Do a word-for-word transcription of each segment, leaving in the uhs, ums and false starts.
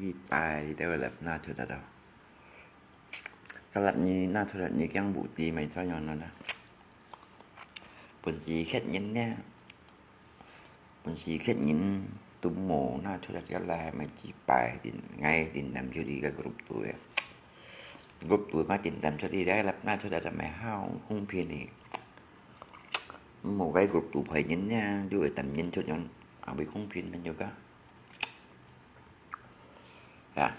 一擺你兜會拿出來哦。該粒你拿出來，你驚無知，咪怎樣呢？本事嚇人呢，本事嚇人都無拿出來，該粒咪一擺，𠊎點點出去个group肚个。group肚𠊎點點出去，該粒拿出來就咪好公平哩。無該group肚害人呢，就會點人出樣，啊，會公平，朋友个。 啊。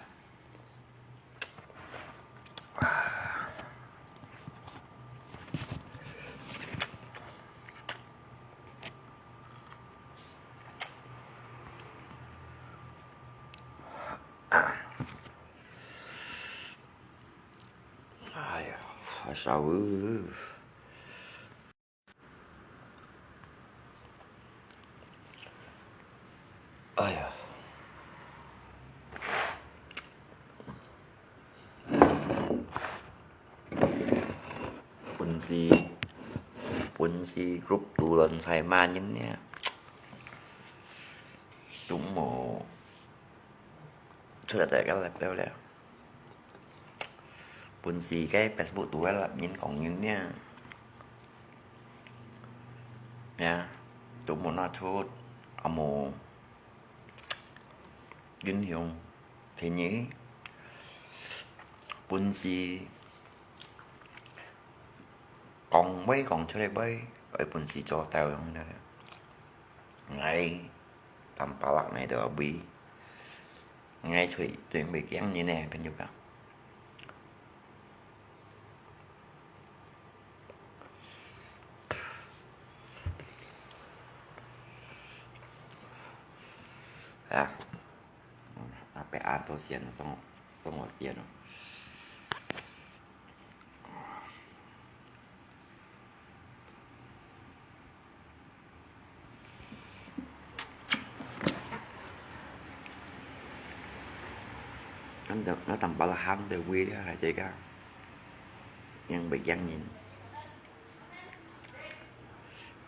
哎呀，發燒哦。 哎呀，本事，本事group肚亂晒麼人呢，都無出來个來表了。 本事該Facebook肚个人講人呢，呀，都無拿出，啊無，英雄，第二，本事，講會講出來會，愛本事做到樣个。𠊎，坦白講，𠊎都會。 𠊎最，最毋會驚人呢，朋友啊。啊，阿伯阿多先，送，送我先哦。 Kan da-, na tampa la hang de wi dia hai jega. Yang bek yang nin.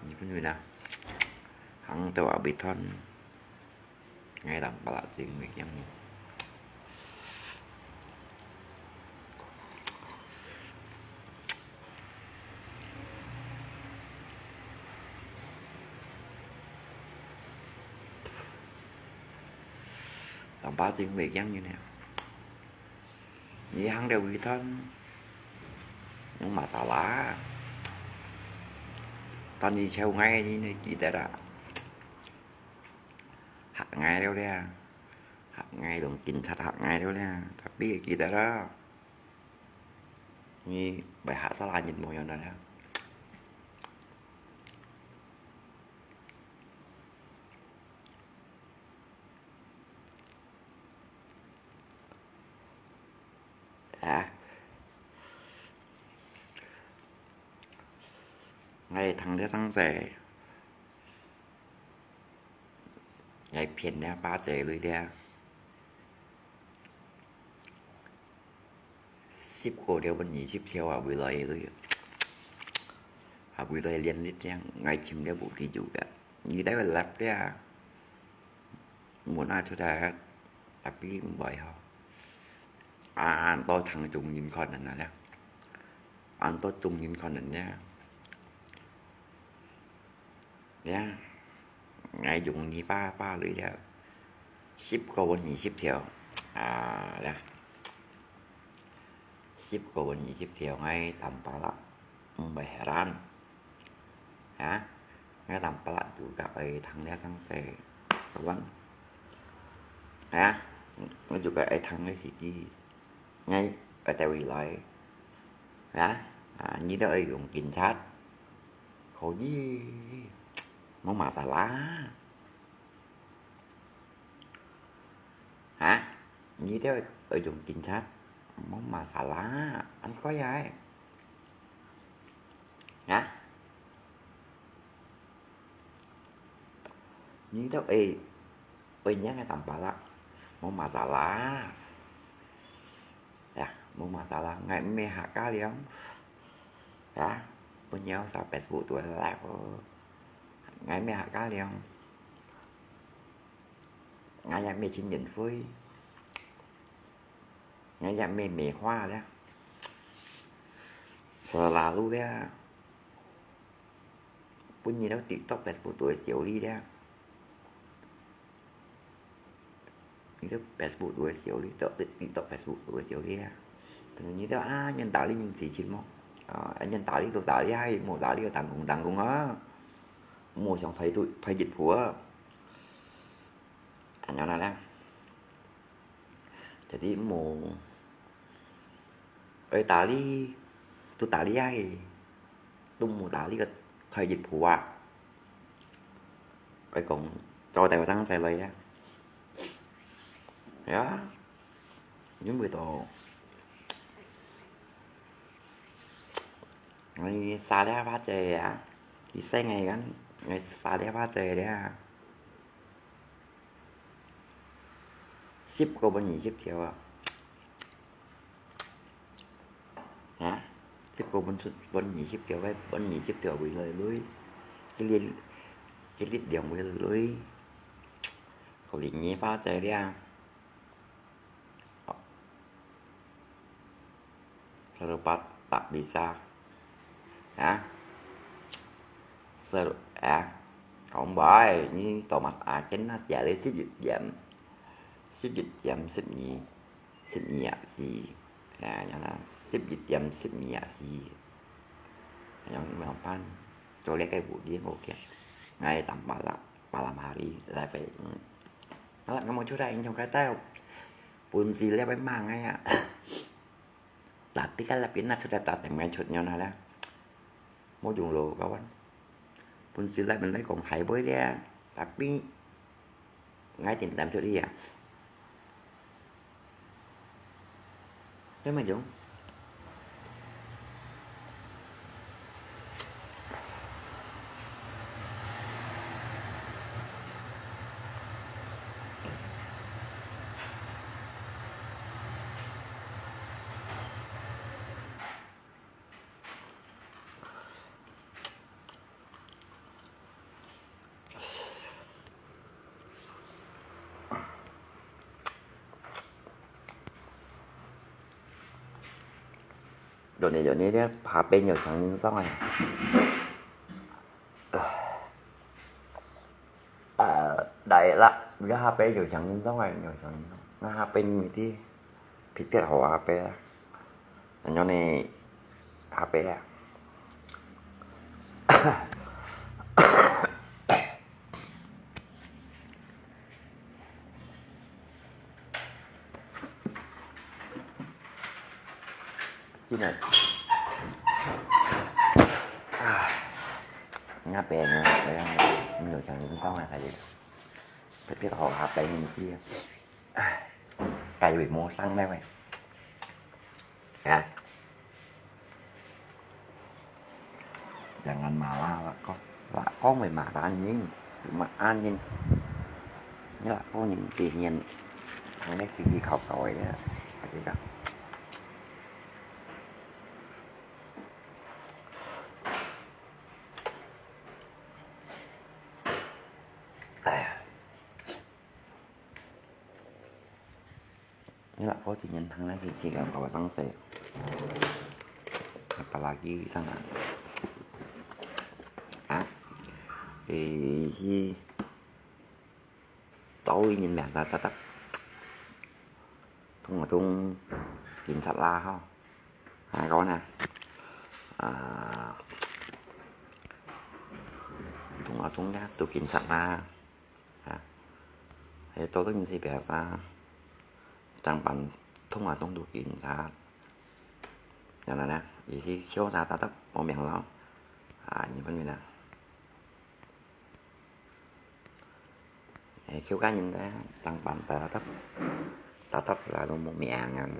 Ni pun wi na. Hang teu abit hon. Ngai tampa la jing wi yang nin. Tampa jing wi yang nin. Ni hang de wi thon. Không masalah. Tan ni cheu ngai ni ni kita dah. Hak ngai liao liao. Hak ngai dong kin chat hak ngai liao liao. Tapi kita dah. Ni bai hak salah nyin mo yon dah. Hả? Ngai thằng đứa sáng sớm. Ngai phiền đứa ba trời lui đứa. Sip ko đứa bên nhị sip theo à bùi lòi lui. À bùi lòi liên lít đứa. Ngai chim đứa bộ đi dù cả. Như đứa bên lặp đứa. Muốn ai thôi đứa. Tapi bòi hò. À, an to thằng chung nhìn con nè nè. An to chung nhìn con nè nè. Nè. Ngai dùng ni ba ba lui đứa. Sip ko bên nhị sip theo. À, đứa. Sip ko wen yi sip thiau ngai tam pala. Mbai heran. Ha? Ngai tam pala juga ai thang lia sang se. Kawan. Ha? Ngai juga ai thang lia siki. Ngai ai tawi lai. Ha? Ha, ni da ai dùng kin chat. Khổ gì. Không masalah. Hả? Ni dia ở dùng kin chat. Không masalah. Anh có gì? Hả? Ni dia ơi. Ơi nhá ngai tam pala. Không masalah. Ya, không masalah. Ngai me hak ka liang. Ya, punya sa Facebook tu lah. Ngai me hak ka liang. Ngai yang me chin yin fui. 𠊎也美美化了，selalu了，分你兜TikTok、Facebook都會笑你了。你兜Facebook都會笑你，TikTok、Facebook都會笑你了。你兜啊，人打你人自己麼？啊，人打你都打你啊，無打你就打工打工啊，無想退步退一步啊。恁樣啦。 Jadi無，愛打你，都打你啊，都無打你个退一步啊。愛講，做大學生才來啊。係啊，因為到，𠊎沙爹花姐啊，佢細个kan，𠊎沙爹花姐了。 十個分二十條啊。啊？十個分出，分二十條，分二十條會來累。佢力，佢力量會來累。可憐你吧，在這。 Serupat tak bisa. Ha? Seru-, ha? Không phải, ni Thomas Aken na siya le 十一點，十一點十二，十二啊四。Ha, yan na, 十一點十二啊四。Yan, 怎麼辦？做這個五點OK。Ngai tambah lah, malam hari, live. Hmm. Alah, nggak mau curhat, ini curhat tahu. Pun silap memang ya. Tapi kan lebih nak sudah datang main cut nyo na lah. Mau jung lo kawan. Pun silap mình lấy còn khai bơi dia. Tapi ngai tin tam cut dia. Thế mà Dũng. Dạo này, dạo này dia, Hà Pê nhiều sáng nhìn xong rồi. Ờ, đấy là, dia Hà Pê nhiều sáng nhìn xong rồi, nhiều sáng nhìn xong. Nó Hà Pê như thế, thì tiết hậu Hà Pê á. Nó này, Hà Pê á. Chính là, à, ngã bè nữa, phải không? Nhiều chàng lính sống là phải gì? Phải biết họ hạt bè như kia. À, cày bị mua xăng đây mày. Hả? Jangan marah lah kau. Lah kau mai marah anjing. Cuma anjing. Ni lah kau ni kirian. Ini kiki kau kau ya. Ada dah. Ini lah kau tinggal tang lagi kiki kau kau sang se. Apalagi sana. Ah, eh si. Tao ini biasa tetap. Tung tung kinsat lah ho. Ha, kau na. Ah, tung tung ya tu kinsat lah. Ha. Eh, tao tu ini si biasa. Tang pan tung tung tu kinsat. Yang mana? Isi show sa tetap mau yang lo. Ah, ini pun mina. Eh, kêu cá nhân ta tăng bằng ta thấp, ta thấp là luôn một mẹ ngàn.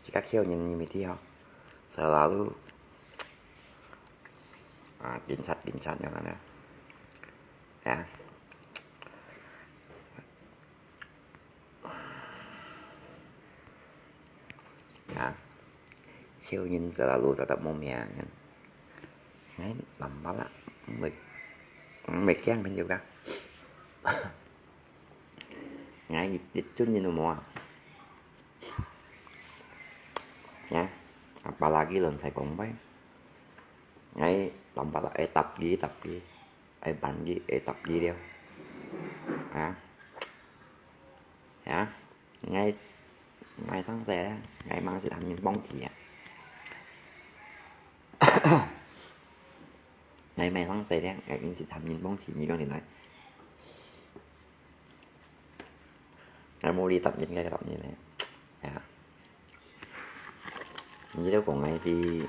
Chỉ các kêu nhân như mình thi ho. Selalu, à, chính sách, chính sách như là nè. Hả? Hả? Kêu nhân selalu ta thấp một mẹ ngàn. Ngai, lắm bắp lắm. Mệt, mệt keng bên điều cả. Ngai, dịch, dịch chút như nó mua. Ya, apalagi lôn sai kong pai. Ngai tampa la ai tap gi tap gi, ai ban gi ai tap gi liao. Ha? Ya, ngai ngai sang sai, ngai mang si tham yin bong chi ya. Ngai mang sang sai liao, ngai mang si tham yin bong chi, ni kong ni nai. Ngai mu li tap yin, ngai tap yin liao. Ya. Ni liao kong ngai si,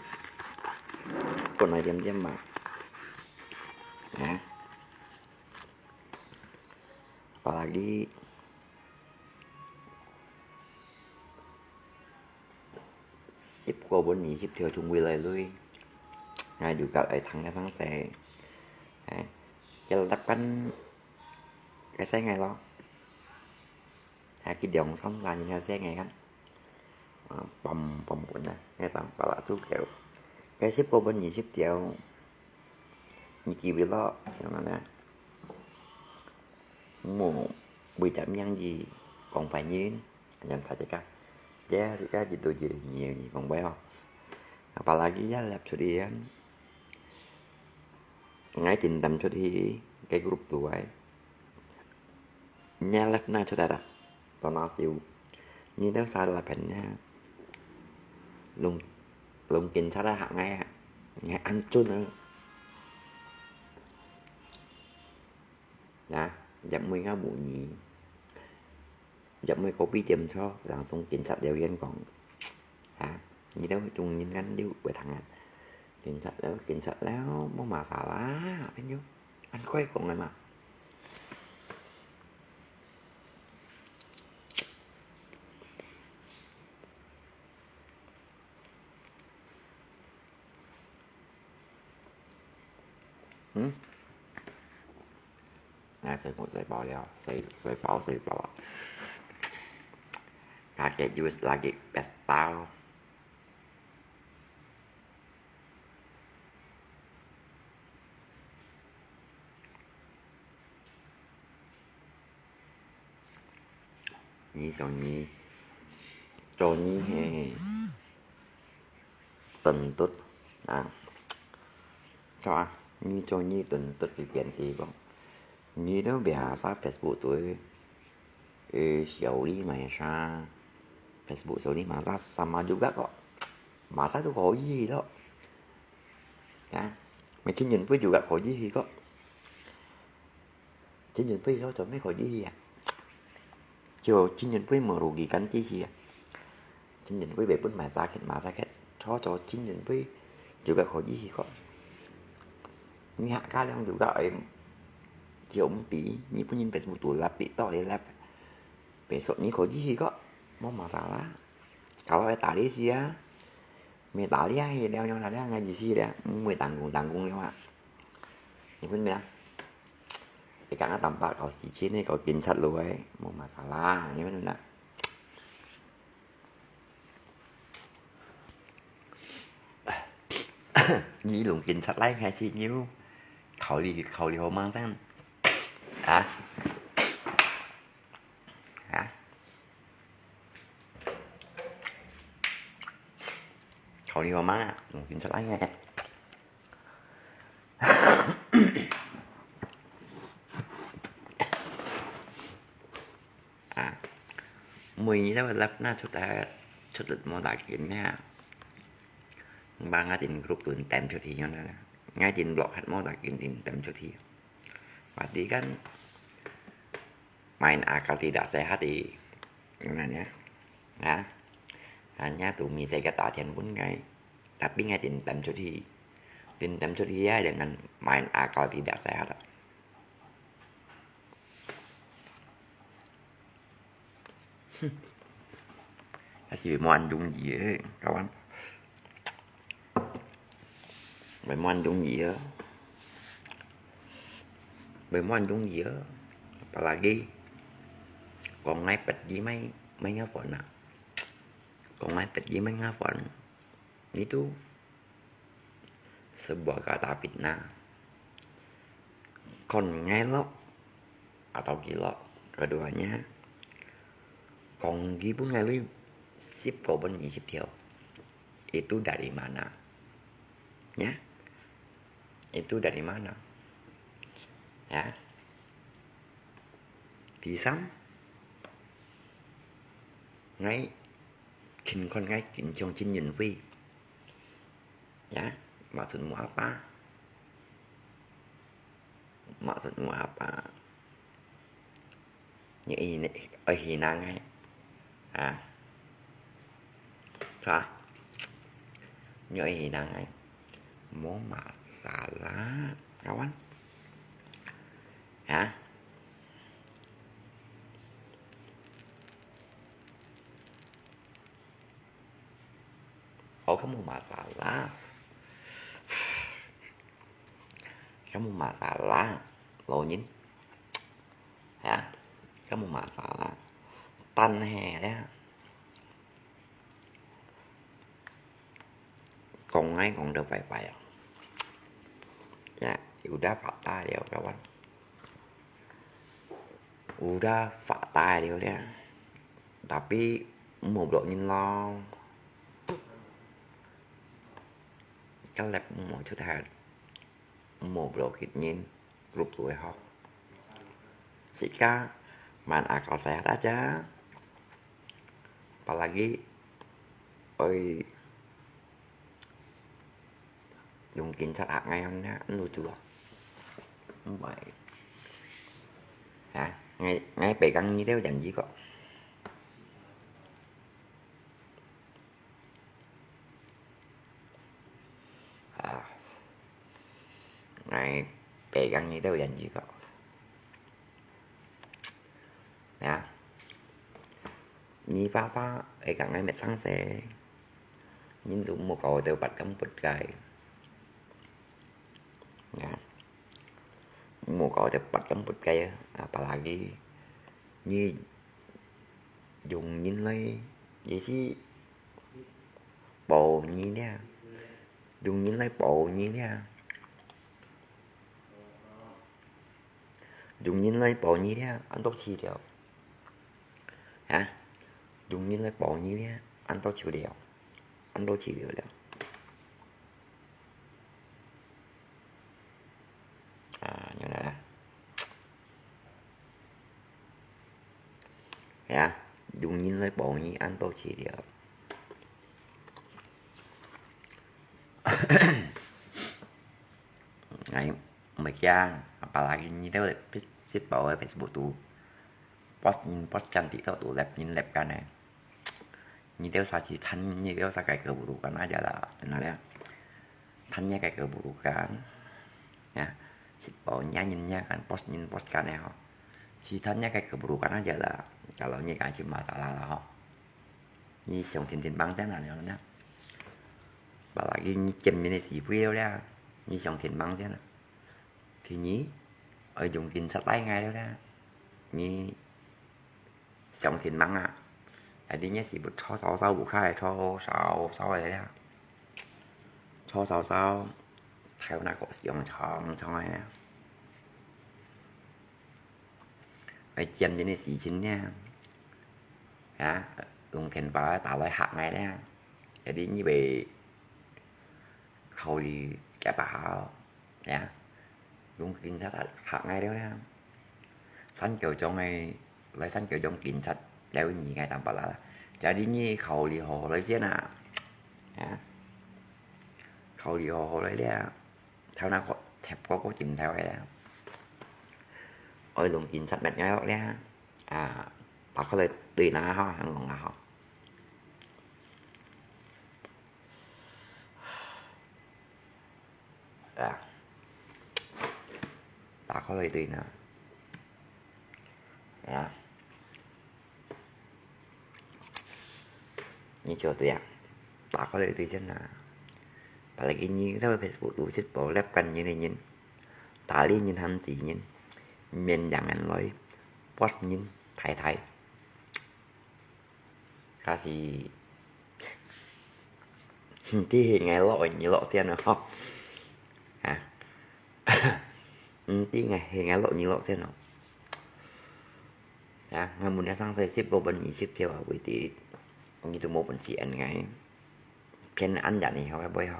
kong ngai diam diam ma. Ya. Apalagi 十過分二十條中位來累，𠊎就甲來聽一聲勢，哎，佢立kan該聲个咯，還佢兩三三年个聲个kan，啊，pom pom pun啊，該當巴拉住狗，該十過分二十條，你記不落，像恁呢，無為着名字講壞人。 Yang kha cika, ya cika jitu je ni ni kong bai ho. Apalagi ya lep chut ian. Ngai tin tam chut hi, cái group tu ai. Nya lep na chut ada. To na siu. Ni teu sa la pen nya. Lung, lung kin sa da ha ngai ha. Ngai ăn chun. Nè, dập mui ngau mũ nhí. Dập mui kopi tiêm cho, langsung cảnh sát điều yên kong. Hả? Nhi đâu chung nhìn ngắn điêu bởi thằng à. Cảnh sát đâu, cảnh sát đâu, mô mà xả lá, anh chú. Anh quay kong này mà. Hmm? Nè, xoay mũ xoay bao liao, xoay, xoay bao, xoay bao. Kakek jus lagi pestau. Nhi cho nhi. Cho nhi he. Tuần tút. À. Cho à. Nhi cho nhi tuần tút vì biển thì không. Nhi đâu bia sa Facebook tuổi. Ê, xíu li mày sa. Facebook xíu li mày sa sama juga kok. Masa tu kok yi lo. Ya. Mày chính nhân với juga kok yi kok. Chính nhân với lo cho mày kok yi à. Cho chính nhân với mà rugi kan chi chi à. Chính nhân với bề bún mày sa khét, mày sa khét. Cho cho chính nhân với juga kok yi kok. Nhi hak ka liang juga em. Chiều mpi, nhi pun nyin Facebook tu lap pi to li lap. Besok nhi kok yi kok. Mô masa lah. Kalau ai tali sia. Mày tali ai leo nhau tali ai ngai gì sia. Mày tanggung tanggung nhau à. Nhi pun mày à. Cái cẳng tam bạc kau xì chín này kau kín chặt lưới. Mô masa lah. Nhi pun mày à. Nhi lùng kín chặt lái khai xì nhiêu. Khẩu vị, khẩu vị hổ mang sang. Hả? Hả? Khẩu vị hổ mang à? Lùng kín chặt lái khai. À, mùi nhi lăp lăp na chut a, chut lụt mô ta kín nha. Ba ngai tin group tun tem chut hi yon na. Ngai tin blog hat mô ta kín tin tem chut hi. Berarti kan main akal tidak sehat di. Gimana ya? Nah, hanya tu mi saya kata tian pun ngai. Tapi ngai tin tem chut hi. Tin tem chut hi ya dengan main akal tidak sehat. Kasi món ăn chung gì ấy, các bạn. Món ăn chung gì á. Món ăn chung gì á. Apalagi. Kong ngai pet gì mai, mai ngah phone à. Kong ngai pet gì mai ngah phone. Itu sebuah kata fitnah. Kon ngai lo atau gila. Keduanya, kong gi pun ngai lui sip kau pun ngi sip thiau. Itu dari mana? Ya? Itu dari mana? Ya. Di sana, ngai, kin kon ngai kin chong chin yin hui. Ya, maksudmu apa? Maksudmu apa? Nyo ina, oi hinang ai. Ah. Sa. Nyo oi hinang ai. Mo masalah, kawan. Ha? Oh, kamu masalah. Kamu masalah, lo nyin. Ya, kamu masalah. Tan he ya. Kong ai kong deu pai pai ya. Ya, udah patah liao, kawan. Udah patah liao ya. Tapi, mo blok nyin lo. Kalep mo chut hat. Mo blok kit nyin. Grup tu ho. Sika, man akal sehat aja. Apalagi, oi, Dùng kính sát hại ngay hôm nay, ăn đồ chùa. Không phải. Hả? Ngay, ngay bé găng như theo dần gì có. À. Ngay bé găng như theo dần gì có. Nè. Nyi fa fa, ê kang ai met sang se. Nyi tu mo kau teu pat kam put kai. Nè. Mo kau teu pat kam put kai, apalagi nyi dùng nyin lai, ye si bầu nyi nè. Dùng nyin lai bầu nyi nè. Dùng nyin lai bầu nyi nè, ăn tốc chi liao. Hả? Dùng nyin lai bầu nyi nè, ăn tốc chi liao. Ăn tốc chi liao liao. À, như này nè. Ya, dùng nyin lai bầu nyi ăn tốc chi liao. Ngai, mei kiang, apalagi nyi teu sit bầu Facebook tu. Post nyin post kan ti tau tu lep nyin lep kan ai. Nyi teu sa chi than, nyi teu sa kai keburukan aja lah. Nè liang. Than nyi kai keburukan. Ya. Sit bầu nyi nyin nyi kan, post nyin post kan ai ho. Si than nyi kai keburukan aja lah. Kalau nyi kan si masalah lah ho. Nyi siang thiên天幫先啊，你看呢？Apalagi nyi见面个時會了，nyi siang天幫先啊。第二，愛用警察帶𠊎了，nyi siang天幫啊。Jadi nyi si不錯少少，不開錯少少个了。錯少少，頭那個是用長長个。愛見面个時間呢，啊，用電話打來嚇𠊎呢，jadi你會考慮幾把好，啊，用警察嚇𠊎了呢。三九鐘个，來三九鐘警察了你𠊎當巴拉啦，jadi你考慮好來先啊，啊，考慮好好來了。 頭那個貼嗰個鏡頭个，愛用警察搣𠊎落咧，啊，打開來對那吼，恁講啊吼。啊，打開來對那。啊。 你就對啊，打開來對先啊。Apalagi你在Facebook tu sit bầu lep kan你个人，打理人還自人，面揚人來，boss人太太。假使，毋知係𠊎落，你落先啊，吼。啊，毋知𠊎係𠊎落，你落先哦。 啊，𠊎問你上世sit bầu分你sit條啊，為知你都無本事恁樣。騙恁樣个會毋會吼？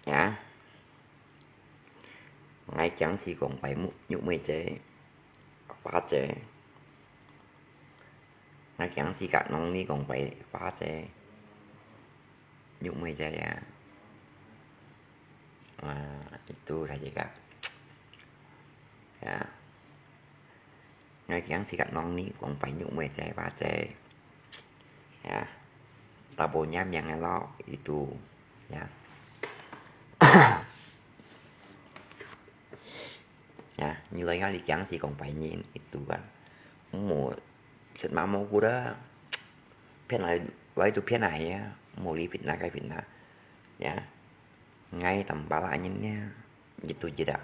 啊？𠊎驚死講白玉，玉妹姐，花姐。𠊎驚死甲攏你講白花姐，玉妹姐呀。啊，itu saja kak. Ya. Ngai kiang sikat nong ni kong pai nyuk mui cai pa cai. Ya. Tabo nya miang lo itu. Ya. Ya, ni loi ngai kiang si kong pai nyin itu kan. Mu set ma mo ku da. Phian lai, lai tu phian ai ya. Mu li fitnah kai fitnah. Ya. Ngai tam pala nyin nya. Gitu je dah.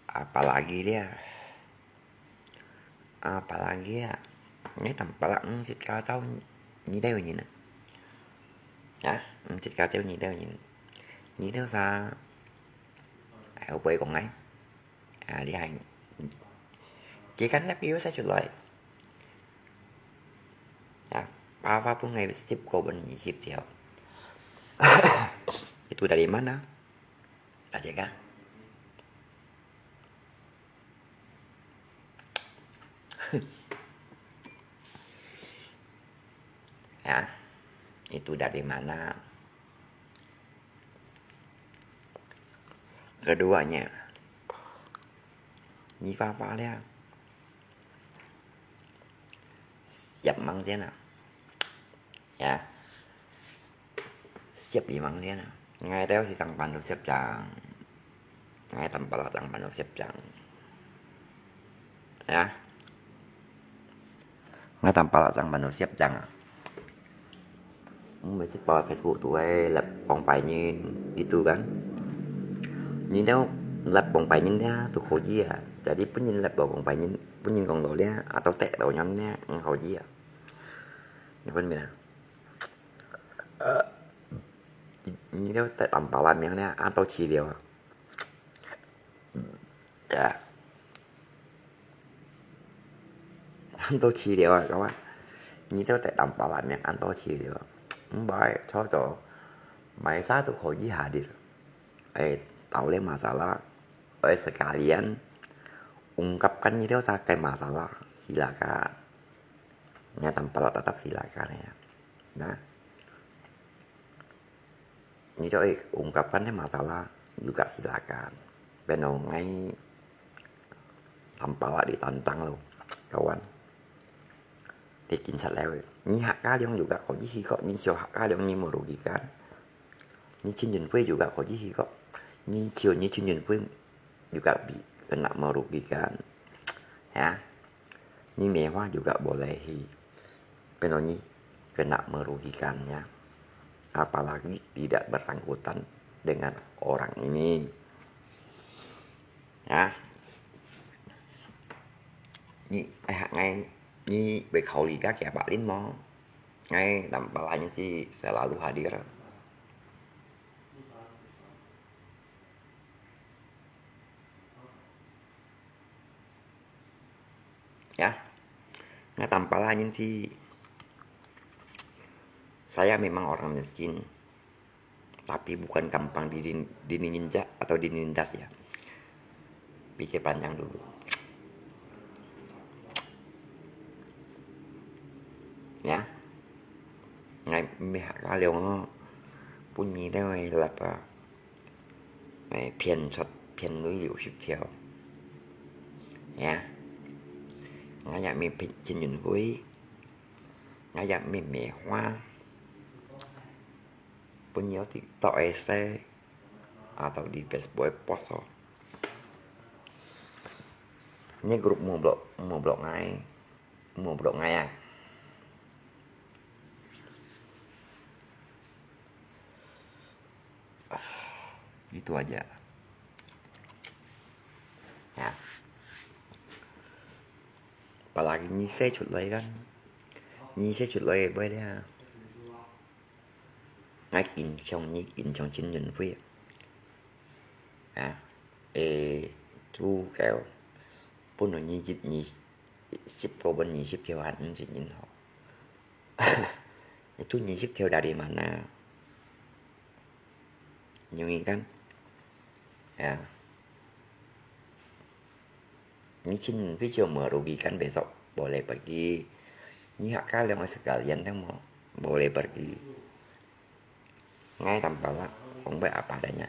Apalagi dia. Apalagi ya. Ngai tam pala, mm, sit kacau ni deu nyin. Ya, mm, sit kacau ni deu nyin. Ni deu sa. Ai, apa kong ngai? À, đi hành. Kì cắn lép yếu sẽ chuột loại. À, ba ba phút ngày ship của mình ship theo. Itu dari mana? Aceh kah? Ya, itu dari mana? Keduanya, ni papa lihat. Siap mang sian à? Ya. Siap đi mang sian à? Ngai teo si sang pan siap chang. Ngai tam pala sang pan siap chang. Ya. Ngai tam pala sang pan siap chang. Mười chiếc bò Facebook tu ai lật bóng bài nhìn đi tu kan. Nhìn theo lật bóng bài nhìn nha, tu khổ gì à. Jadi pun nhìn lật bóng bài nhìn, pun nhìn con lô nha, atau tek tau nhắm nha, khổ gì à. Ni pun mina. Nhìn theo tek tam pala miang nha, atau chi liu à. Ya. Ăn tô chi liu à, các bạn. Nhi theo tại tầm bảo là miệng ăn tô chi liu à. Không phải, cho cho. Mai sa tu khổ gì hả đi. Eh, tahu le masalah. Eh, sekalian ungkapkan nhi theo sa cái masalah. Silakan. Ngai tam pala tetap silakan ya. Nah. Nhi cho ungkapkan le masalah juga silakan. Peno ngai tam pala ditantang lo, kawan. Di kinsat lewe. Nyi hak kaliang juga kok, nyi hikok, nyi sio hak kaliang nyi merugikan. Nyi Chin Yun Pui juga kok, nyi hikok. Nyi sio, nyi Chin Yun Pui juga bi kena merugikan. Ya. Nyi mewah juga bolehi. Peno nyi kena merugikannya. Apalagi tidak bersangkutan dengan orang ini. Ya. Nyi, eh, ngai, nyi 會考慮 ka kia Pak Lin mo. Ngai tam pala nyi si selalu hadir. Ya. Ngai tam pala nyi si, saya memang orang miskin, tapi bukan gampang di, di, dininjak atau dinindas ya. Pikir panjang dulu. Ya. Ngai mì hak kaliang pun nyi teo lapa. Mày phiền thật, phiền núi liu ship theo. Ya. Ngã ya mì phiền, phiền nhìn vui. Ngã ya mì mì hoa. Pun nhiều TikTok ese. Atau di Facebook post ho. Ini grup mau blok, mau blok ngai. Mau blok ngai ya. Itu aja. Ya. Apalagi nyi se chuột lai kan. Nyi se chuột lai bai dia. Ngai kin chong nyi kin chong Chin Yun Pui. 啊，會注销，本來二十、二十个分二十條還毋係恁好。Itu二十條dari mana？你有看？啊。 你盡非常merugikan besok boleh pergi. Ni hak kalian sekalian tengok boleh pergi. Ngai tampalak, kong bai apa adanya.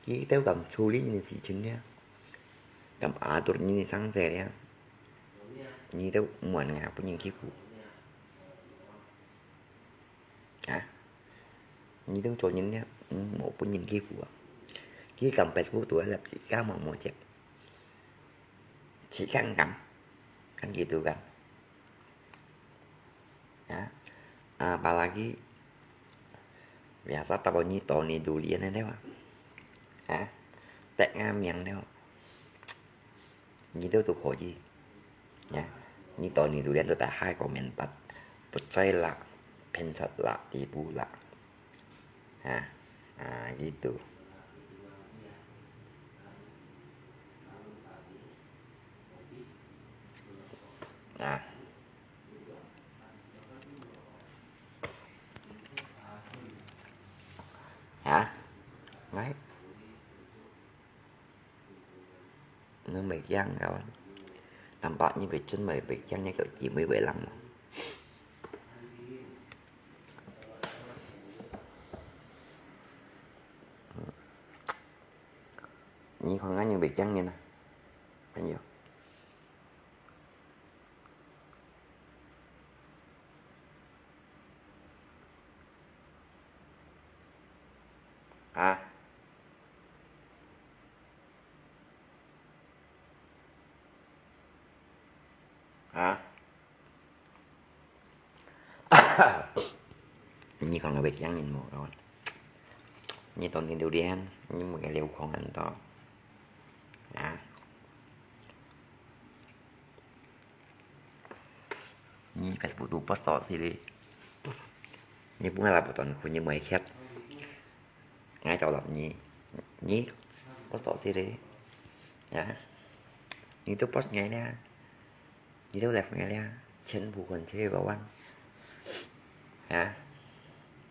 Kita kam suli ni si Chin ya. Kam atur ni sang saya ya. Ni tu muan ngai pun yang kipu. Ha? Ni tu cho ni ya, mau pun yang kipu. Ki kam Facebook tu ada si kamu mau cek. Chỉ cần ngắm. Kan gitu kan. Ya. Apalagi biasa tahu ni Tony Dulian ada apa? Ha? Tak ngam yang ada. Ni tu tu koji. Ya. Ni Tony Dulian tu tak hai komentar. Percayalah, pencetlah, tipulah. Ha, ha, gitu. Ha. Ha? Ngai. Nó mệt dang kawan. Tạm bợ như vậy chân mày mệt dang như kiểu chỉ mới bảy lăm mà. Như con ngắn như vậy dang như nè. Anh hiểu. À. Hả? Như con là việc dán nhìn một rồi. Như tôi đi điều đi anh, như một cái liều con anh to. Hả? Như cái bụi tụ post to xí đi. Như bún là bụi toàn khu như mày khét. Ngai chau lap nyi, nyi post to xí đi. Ya. Nyi tu post ngai lia. Nyi tu left ngai lia. Chen bu kon che ba wan. Ya.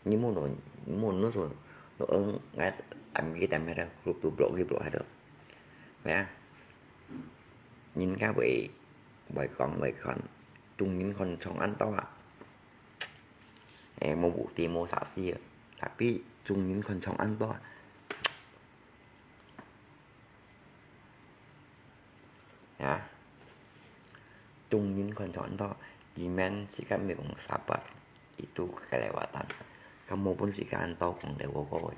Nyi mu no, mu no so, no eng ngai am ki tam hai da, group tu block ki block hai da. Ya. Nyi ka bai, bai kong, bai kon. Tung nyi kon chong an to ha. Eh, mo bu ti mo sa si. Tapi chung nin kon chong an to. Ya. Chung nin kon chong an to. Imen si kan me kong sabar. Itu kelewatan. Kamu pun si kan to kong lewo koi.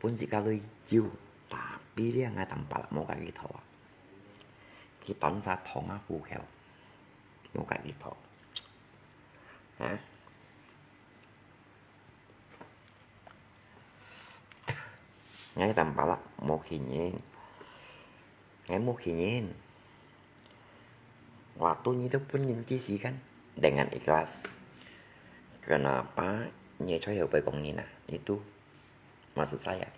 Pun si kan lui jiu. Tapi lia ngai tampal mo kaki to. Ki ton sa thong a hu keo. Mo kaki to. Ha? Ngai tampalak mo khinyin. Ngai mo khinyin. Waktu nyi tu pun nyin ki si kan dengan ikhlas. Kenapa nyi choi heo bai kong nyin ah? Itu maksud saya.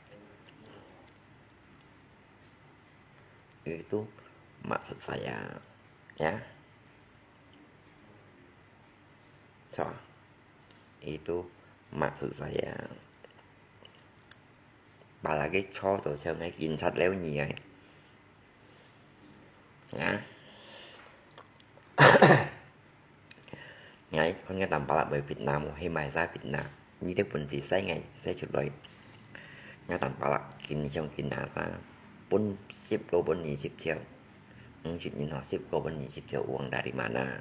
Itu maksud saya. Ya. Cho. Itu maksud saya. Apalagi cho to siau ngai kin sat leo nyi ai. Ya. Ngai kon ngai tampalak bai Việt Nam, hay mai sa Việt Nam. Nyi te pun si sai ngai, sai chut loi. Ngai tampalak kin siau kin na sa. Pun sip ko pun nyi sip siau. Ngi chut nyi no sip ko pun nyi sip siau uang dari mana.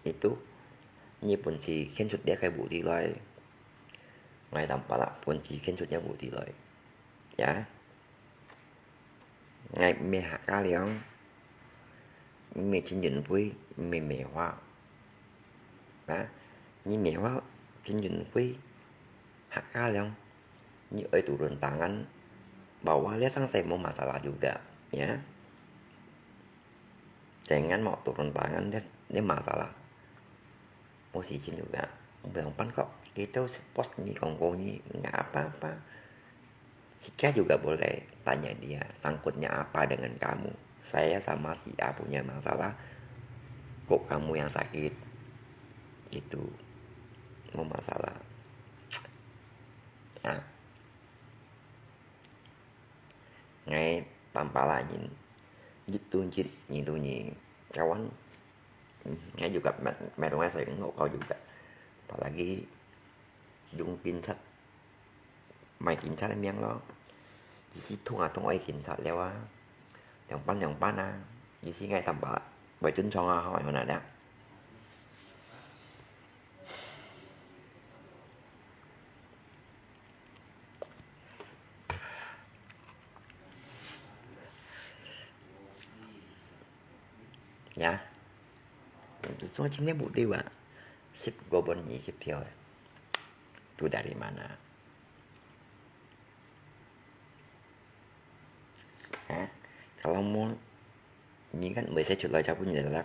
Itu. Nyi pun si khen chut dia kai bu ti loi. Ngai tampalak pun si khen chut dia bu ti loi. Ya. Ngai me hak ka liang. Nyi me chin yun pui, me me hua. Ha? Nyi me hua chin yun pui. Hak ka liang. Nyi oi turun tangan. Bahwa lia sang sai mo masalah juga. Ya. Jangan mau turun tangan, dia, dia masalah. Mo si chin juga. Bilang pan kok, kita support ni kongko ni, nggak apa-apa. Jika juga boleh tanya dia, sangkutnya apa dengan kamu? Saya sama si A punya masalah, kok kamu yang sakit? Itu mau masalah. Ya. Ngai tampala nyin, nyitu njit, nyitu nyi kawan. Ngai juga met, met ngai soi ngok kau juga. Apalagi yung kinsat, mai kinsat miang lo. Isi thung a thung oi kinsat liao a. Yang pan yang pan a. Isi ngai tampala. Bai chun chong a hoi mana liao. Ya. Semua cingnya bukti, Pak. Sip gobon ni sip tio. Itu dari mana? Hah? Kalau mau, ini kan biasa jual cabu ni lah.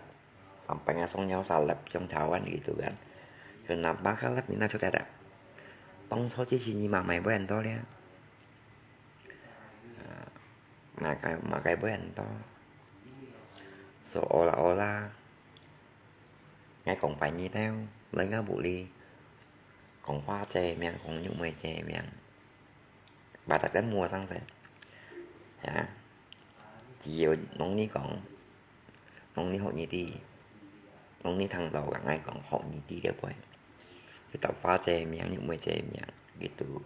Sampai ngasong nyawa salap, yang cawan gitu kan. Kenapa kalau mina sudah ada? Tong so ci sini mamai buat entol ya. Makai, makai buat entol. Seolah-olah ngai kong pai ni teo, lai ngai buli. Kong hua che miang, kong nyu mui che miang. Bà đặt đến mua sang sẽ. Hả? Chỉ yêu nông ni kong. Nông ni hậu ni đi. Nông ni thằng đầu cả ngai kong hậu ni đi để quay. Cái tàu hua che miang, nyu mui che miang. Gitu.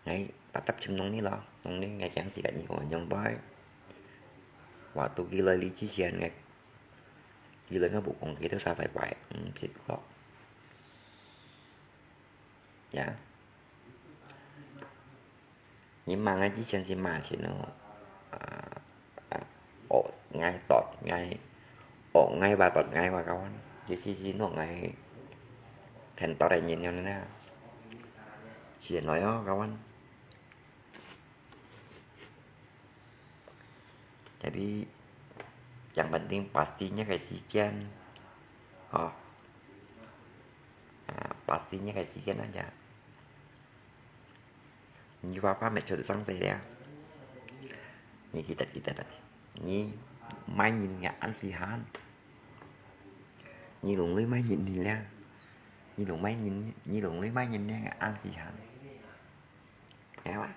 Ngai, ta tập trung nông ni lo. Nông ni ngai kiang si kat ni kong nyong bai. Waktu gila li chi sian ngai. Gila ngai bu kong gitu sa bai bai. Hmm, sip kok. Ya. Ni mang ngai chi sian si ma sian no. Ah, ah, oh, ngai tot ngai. Oh, ngai ba tot ngai ba kawan. Chi si si no ngai. Then tot ai nyin nyon na. Sian noi oh, kawan. Jadi, yang penting pastinya kasihan. Oh. Ah, pastinya kasihan aja. Ni papa mek chut sang sai ya. Ni kita kita ta. Ni mai nyin nga an si han. Ni lùng lui mai nyin ni liang. Ni lùng mai nyin, ni lùng lui mai nyin liang nga an si han. Nghe ba?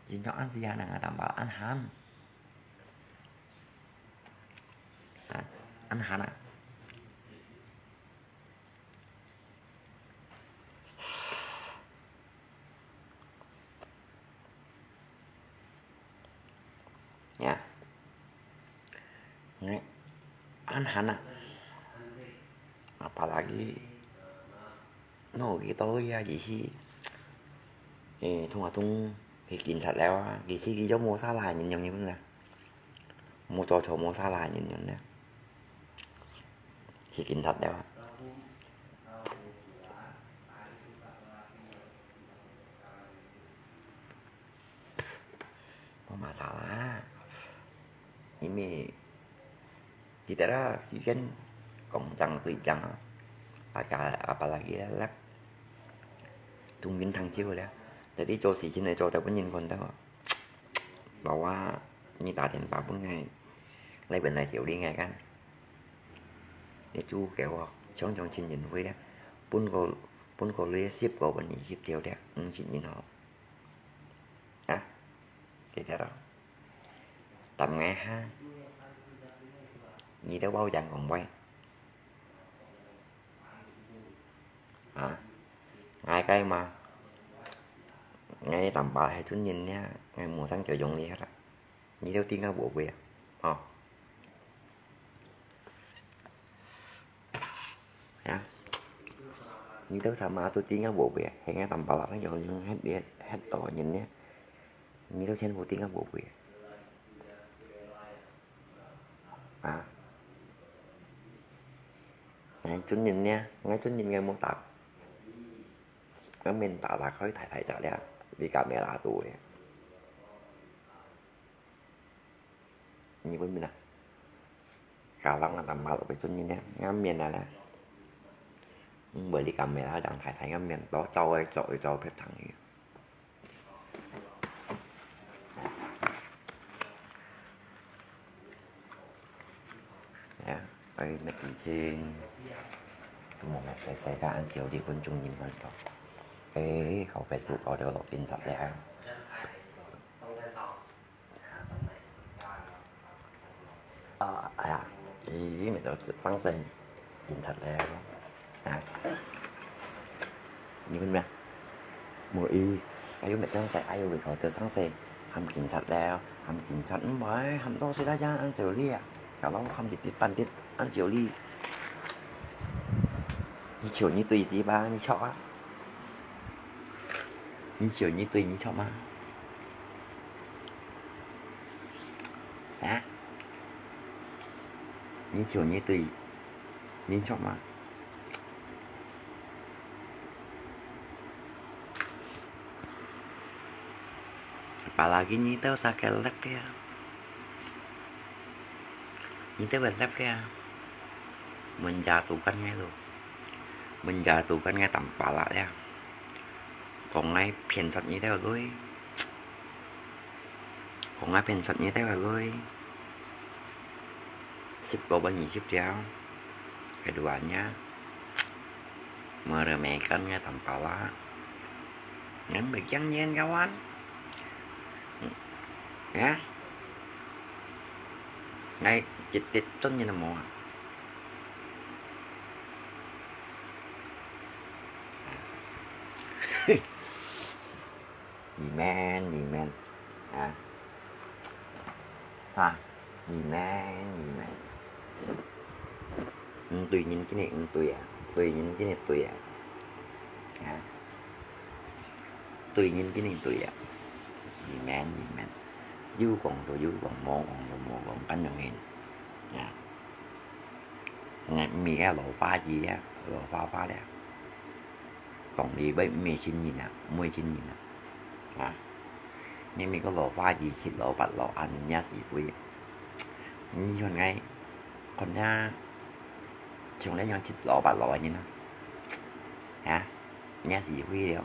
Yin cho ăn gì hả, nang à, đảm bảo ăn hẳn. À, ăn hẳn à. Ya. Nge, an hana. Apalagi, no, gitu ya, jadi si, eh, thung atung, bikin sat lewa, jadi si, kita mau salah, nyenyong ni pun lah. Mau cocok, mau salah, nyenyong ni. Bikin sat lewa. Không có sao lah. Ini kita lah sikan kong chang tui chang. Apa, apalagi lah. Tung min thang chiu lah. Jadi cho si chin cho ta pun yin kon ta. Bahwa ni ta den pa pun ngai. Lai ben lai siu li ngai kan. Ni chu ke wa, chong chong chin yin hui lah. Pun ko, pun ko lui sip ko pun ni sip kiu lah. Ng chin yin ho. Hả? Cái đó. Tầm ngày ha. Nhi đó bao dặn còn quay. Hả? Ngày cái mà. Ngày tầm ba hai tuần nhìn nha. Ngày mùa sáng trời dọn đi hết á. Nhi đâu tin ngã bộ quê à? Ờ. Ya. Ni tau sama tu tinggal buat buat. Hingga tambah lah sang jangan jangan head dia head tau nyen ni. Ni tau chen bu tinggal buat buat. Ha. Ngai chun nyen ni, ngai chun nyen ngai mu tak. Ngai min tak lah koi thai thai chak dia. Di kamera tu ya. Ni pun mina. Kalau nggak tambah lebih tu ni ni, ngambil lah lah. Beli kamera dan thai thai ngambil, tau cau ai cau ai cau pet thang ni. 呀，哎，乜之前都無乜使世界恁少，離婚中人看到。哎，搞Facebook搞到落警察了。啊，哎呀，咦，乜都放在警察了。啊，你問咩？無意，哎喲，乜正在，哎喲，喂，搞到上世，喊警察了，喊警察，毋係，喊到誰大家恁少哩啊？ Kalau ham di pandit，恁少哩。你笑你對是吧？你笑啊？你笑你對，你笑嗎？啊？你笑你對，你笑嗎？ Apalagi你兜sakit lép了，你兜會lép了，menjatuhkan𠊎咯，menjatuhkan𠊎tampalak了，講𠊎騙出你兜鐳。 講𠊎騙出你兜个鐳，十個分二十條，kedua-nya meremehkan𠊎tampalak。你毋會驚人，kawan？Ya，𠊎一滴尊嚴都無啊！ Demand，demand，啊，啊，demand，demand。毋對人，今日毋對啊，對人，今日對啊，啊，對人，今日對啊。Demand，demand，有講就有講，無講就無講，恁樣形，啊。 𠊎毋係該老花子啊，老花花了。講你會毋係真人啊，毋係真人啊。啊，你咪个老花子，七老八老，恁樣死鬼。你像𠊎，看下，像恁樣七老八老个人啊。啊，你死鬼了。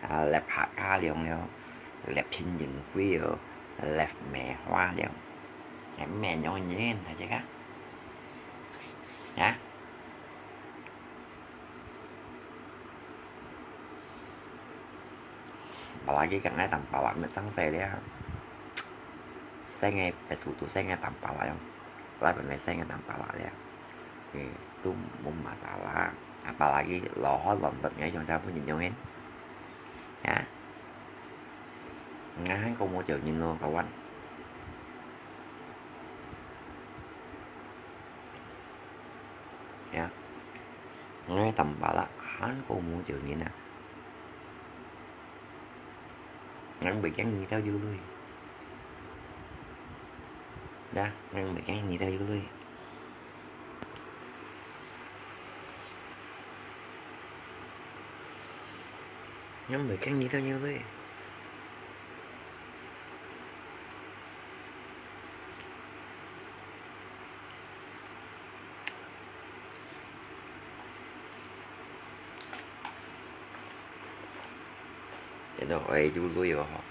啊，lép Hakka了，lép Chin Yun Fui了，lép Mei Hua了。Em，恁樣个人，大家看。啊？Apalagi講𠊎tampalak乜正細了，細个，別處都細个tampalak了，來本來細个tampalak了。 嗯，都無masalah。Apalagi老漢亂亂，𠊎想在分人用个。啊？𠊎還講無招人咯，kawan。Ya，𠊎tampalak還講無招人啊。 𠊎毋會驚你兜有鐳。呀，𠊎毋會驚你兜有鐳。𠊎毋會驚你兜有鐳。 Itu愛有鐳哦，吼。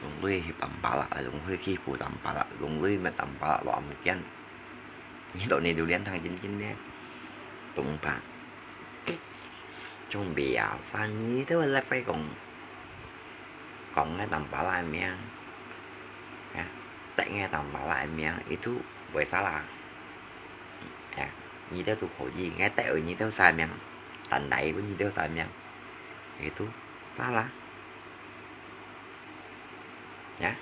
用鐳去tampalak，用鐳去付tampalak，用鐳買tampalak落暗間。你到你榴槤糖真真呢，懂吧？ Trong biasa你都會來拜講，講𠊎tampalak个名，啊，得𠊎tampalak个名，itu會salah。啊，你兜都可以，𠊎得你兜儕名，但係你兜儕名，itu salah。 Ya.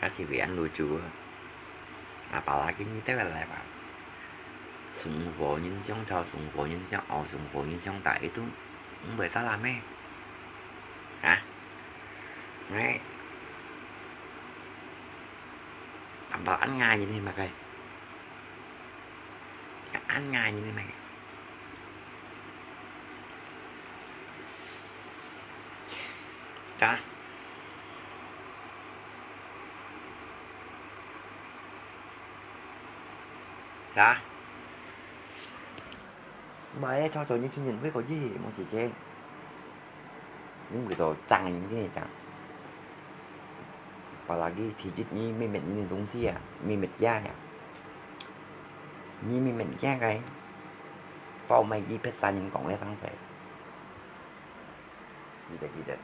Kasi wian lucu. Apalagi你兜个來吧。Sungguh人相吵，sungguh人相拗，sungguh人相打，itu毋會salah咩？啊？Ngai. Tampalak an ngai ini makai. An ngai ini makai. Hah? Hah? Mai做做你去年会个月，没时间。你们都讲人家讲。Apalagi第一你没买你的东西啊，没买家呀。你没买家个，到买一百三人讲了上谁？记得记得。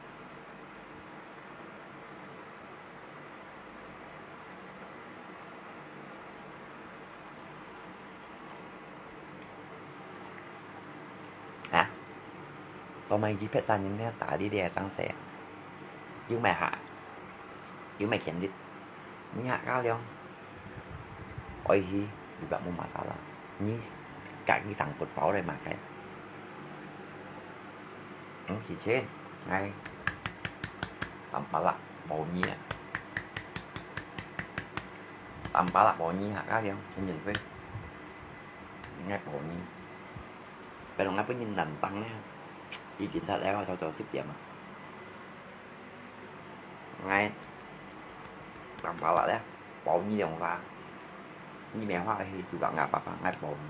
啊？做么佢別儕人咧打你這上勢啊？有麼个？有麼个權利？你客家了，愛去，你別無masalah，你家己生活包來嘛个。嗯，時間，哎，tambah lah，無你啊。 Tambah lah無你客家了，天天飛。應該無你。Kalau𠊎本人難當咧，已經出來了，早早十點啊。𠊎tambah lah咧，無你兩話，你咩話去就講𠊎爸爸，𠊎無你。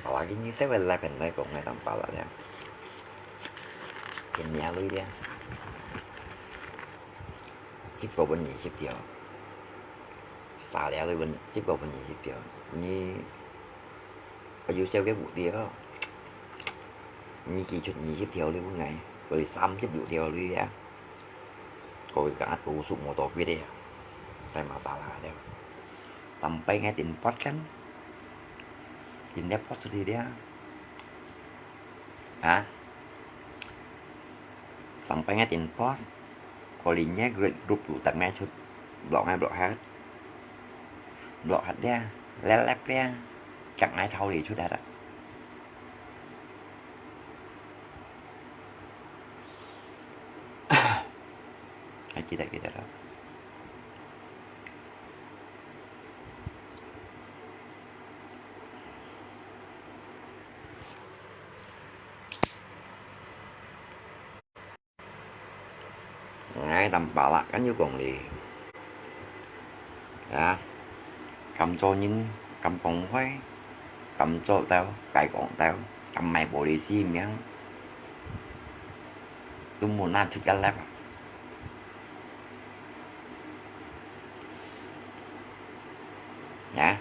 Apalagi你這位來本來講个tambah lah咧，便宜鐳咧，十個分二十條，三條鐳分十個分二十條，你有少个五條，你寄出二十條鐳分𠊎，所以三十六條鐳啊。 Kau ikan atur sup motor kuih dia. Saya masalah dia. Sampai ngai tin pos kan. Tin dia pos tu dia. Ha? Sampai ngai tin pos. Kau linya grup tu tak ngai chut. Blok ngai blok hat. Blok hat dia. Lelep dia. Kak ngai thau li chut hat. Ai, kita, kita dah. Ngai tambah lah kan又講咧。啊，敢做人，敢講話，敢做到，該講到，敢賣玻璃心命，都無拿出个力啊！啊！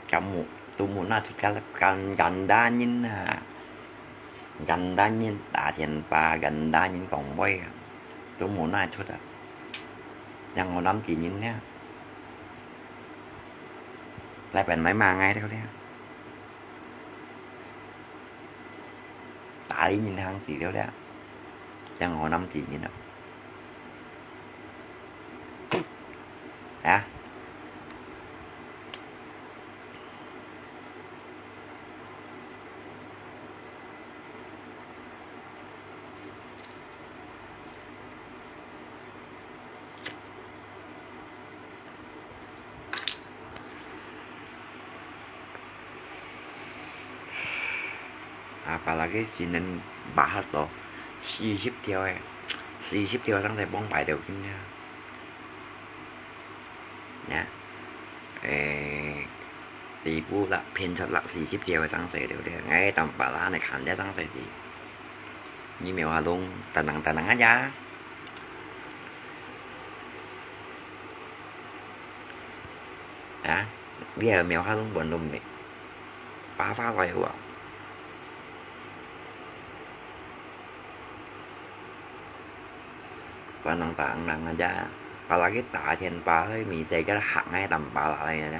敢無，都無拿出个，簡，簡單人啊，簡單人打電話，簡單人講話啊，都無拿出啊。Yang好難知人呢。來本來罵𠊎了了。打理人行事了了。Yang好難知人啊。 啊。Apalagi今年bahas to，四十條个，四十條上在幫排條緊啊。 呀，誒，底部啦，偏出啦，四十條个上勢，對不對？哎，tambah lah，你看這上勢是，你沒有法弄，等等等等啊呀。啊，你還沒有法弄本弄咩？花花來有啊。 Kau nang tang nang aja. Apalagi打電話去，mi sai cái hak ngai tambah lah ngai ya.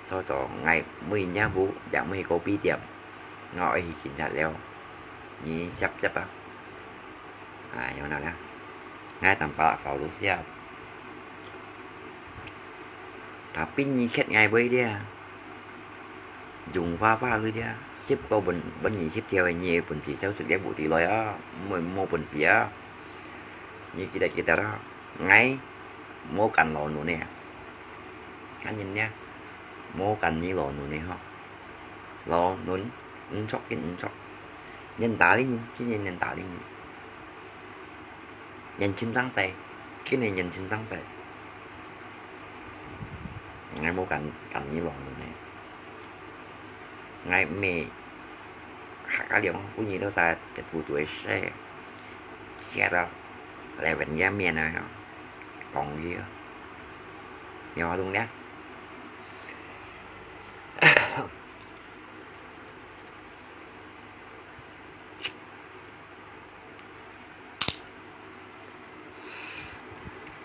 Cho cho ngai mui nya bu, jak mui kopi tiam. Ngau ai hi kin chat leo. Ni siap siap ah. Ah, yang mana lah? Ngai tambah lah selalu siap. Tapi ni khet ngai bơi dia. Dùng pha pha ư dia, sip ko bun, bun ni sip theo ni bun si sao suk dia bu ti loi a, mo, mo bun si a. Ni kita kita ra, ngai, mo kan lo nu ne. Kan yin ne, mo kan ni lo nu ne ho. Lo nun, un chok kin un chok. 年打零，今年年打零，年輕正細，今年年輕正細。𠊎無跟，跟你亂呢。𠊎毋係客家人，本人都在部隊事，寫到來文言面啊，講佢，有活動呢。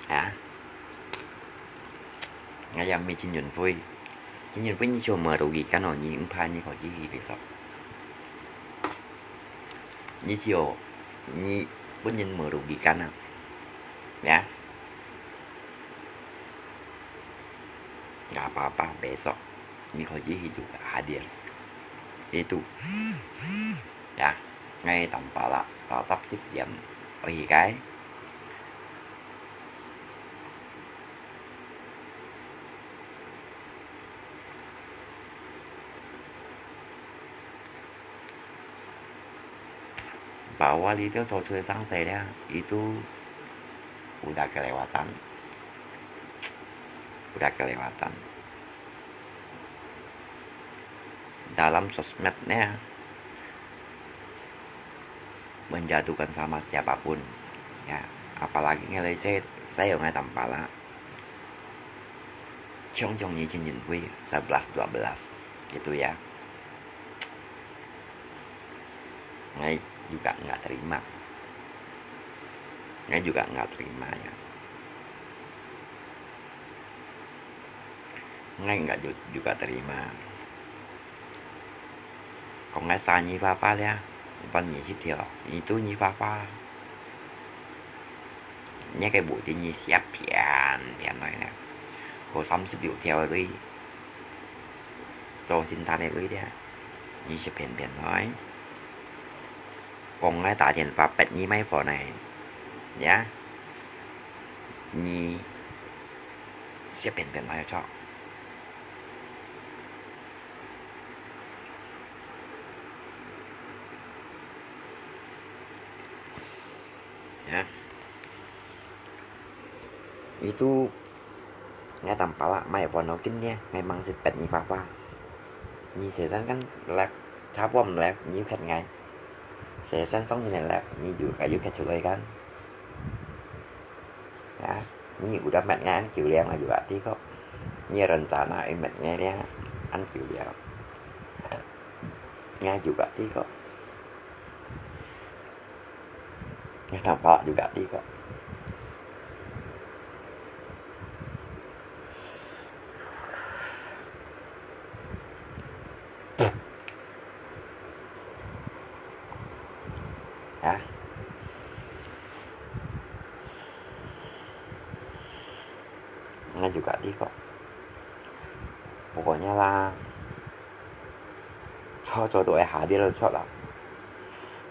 啊，𠊎也毋係陳雲輝。陳雲輝，你就無留意看哦，你毋怕你可以去別所。你就，你本人無留意看啊。呀，nggak apa-apa，別所。 你可以去就下點。Itu. Ya, ngai Tampalak, tatap sip diam. Oke, kai. Bahwa itu 做出生仔了，itu udah kelewatan. Udah kelewatan. Dalam sosmed ni, menjatuhkan sama siapapun. Ya, apalagi ngelai saya, saya ngai Tampalak. Chong-chong ni Chin Yun Hui, sebelas dua belas. Gitu ya. Ngai juga nggak terima. Ngai juga nggak terima ya. Ngai nggak ju-, juga terima. Kong ngai sa nyi fa fa lia, ban nyi sip thiau, nyi tu nyi fa fa. Nyi kei bu ti nyi siap pian, pian noi lia. Ko 三十六條 lui. 做先生个位咧，你識便便來。講𠊎打電話逼你買貨呢，呀？你識便便來著。Ya. Itu, ngai Tampalak mai phone no kin dia, ngai mang sipet ni papa. Ni sesan kan lek, chapom lek, ni khet ngai. Sesan song ni lek, ni juga yu khet chuloi kan. Ya, ni udah met ngai an kiu liang juga ti kok. Ni rencana ai met ngai liang an kiu liang. Ngai juga ti kok. Ngai Tampalak juga ti kok. Ya. Ngai juga ti kok. Pokoknya lah. Cho cho tu ai hadir lo cho lah.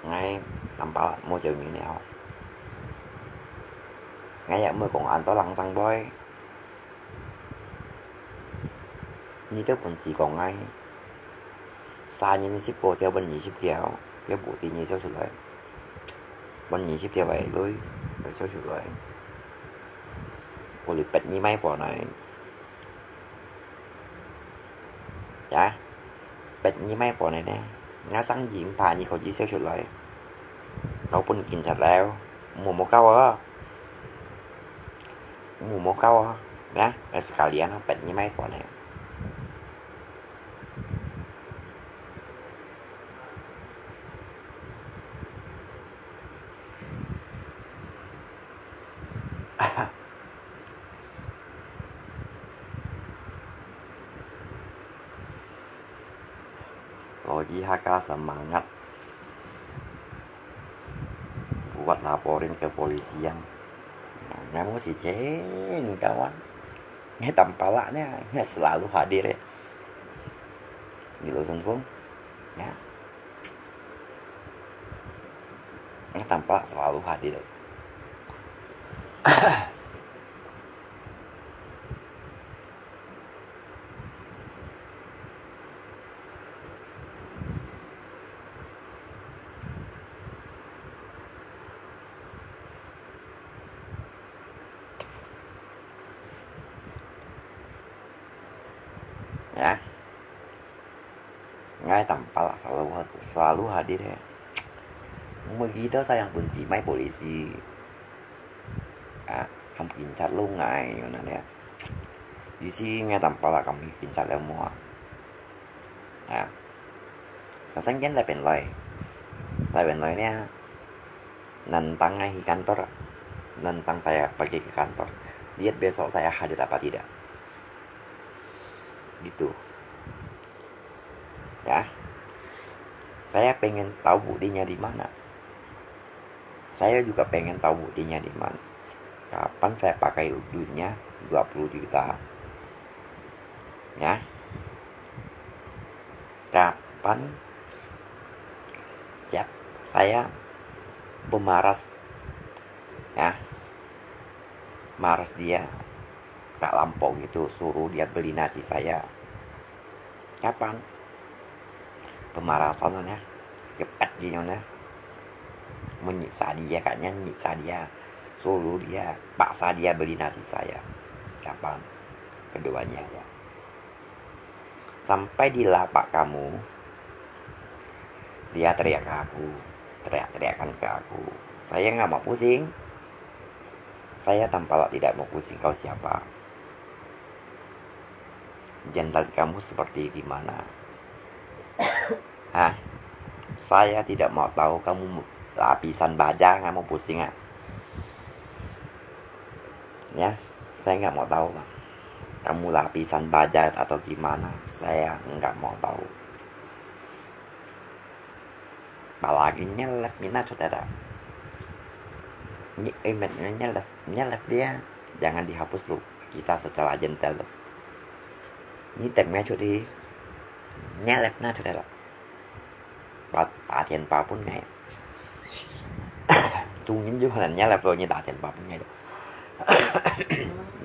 Ngai Tampalak mo jauh ni neo. Ngai yak mo kong an to lang sang boy. Ni tu pun si kong ngai. Sa ni ni sip ko theo ban ni sip theo. Theo bu ti ni theo sut lai. Ban ni sip theo ai lui. Ai theo sut lai. Ko li pet ni mai po nai. Ya, pet ni mai po nai ne. Nga sang jing pa ni ko ji seo sut lai. Kau pun kin chat leo. Mu mo kau a. Mu mo kau a. Ya, sekalian pet ni mai po nai. Loji Hakka semangat buat laporin ke polisian. Nah, namun si Jen kawan, ngai Tampalak ni, ngai selalu hadir ya. Di Lusun pun, ya. Ngai Tampalak selalu hadir. Ya. Ngai tampalak selalu, selalu hadir ya. Begitu saya pun si mai polisi. Ah, ham kincat lu ngai, yun ya. Di si ngai tampalak kami kincat lu mua. Ah. Nasan ken lai pen lai. Lai pen lai ni. Nantang ngai hi kantor. Nantang saya pergi ke kantor. Lihat besok saya hadir apa tidak. Gitu. Ya. Saya pengen tahu buktinya di mana. Saya juga pengen tahu buktinya di mana. Kapan saya pakai duitnya dua puluh juta? Ya. Kapan siap saya pemaras? Ya. Maras dia. Kak Lampok itu suruh dia beli nasi saya. Kapan? Pemarasan ya. Cepat dia ya. Menyiksa dia, katanya nyiksa dia. Suruh dia, paksa dia beli nasi saya. Kapan? Keduanya ya. Sampai di lapak kamu, dia teriak ke aku, teriak-teriakan ke aku. Saya nggak mau pusing. Saya tampalak tidak mau pusing kau siapa. Jenderal kamu seperti di mana? Hah? Saya tidak mau tahu kamu lapisan baja, nggak mau pusing ah. Ya, saya nggak mau tahu lah. Kamu lapisan baja atau gimana, saya nggak mau tahu. Apalagi nyelep, mina sudah ada. Ni, eh, met-, nyelep, nyelep dia, jangan dihapus lu. Kita secara gentle lu. Ni tem ngai cut hi, nyelep na sudah ada. 打，打電話分𠊎。中人有可能也來過，你打電話分𠊎。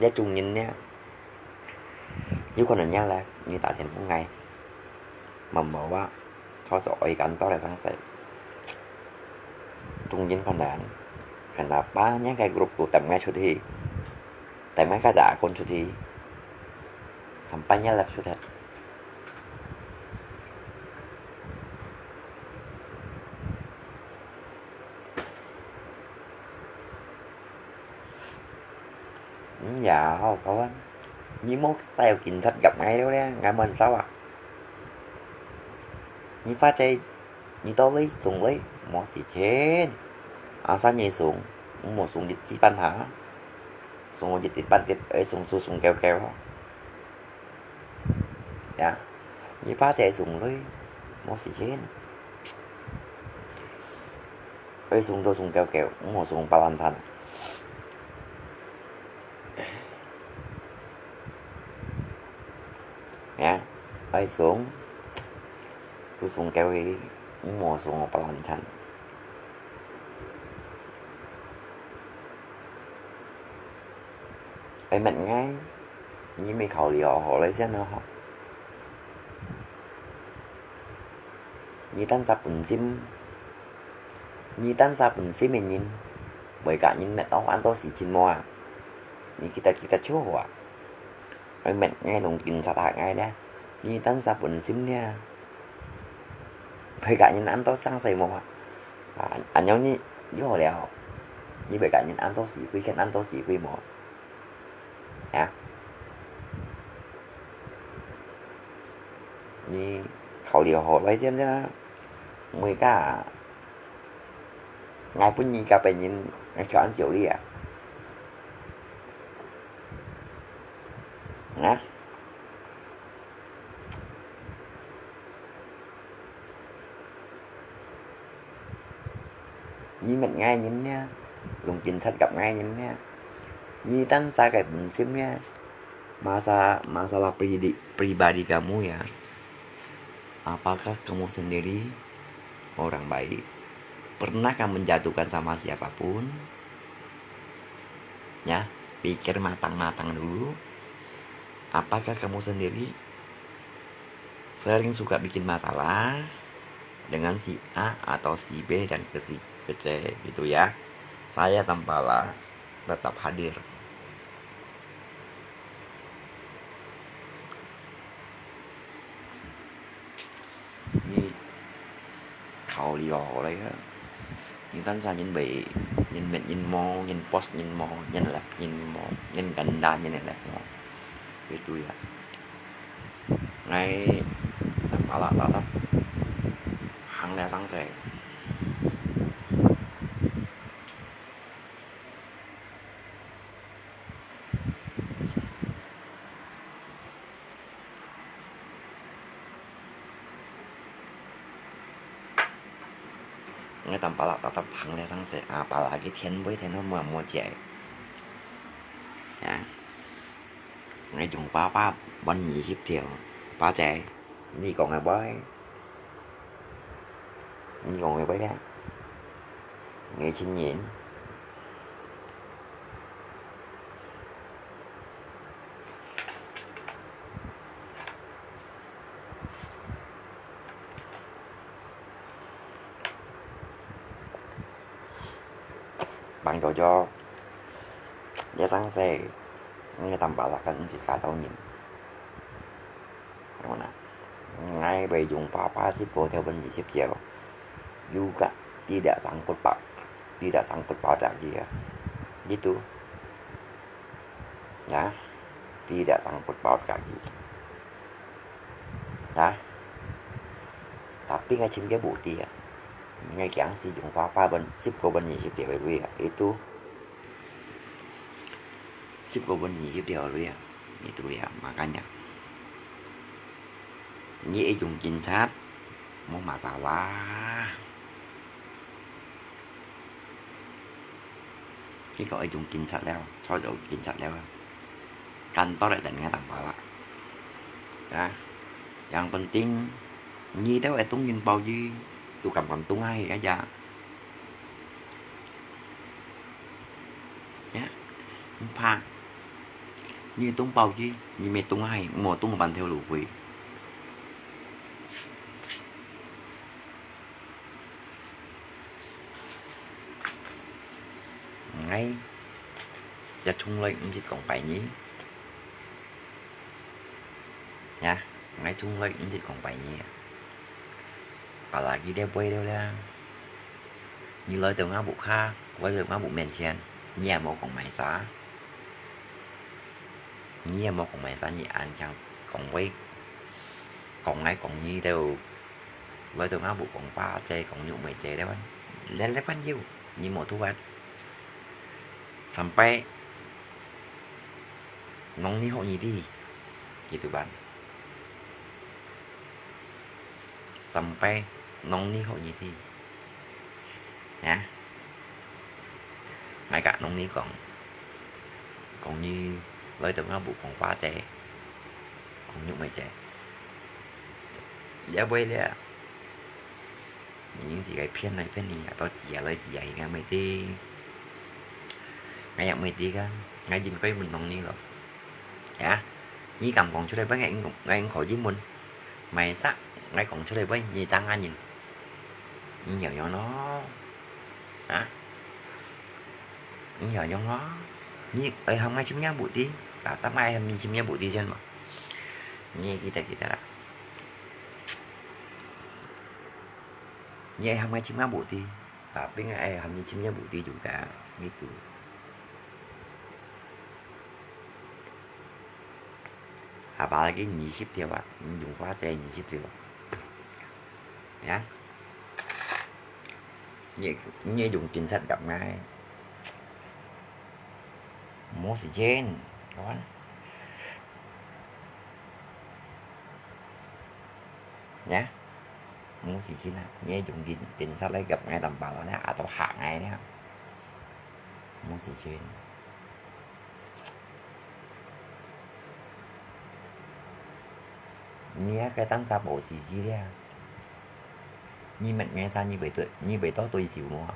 這中人呢，有可能也來，你打電話分𠊎。Membawa cocok ikan toh datang saya。中人可能，kenapa 你个 grup tu tem ngai cut hi，tem ngai kada akun cut hi。Sampai nyelep sudah. Hm, ya, hao kawan. Ni mô tayo kinsat gap ngai liu le, ngai mân sao ah. Ni pha chay, ni to lui, sung lui, mô si chen. Asa ni sung, mô sung dit si pan ha. Sung dit dit pan dit, ê sung su sung kêu kêu. Ya, ni pha chay sung lui, mô si chen. Ê sung to sung kêu kêu, mô sung palan san. Ya, ê sung, tu sung kêu hi, mô sung palan san. Ê met ngai, ni mi khao liao hô lai sian hô. Ni tan sa pun sim, ni tan sa pun sim ê nin, bơi kak nin met ôh an to si chin mô ah. Ni kita kita chua hô ah. Ê met ngai lung kinsat hak ngai nia, ni tan sa pun sim nia. Bơi kak nin an to sang sai mô ah. An, an yong ni, yo liao. Ni bơi kak nin an to si kui, khen an to si kui mô. Ya. Ni khao liao hô lai sian sian ah. Mui ka. Ngai pun ni ka pen nin, ngai cho an siu li ah. Ya. Ni met ngai nin nia, lung kinsat gap ngai nin nia. Ni tan sa kai pun sim nia. Masa, masalah pribadi, pribadi kamu ya. Apakah kamu sendiri orang baik? Pernahkah menjatuhkan sama siapapun? Ya, pikir matang-matang dulu. Apakah kamu sendiri sering suka bikin masalah dengan si A atau si B dan ke si ke C gitu ya. Saya tampalak tetap hadir. 有好了呀。你單單人為人滅人無，人boss人無，人left人無，人ganda人left無，就對啊。𠊎打啦打啦，行了上去。 𠊎當巴拉搭搭行了上去啊，巴拉个天位天后無無姐。啊，𠊎用花花分二十條，巴姐，你講个話，你講个話咧，𠊎承認。 Bang Jojo，這生世，你个當巴拉跟毋識加州人。有無啦？𠊎會用爸爸十個條分二十條，有个，tidak sangkut paut，tidak sangkut paut lagi啊。Gitu。 Ya, tidak sangkut paut kaki. Ya, tapi ngai chim ke bukti ya. Ngai kiang si jung fa fa ben, sip ko ben ni sip dia lui ya. Itu sip ko ben ni sip dia lui ya. Itu ya, makanya. Ni ijung kinchat, mo masalah. Khi có ijung kinchat leo, cho ijung kinchat leo. Kantor dan ngai tang pala. Ya. Yang penting, nyi teo ai tung yin bao yi, tu kam kam tung ai aja. Ya. Mpa. Nyi tung bao yi, nyi me tung ai, mo tung ban theo lu kui. Ngai, ya chung loi msit kong pai nyi. Ya, ngai chung loi msit kong pai nyi. Apalagi dia boy dia lah. Nyi loi teo ngah bu kha, loi teo ngah bu mian chian, nyi ya mo kong mai sa. Nyi ya mo kong mai sa, nyi an chang kong wei. Kong ngai kong nyi teo. Loi teo ngah bu kong fa che, kong nyuk mei che leo an. Leo leo an yiu, nyi mo tu an. Sampai nong ni hok nyi di. Gitu ban. Sampai nong ni hok nyi di. Ya. Ngai ka nong ni kong. Kong nyi loi teo ngah bu kong fa che. Kong nyuk mei che. Leo boi leo. Nyi si gai phian lai phian ni, to chia lai chia hi ngai mei ti. Ngai yak mei ti ka, ngai jin koi mun nong ni lo. Ya, nyi kam kong chu lai bai ngai, ngai kho jin mun. Mai sa, ngai kong chu lai bai, nyi chang an yin. Nyi yong yong lo. Ha? Nyi yong yong lo. Nyi, ai ham ngai chim nya bu ti. Ta, ta ngai ham nyi chim nya bu ti chen ma. Nyi kita kita la. Nyi ai ham ngai chim nya bu ti. Tapi ngai ai ham nyi chim nya bu ti juga. Gitu. Apalagi nyi sip dia, Pak. Nyi jung fa che nyi sip dia, Pak. Ya. Nyi, nyi jung kinchat gap ngai. Mo si chen, kawan. Ya. Mo si chen na. Nyi jung kin, kinchat lai gap ngai tam pala na, atau hak ngai na. Mo si chen. Nyi a kai tan sa bo si si lia. Nyi met ngai sa nyi bai to, nyi bai to tui siu mo.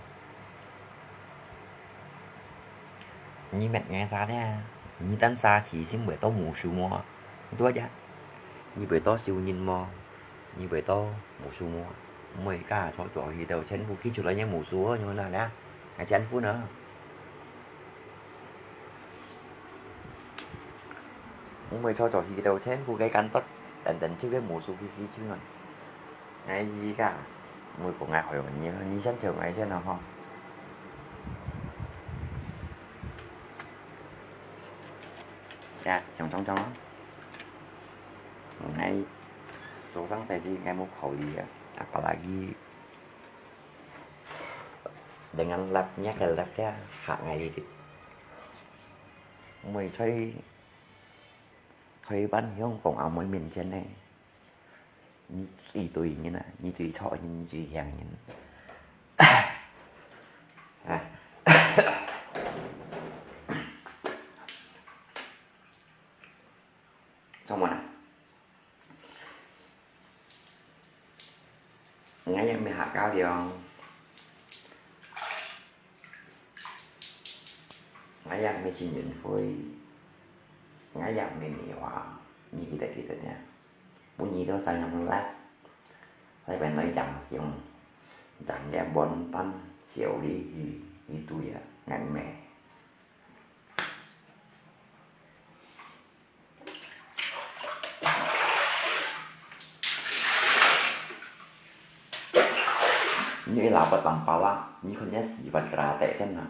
Nyi met ngai sa lia. Nyi tan sa chi sim bai to mu su mo. Tua ja. Nyi bai to siu nyin mo. Nyi bai to mu su mo. Mui ka cho cho hi teo chen bu ki chu lai nyi mu su nyi na lia. Ngai chen fu na. Mui cho cho hi teo chen bu gai kan tot. Ten ten chu gai mu su ki ki chu na. Ngai yi ka. 毋會講𠊎害你，你先笑𠊎先啊吼。呀，想想想啊。𠊎做生意時𠊎無考慮啊，apalagi dengan lab-nya个lab dia hak ngai lidik. Mui choi choi ban hiong kong amoi min chen ne. Ni tui tui ni na, ni tui chok ni, ni tui hiang ni. Ah. Chok mon ah. Ngai yang mi hak kau liong. Ngai yang mi chin yun hui. Ngai yang mi mi wa. Ni kita kita ni. Bunyi tu sayang las. Lai pen noi jang siung. Jang dia bon tan siu li hi. Itu ya. Ngan me. Ni lapot tampala, ni konyol sifat keratek sen na.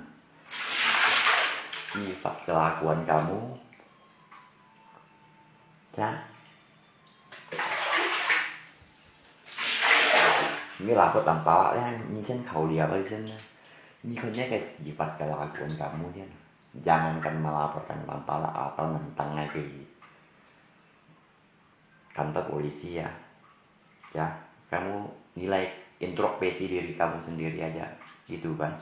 Sifat kelakuan kamu. Ya. Ni lapot tampala ya, ni sen kau liau sen na. Ni konyol ke sifat kelakuan kamu sen. Jangankan melaporkan tampala atau nentang lagi. Kantor polisi ya. Ya, kamu nilai introspeksi diri kamu sendiri aja, gitu kan.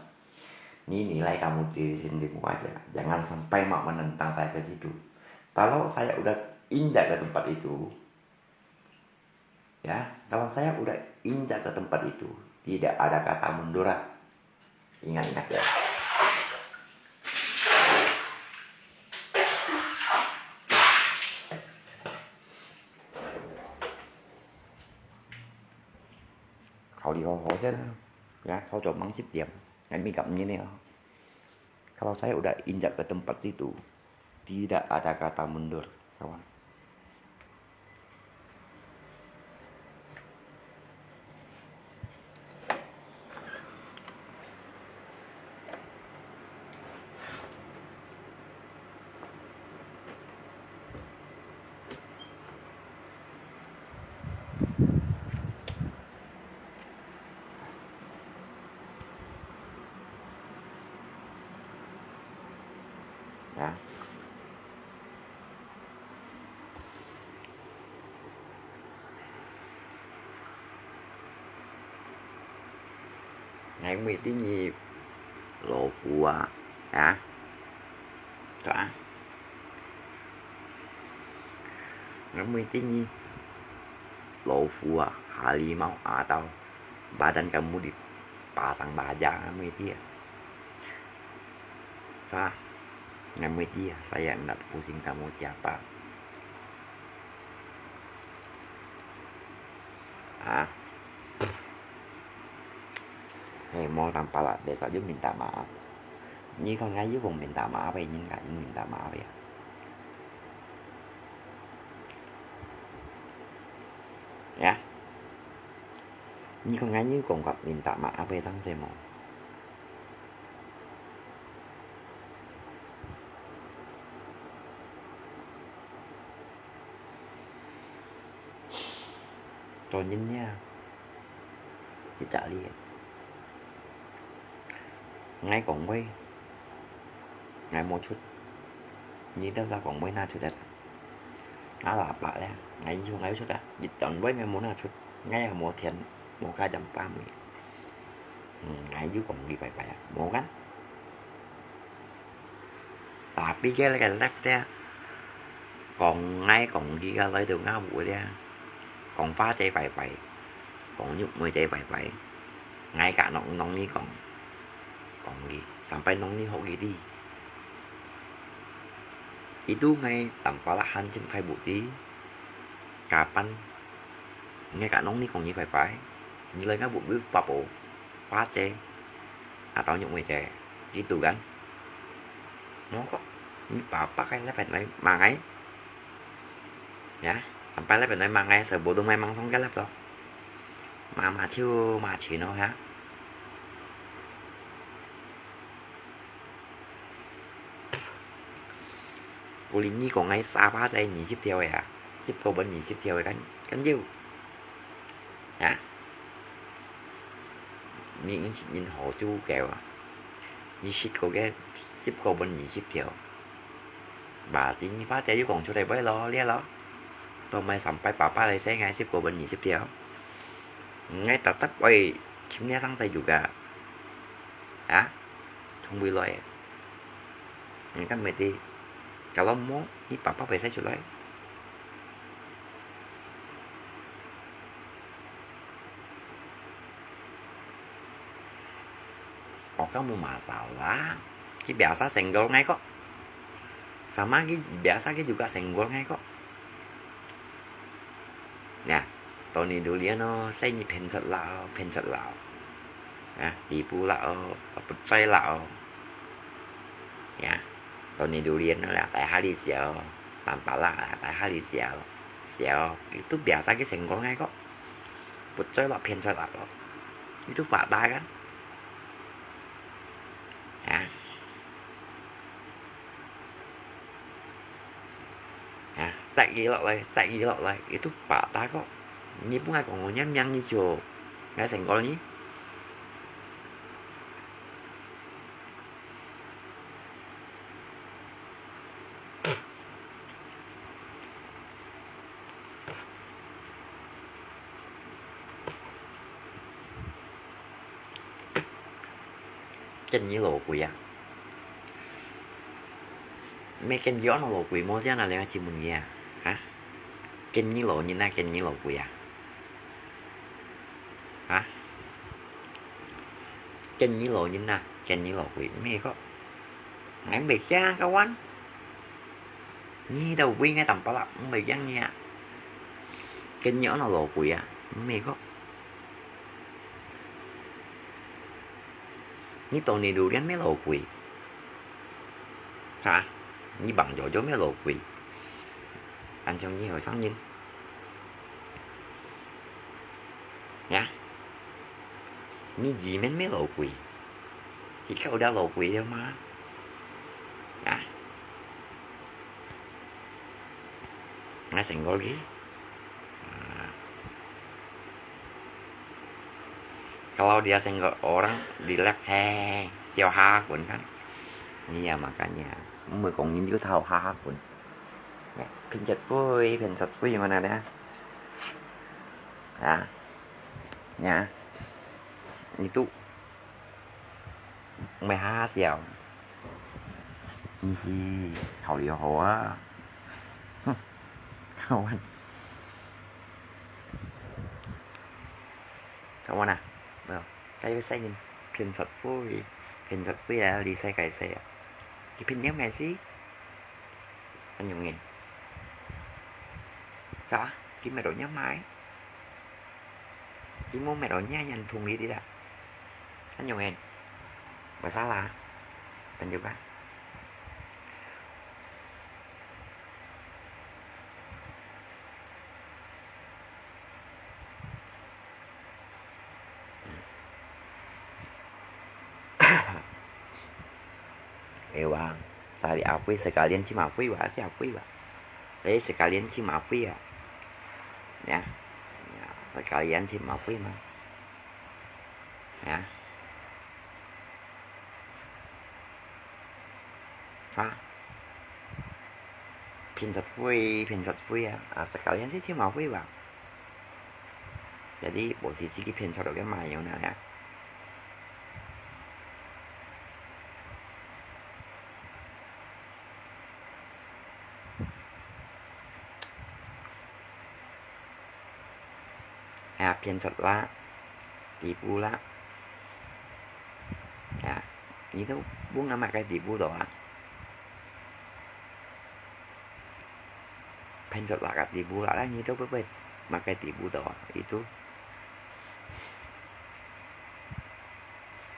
Ni nilai kamu diri sendirimu aja. Jangan sampai mau menentang saya ke situ. Kalau saya udah injak ke tempat itu, ya, kalau saya udah injak ke tempat itu, tidak ada kata mundur. Ingat-ingat ya. Kau di ho ho sen na. Ya, kau coba mang sip diam. Ngai mi kap ni ni. Kalau saya udah injak ke tempat situ, tidak ada kata mundur, kawan. Ya. Ngai mui ti nyi lo fu a, ya. Tuh a. Ngai mui ti nyi lo fu a, harimau atau badan kamu dipasang baja, ngai mui ti a. Tuh a. Ngai mui ti a, saya ndak pusing kamu siapa. Ah. Hei, mo tampala, besok yuk minta maaf. Ni kon ngai yuk kong minta maaf, eh, nyin ngai yuk minta maaf ya. Ya. Ni kon ngai yuk kong kap minta maaf, eh, sang se mo. Cho nên nha, chỉ trả lời. Ngai kong wei, ngai mua chút. Ni tao ra kong wei na chút đấy. Á là bạ đấy, ngai yêu ngai chút đấy. Dịch tận wei ngai mua na chút. Ngai mua thiện, mua cái dăm ba mươi. Ngai yuk kong li pai pai a, mô kan. Tapi ke lai ke lek te, kong ngai kong li ka lai tu ngau bu te, kong fa che pai pai, kong nyuk mui che pai pai, ngai ka nong nong ni kong, kong li, sampai nong ni hok li di. Itu ngai tampala han chim khai bu ti, kapan ngai ka nong ni kong ni pai pai, ni lai ngau bu bu pa po. Pá che, atau nyuk mui che, gitu kan. Mô kok, ni papa kai lep pen lai mangai. Ya, sampai lep pen lai mangai, sebelum mai mangsong ke lep to. 馬馬超馬全咯哈。古年你講个沙發仔二十條个啊，十個分二十條个，敢敢有？啊？你毋識人好做个啊？你識過个十個分二十條？ Berarti你爸姐又講出來會咯，了咯。都買三百八百來細，𠊎十個分二十條。𠊎特特愛尋這上細有个。啊？從未來。你看沒得，kalau無，你爸爸會使出來。 哦，kamu masalah. Ki biasa senggol ngai kok. Sama ki biasa ki juga senggol ngai kok. Nah, Toni Durian no, saya ni 偏出啦，偏出啦。啊，底部啦哦，不在啦哦。Ya, Toni Durian no lah, tai hari siau, tampala lah, tai hari siau, siau. Itu biasa ki senggol ngai kok. 不在了，偏出來了，你都發達啊！啊！啊！跌佢落來，跌佢落來，佢都發達个。你本來講我念念你就，𠊎成功呢？ 見你老鬼啊！毋係見你安到老鬼，無先啊，你愛請問你啊？哈？見你老人啊，見你老鬼啊？ 啊？見你老人啊，見你老鬼，毋係个。𠊎毋係驚个，kawan。你都為𠊎擔保啦，毋係驚你啊。見你安到老鬼啊，毋係个。你到你都連咩老鬼？哈？你幫著就咩老鬼？恁像你後生人。 Ya. Ni ji men me lo kui. Ikaw da lo kui dia ma. Ya. Nga single gi. Ah. Kalau dia single orang di lab, hei, siau hakun kan. Iya, makanya. Mui kong ni juga tahu hakun. Ya, pencet pui, pencet pui mana dia? Ya. Ya. Itu. Mui ha siau. Ni si hảo了好啊。Kawan. Kawan ah. Well, kayo sa ingin pencet pui. Pencet pui ya, di saya kaya saya. Di penyam ngai si. Kan yung ngin. Ka, di medo niya mai. Di mo medo niya yan thung di da. Kan yung ngin. Masalah. Kan yung ka. Ewang, tadi apa sekalian cima fui wa, siapa fui wa? Eh, sekalian cima fui ya. Ya. Ya, sekalian cima fui ma. Ya. Ha? Pencet pui, pencet pui ya. Ah, sekalian si cima fui wa. Jadi, posisi ki pencet oke mayona ya. Ya, pencet la, tipu la. Ya, ni tu bunga makai tipu to ah. Pencet la ka tipu la, ni tu pe pe makai tipu to ah. Itu.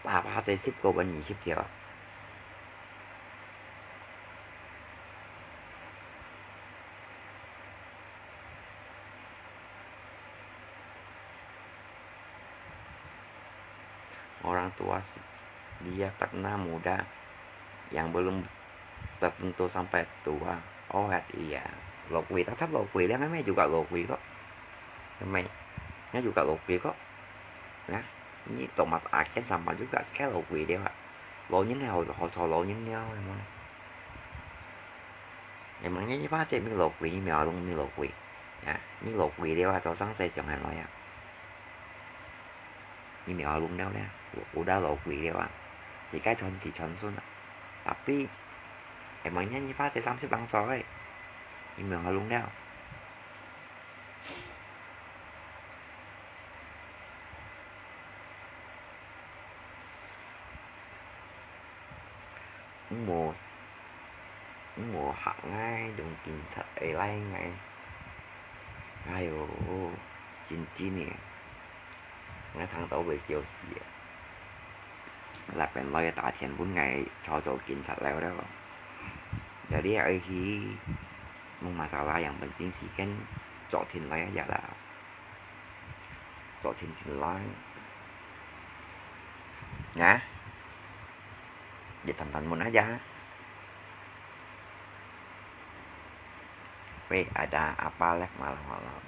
Sapa se sip ko ban ni sip dia. orang tua, dia pernah muda yang belum tertentu sampai tua. Oh, iya. 老鬼，tetap 老鬼了，ngai juga 老鬼 kok. Ngai juga 老鬼 kok. Nah, ini Thomas Aken sama juga sekarang 老鬼 dia. 老人了，好，好，老人了，有無呢？Emangnya你發現你老鬼，你苗龍你老鬼，啊，你老鬼了啊，早上洗上來啊，你苗龍了呢，我，我的老鬼了啊，自家傳子傳孫啊。Tapi，emangnya你發現三十零歲，你苗龍了。 Emo, emo hak ngai dong 警察个來ngai。哎喲，真真个，𠊎聽到會笑死啊！Laban來打電分𠊎吵吵警察了了。Jadi愛去，無masalah，yang penting時間昨天來啊啦。 昨天天來。Nah, ya tonton mun aja. Weh, ada apa lep malam-malam?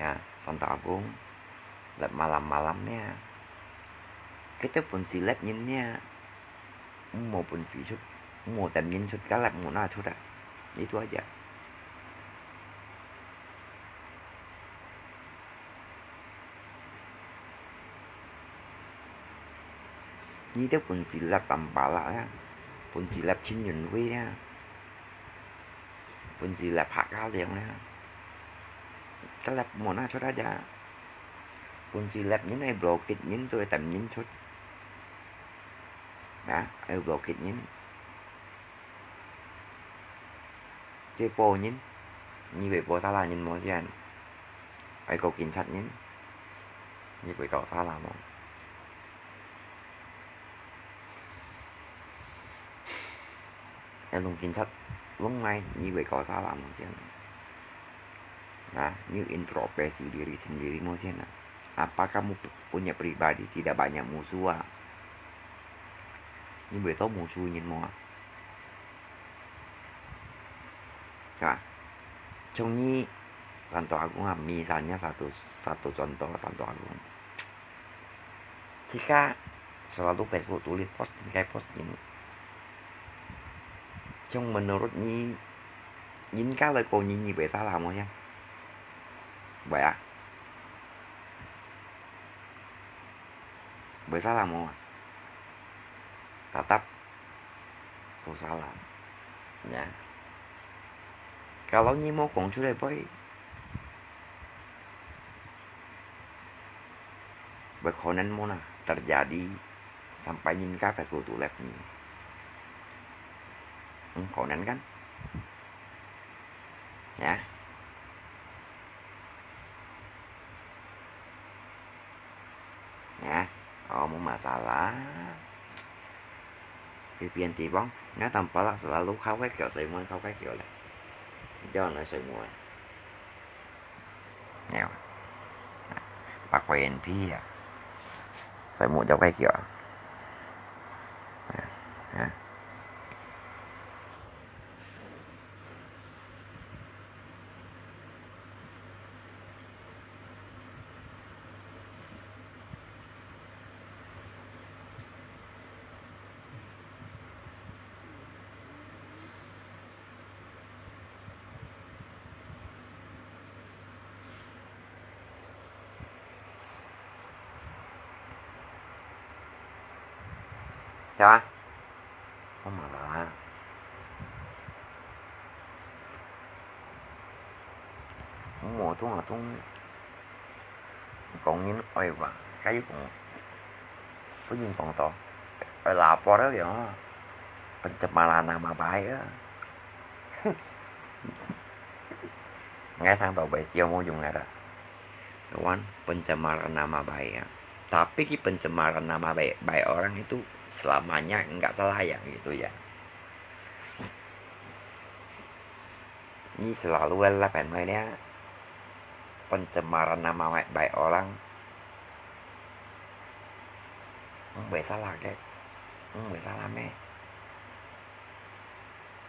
Ya, Santo Agung, lep malam-malam nia. Kita pun silep nyin nia. 無本事出，無店面出，該來無哪出啊？Itu aja。你兜本事立Tampalak啊，本事立青雲會啊，本事立客家庄啊，該來無哪出啊？本事立人愛block人，做店面出。 啊，愛block人。Jadi保人，你會保salah人無先？愛告警察人，你會告salah無？愛弄警察，弄來，你會告salah無先？Nah, you introspeksi diri sendiri無先啊？Apa kamu punya pribadi tidak banyak musuh啊？你會多無輸人無啊？係吧？從你Santo Agung啊，misalnya satu satu contoh Santo Agung。 Jika selalu Facebook tulis posting，該posting。Cuma menurut你，人家來告你，你會salah無呀？會啊。會salah無啊？Tetap。 Bersalah. Ya. Kalau你無講出來，會，會可能無哪terjadi sampai人家Facebook tutup你。嗯，可能kan？Ya。 Nah, oh, 無masalah。Pipian tibong, ngā tampalak selalu kau kai kiok，水門kau kai kiok咧。Jangan水門。Nèo. Pak Wen Pi à.水門jau kai kiok. Ya, ya. 係啊，好麻煩啊。無通啊通，講人愛話，該又講，不應講到，愛拉波了樣啊，pencemaran nama baik啊。 Ngai sang tau bai sio mo yung ngai ta. Wan, pencemaran nama baik ya. Tapi ki pencemaran nama baik, baik orang itu selamanya enggak salah ya, gitu ya. Ni selalu lah pen mai dia. Pencemaran nama baik, baik orang. 毋會salah个，毋會salah咩？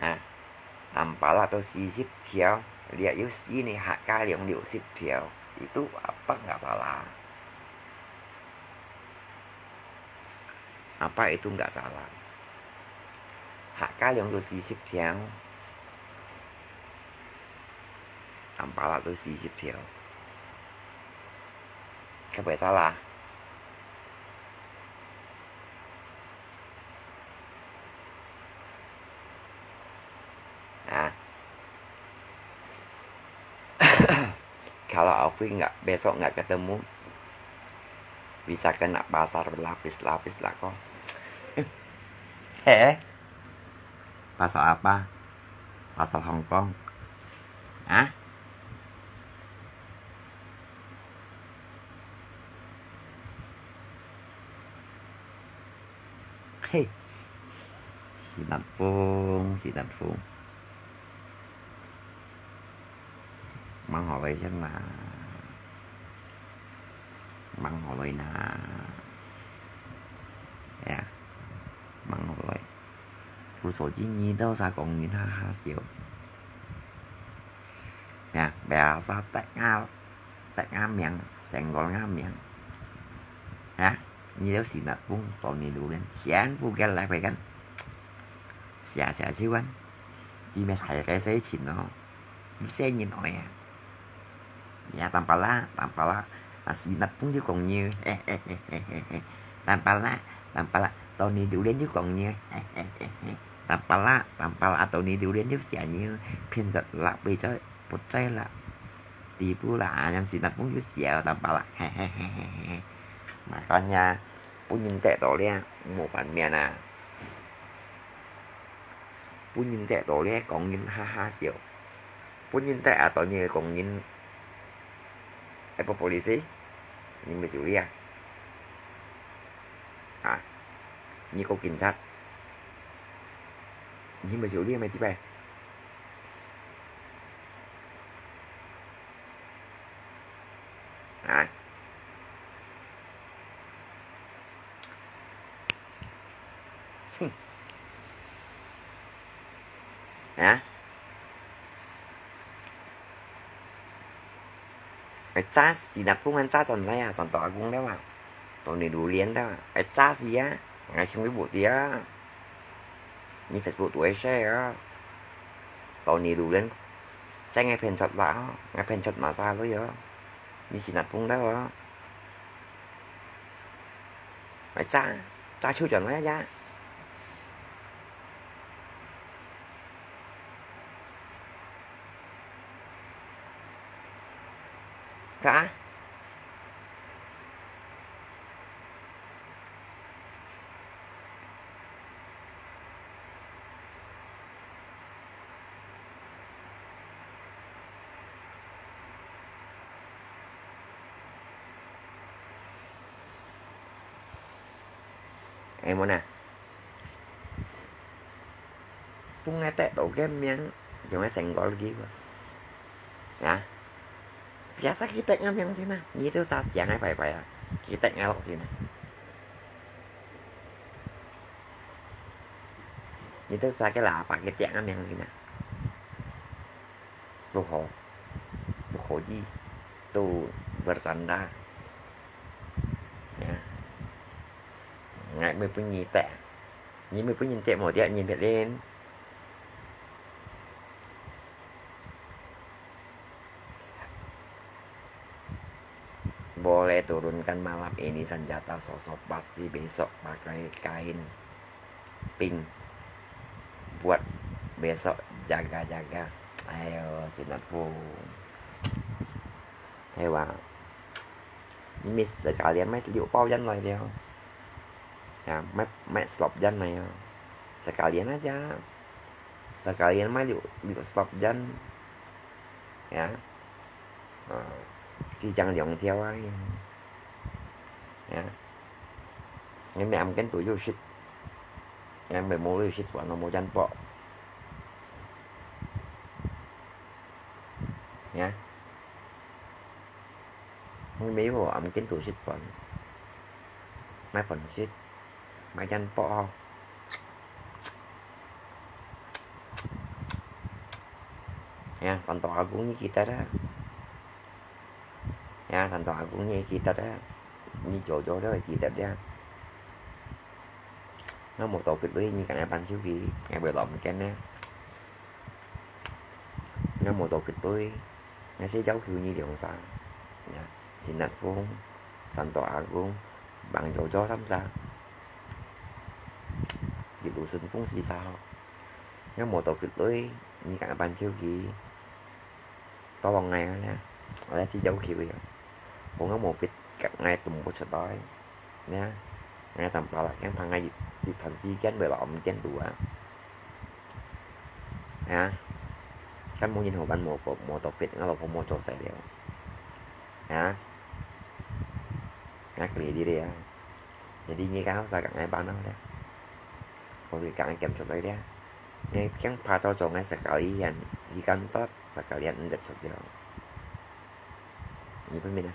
啊，Tampalak都四十條，這有四呢，客家龍六十條，itu apa nggak salah？Apa itu nggak salah？客家龍都四十條，Tampalak都四十條。 該會salah？啊？Kalau Alvin nggak, besok nggak ketemu, bisa kena pasal berlapis-lapis lah kau. Heh? Pasal apa? Pasal Hong Kong? Hah? Hei, Sinat Phung, Sinat Phung. Mang hò lôi chén nà. Mang hò lôi nà. Ya, mang hò lôi. Phú Sổ Chí Nhi đâu xa công nhân ha ha siêu. Ya, bé xa tách ngao. Tách ngam miệng, sengkol ngam miệng. Hả? Nhi liêu Sinat Phung, Tony Lu Liên, 全部 get lại vềกัน. Xia xia siu ăn. Đi mẹ thầy cái sẽ chỉnh nó. Đi xe nhìn nói à. Ya, Tampalak, Tampalak. À, Sinat Phung chứ còn nhiều. Tampalak, Tampalak. Tony Lu Liên chứ còn nhiều. Tampalak, Tampalak. À, Tony Lu Liên chứ xia nhiều. Phiên giật lạc bị chơi. Put-cai lah. Tipu lah, yang Sinat Phung yu siau Tampalak. Makanya, pun nyin tek to lia, mu fan mian ah. Pun nyin tek to lia, kong nyin ha ha siau. Pun nyin tek a to nyi kong nyin. Apa polisi? Nyi me siu lia. Ah. Nyi ko cảnh sát. Nyi me siu lia me jibai. Hả? Hả? Ai cha si na pung an cha chọn lai à, chọn tỏ a kung đâu à. Tao ni đủ liên đâu à. Ai cha si á. Ngai chung với bộ tía. Nyi Facebook tuai share á. Tao ni lu lên. Share ngai phen chọt lạ á. Ngai phen chọt mà xa lối á. Nyi si nat phung đó á. Ai cha. Cha chiu chọn lối á. Cha. Em mana? Pung ngai tek to ke miang, yung ngai sengkol ki ba. Ya. Biasa ki tek ngai miang sina. Ni tu sa siang ngai pai pai ya. Ki tek ngai lok sina. Ni tu sa ke la apa ki tek ngai miang sina. 不好，不可以，都 bersandar. Ya. Ngai me pun ni tek. Ni me pun ni tek mo dia ni tek len. Boleh turunkan malam ini senjata sosok pasti besok pakai kain pink buat besok jaga-jaga. Ayo, Sinat Phung. Hay wa. Miss sekalian mai liu bao yan lai liao. Ya, mai mai slop yan lai ya. Sekalian aja. Sekalian mai liu liu slop yan. Ya. Ờ, ki chang liang thiau ai. Ya. Ngai me am ken tu yu shit. Ngai me mo yu shit wa no mo chan po. Ya. Ngai me mo am ken tu shit pon. Mai pon shit. 買間屋吼。哎呀，山東阿公你記得啊？哎呀，山東阿公你記得啊？你早早都會記得啊？𠊎無多幾鐳，你趕緊辦手續，𠊎會落毋見呢。𠊎無多幾鐳，𠊎先要求你兩儕，呀，新南風、山東阿公、幫早早三儕，一路順風四儕好。 若無到佢來，你敢辦手機？到往來啊，我來提要求呀。講我無fit，𠊎動不出來。呀，𠊎tambah啦，驚怕𠊎一，一段時間會老毋見路啊。啊，kan無人好辦，無，無到fit，𠊎老婆無做事了。啊，𠊎可憐你了啊。 Jadi你kan harus agak ngai panau dia. Kau ikan game cuba dia. Ngai kiang pato cong ngai sekalian ikan tot sekalian endet cuba. Ni pun mina.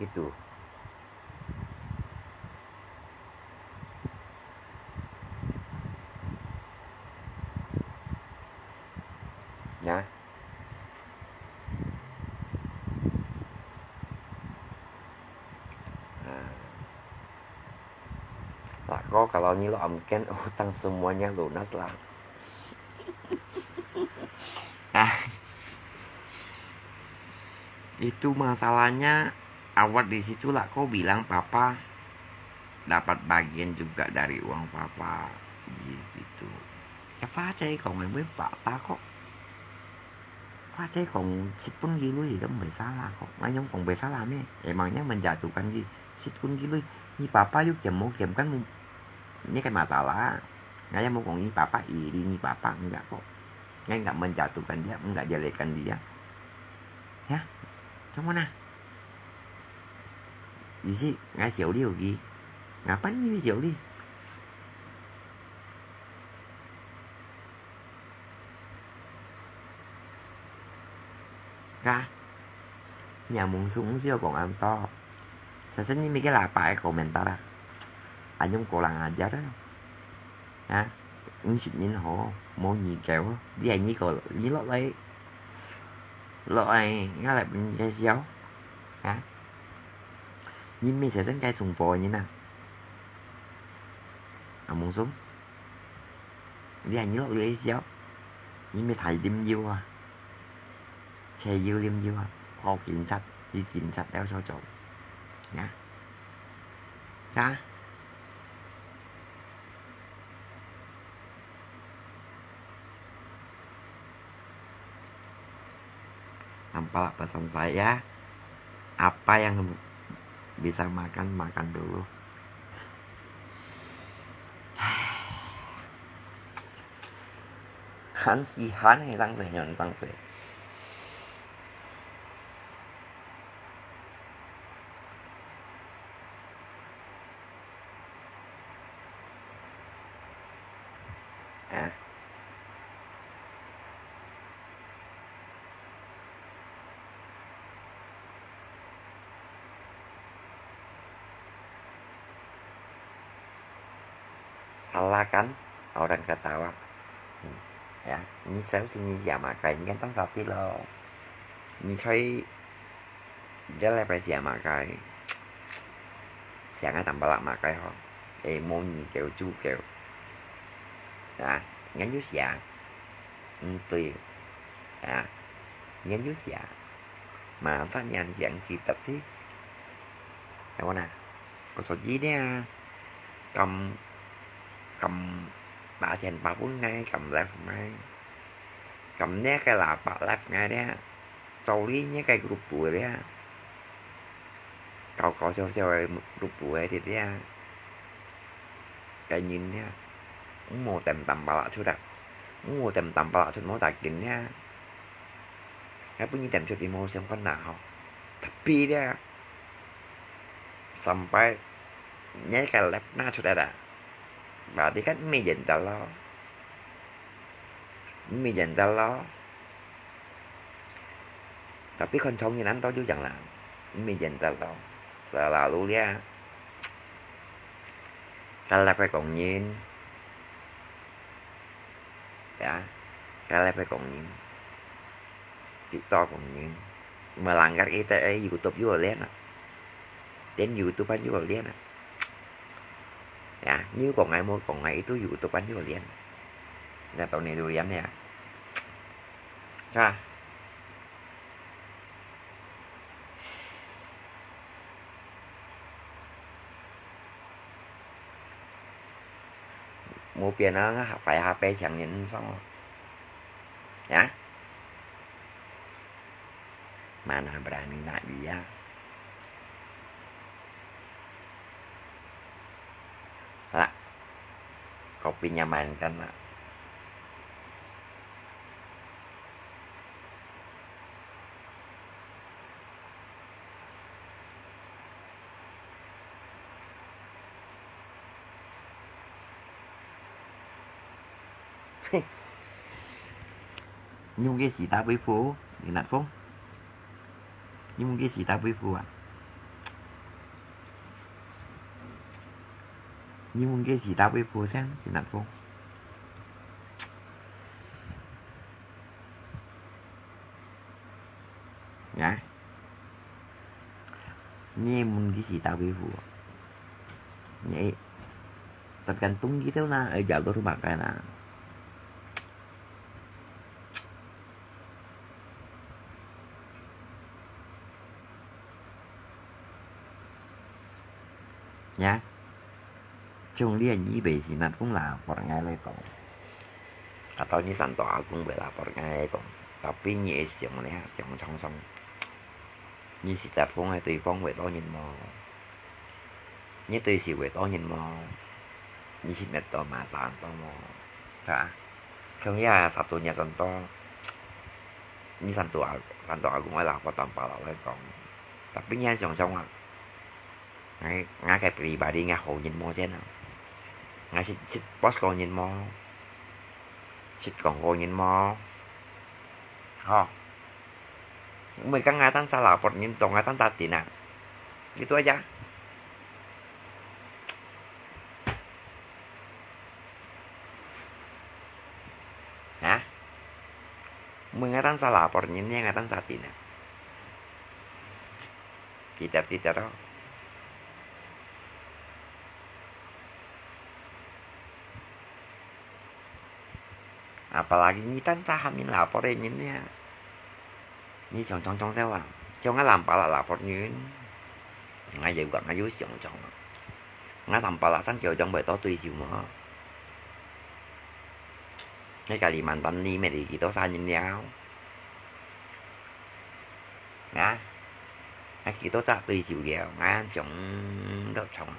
Itu. Ya. Nah. Lah, kau kalau nyilok amken utang semuanya lunas lah. Ah, itu masalahnya awak di situ lah, kau bilang papa dapat bagian juga dari uang papa. Gitu. Siapa aja kau ngambil papa kok? Papa aja kau sipun gilu ya, kan masalah kok. Ngayong kau masalah me, emangnya menjatuhkan di sipun gilu. Ni papa yuk jam mau jam kan mu-, ni kan masalah. Ngayong mau kong ni papa iri ni papa enggak kok. Ngai enggak menjatuhkan dia, enggak jelekkan dia. Ya, cuma nah. Isi ngai siau liu ki. Ngapan ni siau li? Ka, nyamung sung sio kong am to. Sesen ni mikir apa e komentar ah. Anyong kurang ajar ah. Ha? Ung sit nin ho, mo ni kêu, dia ni ko, ni lo lai. Lo ai, nga lai pun ye siau. Ha? Ni mi sesen kai sung po ni na. Amung sung. Dia ni lo ye siau. Ni mi thai lim yu ah. Che yu lim yu ah. Ko kin chat, yu kin chat leo so chou. Ya. Ya. Nampaklah pesan saya, apa yang bisa makan, makan dulu. 很稀罕，你上次，你上次。 啊。Salahkan orang ketawa. Ya, ni saya sini ya makai, ni kan tang sapi lo. Ni saya 你來擺寫麼个？寫𠊎tambah啦麼个吼？會無你狗豬狗。啊，𠊎有寫。毋對。啊，𠊎有寫。Masa你恁樣記得去？Kawan啊，我手機呢？撳，撳，打電話分𠊎，撳left𠊎。撳呢个喇叭left𠊎呢？ 做你呢个group个了，搞搞笑笑个group个了，个人了，無點tambah啦出啊，無點tambah啦出，無打緊了。該本你點出你無相關啦吼，tapi了， sampai 你个 live 拿出来了，berarti kan 没人的咯，没人的咯。Tapi 看场人安到就样啦，没人的咯。Selalu 咧，个 live 个工人，呀，个 live 个工人，TikTok 工人，melanggar kita 个 YouTube 又有练了，连 YouTube 又有练了。 Ya, 你有講𠊎無講𠊎，佢都有讀完就練。那到你就練了。是吧？無變啊，𠊎下擺下擺像人上哦。Ya? Mana berani nak dia? Lah, kopinya mainkan lah. Heh. Ni mungkin si ta bui phu, si Nat Phung. Ni mungkin si ta bui phu ah. Ni mungkin si ta bui phu sen, si Nat Phung. Ya. Ni mungkin si ta bui phu. Ni, tergantung kita na, eh, jago rumah kan na. Ya. Trong lian ni bai si Nat Phung lapor ngai lai kong. Atau ni Santo Agung bai lapor ngai lai kong. Tapi ni siang ni, siang chong chong. Ni si Nat Phung ai, 對方會多人無？你對手會多人無？你識滅到馬上多無？哈？像呀，satu-nya Santo，你Santo阿，Santo Agung愛lapor Tampalak來講，tapi你想想啊，𠊎，𠊎个pribadi，𠊎好人無先啊，𠊎識，識post過人無？識講過人無？吼。 Mui kang ngatan sa lapor nyin tong ngatan tatin a. Gitu aja. Hah? Mui ngatan sa lapor nyin, ya ngatan sa tina. Kita-kita to. Apalagi ngitan sa hamin lapor e nyin ya. Nyi siông chóng chóng seo a, chiông a Tampalak lapor nyin. Nga yeu gak nga yu siông chóng. Nga Tampalak san kiêu chóng bai to tui siu mo. Nga Kalimantan ni me li kito sa nyin liao. Nga. Nga kito sa tui siu liao, nga siông dok chóng.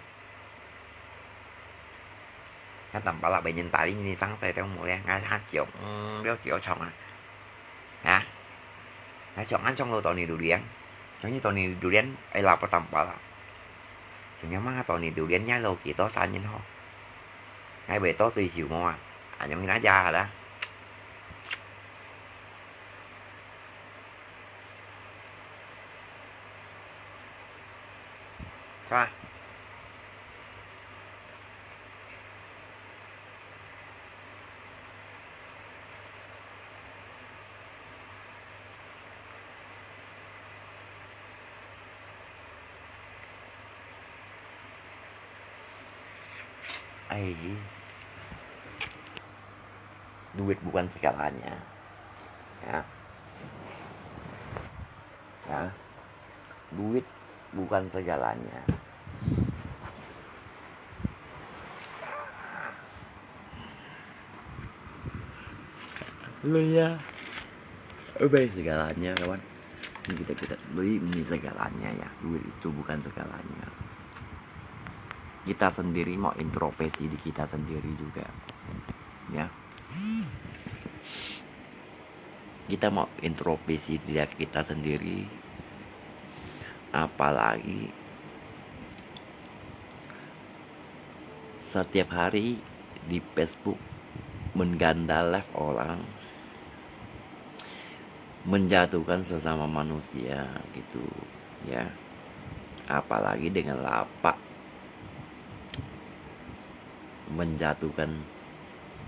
Nga Tampalak bai nyin tali nyi sang sai teo mo le, nga ha siông, mm, liao siu chóng a. Ha? Nga siông an chóng lo to ni du liang. Chóng ni to ni du liang, ai lapor Tampalak. Chóng ni ma to ni du liang nya lo kito sa nyin ho. Ngai bai to tui siu mo a. An yong ni na ja la. Sa. Ai, duit bukan segalanya. Ya. Ya. Duit bukan segalanya. Lui ya. Bai segalanya, kawan. Ini kita, kita, lui ini segalanya ya. Duit itu bukan segalanya. Kita sendiri mau introspeksi di kita sendiri juga. Ya. Kita mau introspeksi diri kita sendiri, apalagi Setiap hari di Facebook mengganda live orang, menjatuhkan sesama manusia gitu, ya. Apalagi dengan lapak menjatuhkan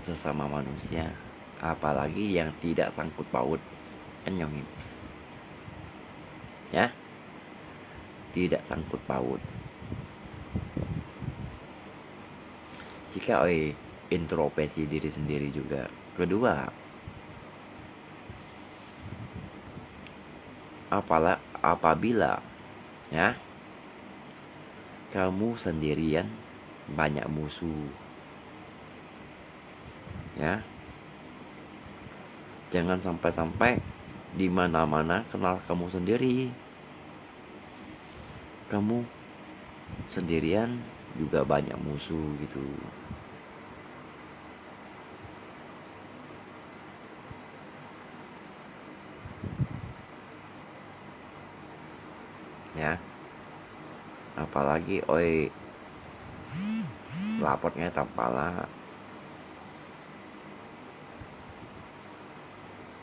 sesama manusia, apalagi yang tidak sangkut paut. Kan nyong, ya. Tidak sangkut paut. Sikap oi introspeksi diri sendiri juga. Kedua, apala-, apabila, ya, kamu sendirian, banyak musuh. Ya. Jangan sampai-sampai di mana-mana kenal kamu sendiri. Kamu sendirian juga banyak musuh gitu. Ya. Apalagi oi lapor ngai tampala.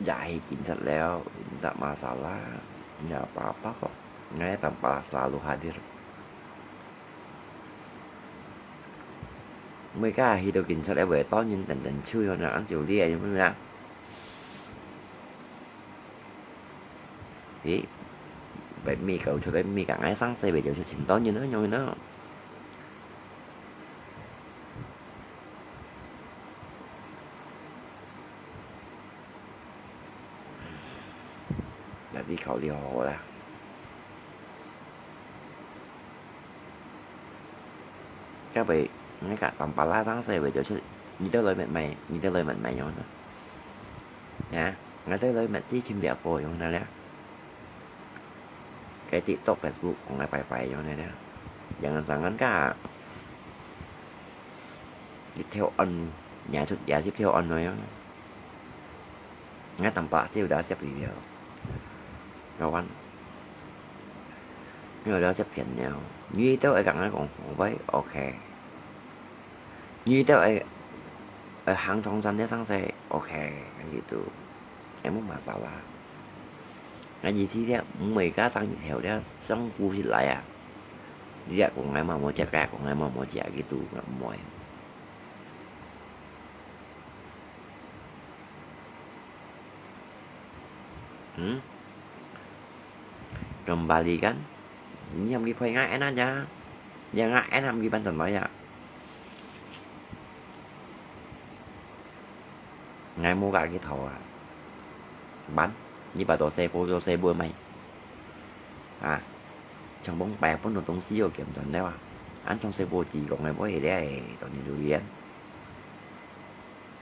Ya, hi cảnh sát 了, tidak masalah. Tidak apa-apa kok. Ngai tampala selalu hadir. Mereka hidup cảnh sát 了 會當然等等就有人按照你啊，有沒有啊？ Ê, bai mi kau chua bai mi kang ai sang se bai jiu chua chin tau nyin nơ, nyong nơ. Jadi kau liu lah. Ka bai, ngai ka tampala sang se bai jiu chua, nyi tau loi met mai, nyi tau loi met mai nyong nơ. Ya, ngai tau loi met si chim bia po nyong nơ lia. Cái TikTok, Facebook của ngài phải phải rồi này nè. Jangan-jangan cả. Tiếp theo ăn, nhà xuất giá tiếp theo ăn rồi á. Ngài tầm bạ siêu đã xếp đi rồi. Rồi anh. Ngài đã xếp hiện nhau. Như tôi ấy gặng ngài còn không với, ok. Như tôi ấy, ở hàng trong sân để sang xe, ok, gitu. Em không masalah. Ngai意思咧，毋會加上以後咧，上古起來啊，你也講𠊎嘛無食，佢也講𠊎嘛無食，佢都毋會。Hmm? Kembalikan, ni ham ki phai ngai enak ja. Ya ngai enak ki bantan maya. Ngai mua cả cái thầu à. Bán, như bà tổ xe cô, tổ xe bùa mày. À, chẳng bóng bè phun đồ tông xí ở kiểm toán đấy à. Ăn trong xe cô chỉ có ngày bố hề đấy, tổ này lưu ý ăn.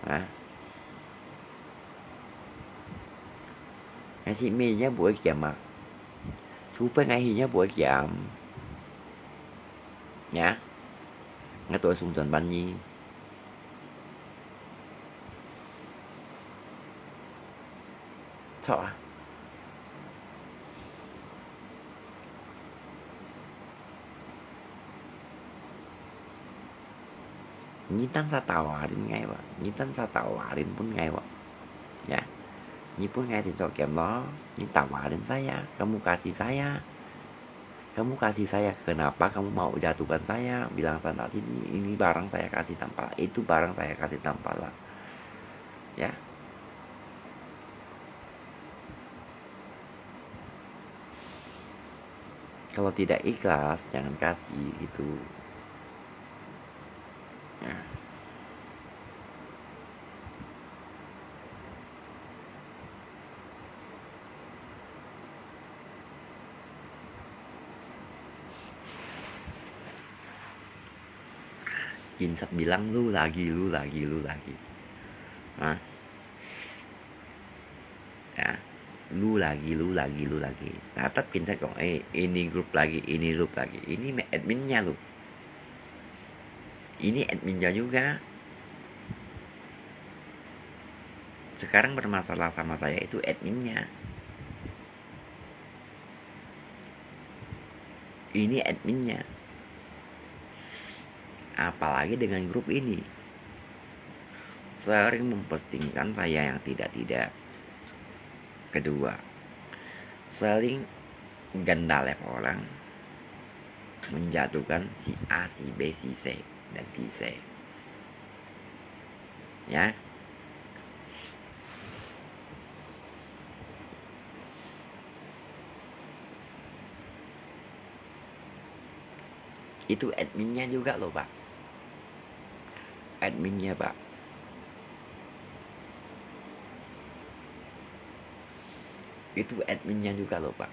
À. Ngai xí mi nhá bùa kiểm à. Chú phê ngai hì nhá bùa kiểm. Nhá. Ngai tổ sung dần bắn nhi. Chọ à? Nyi tan sa tawarin ngai wa, nyi tan sa tawarin pun ngai wa. Ya. Nyi pun ngai sin so kem lo, nyi tawarin saya, kamu kasih saya. Kamu kasih saya, kenapa kamu mau jatuhkan saya? Bilang sana sini, ini barang saya kasih tampal, itu barang saya kasih tampal lah. Ya. Kalau tidak ikhlas, jangan kasih gitu. Ya. Cảnh sát bilang lu lagi, lu lagi, lu lagi. Hah? Ya, lu lagi, lu lagi, lu lagi. Nah, tap cảnh sát kong, eh, ini grup lagi, ini grup lagi. Ini adminnya lu. Ini adminnya juga. Sekarang bermasalah sama saya itu adminnya. Ini adminnya. Apalagi dengan grup ini. Sering mempostingkan saya yang tidak-tidak. Kedua, sering ganda live orang, menjatuhkan si A, si B, si C, dan si C. Ya. Itu adminnya juga loh, Pak. Adminnya, Pak. Itu adminnya juga loh, Pak.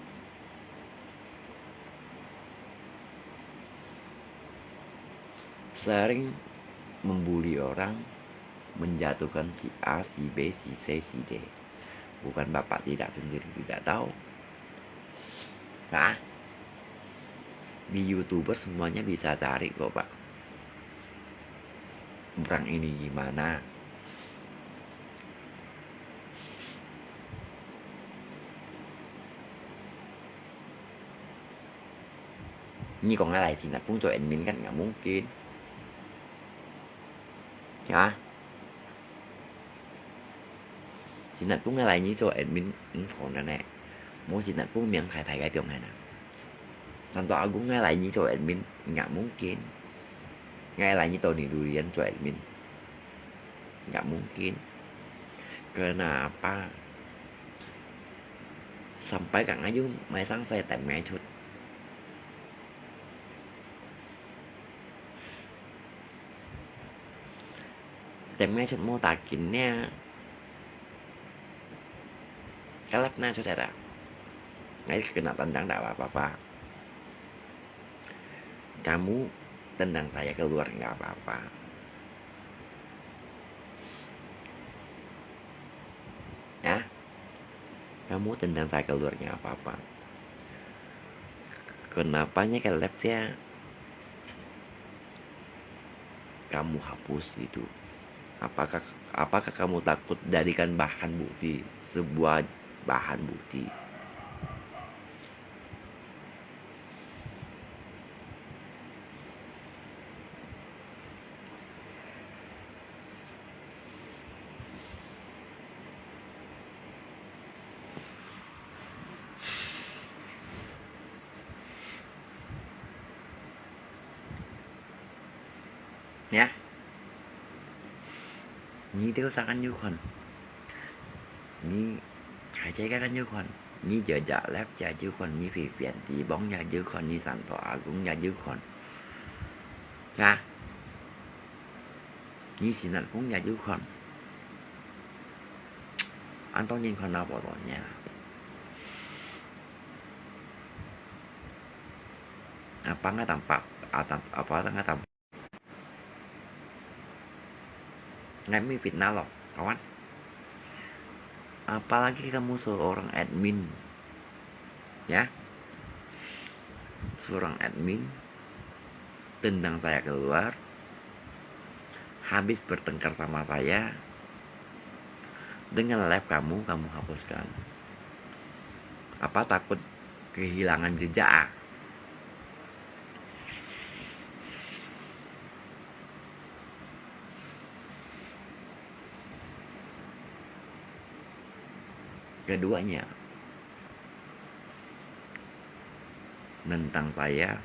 Sering membuli orang, menjatuhkan si A, si B, si C, si D. Bukan Bapak tidak sendiri tidak tahu. Hah? Di YouTuber semuanya bisa cari kok, Pak. Orang ini gimana? Nyi kok ngalai si Natpung cho admin kan nggak mungkin. Ya. Si Natpung ngalai nyi cho admin, hm, kok na ne. Mo si Natpung miang thai thai gai piong hai na. Santo Agung ngalai nyi cho admin, nggak mungkin. Ngalai nyi to ni durian cho admin. Nggak mungkin. Kenapa? Sampai Kang Ayu mai sang saya tem ngai chut. Tem ngai chut mo ta kin ne. Kalap na chut ada. Ngai kena tendang tak apa-apa. Kamu tendang saya keluar nggak apa-apa. Ya. Kamu tendang saya keluar nggak apa-apa. Kenapanya kalap ya kamu hapus gitu? Apakah, apakah kamu takut jadikan bahan bukti, sebuah bahan bukti? Ya. Nyi teu sakan yu khon. Nyi khai chai kakan yu khon. Nyi jejak lep ya yu khon. Nyi Vivian Tibong ya yu khon. Nyi Santo Agung ya yu khon. Ya. Nyi si Natpung ya yu khon. An to nyin khon na po to nya. Apa nggak tampak, apa nggak tampak. Nggak mi fitnah loh, kawan. Apalagi kamu seorang admin. Ya. Seorang admin tendang saya keluar, habis bertengkar sama saya, dengan live kamu, kamu hapuskan. Apa takut kehilangan jejak ah? Keduanya, nentang saya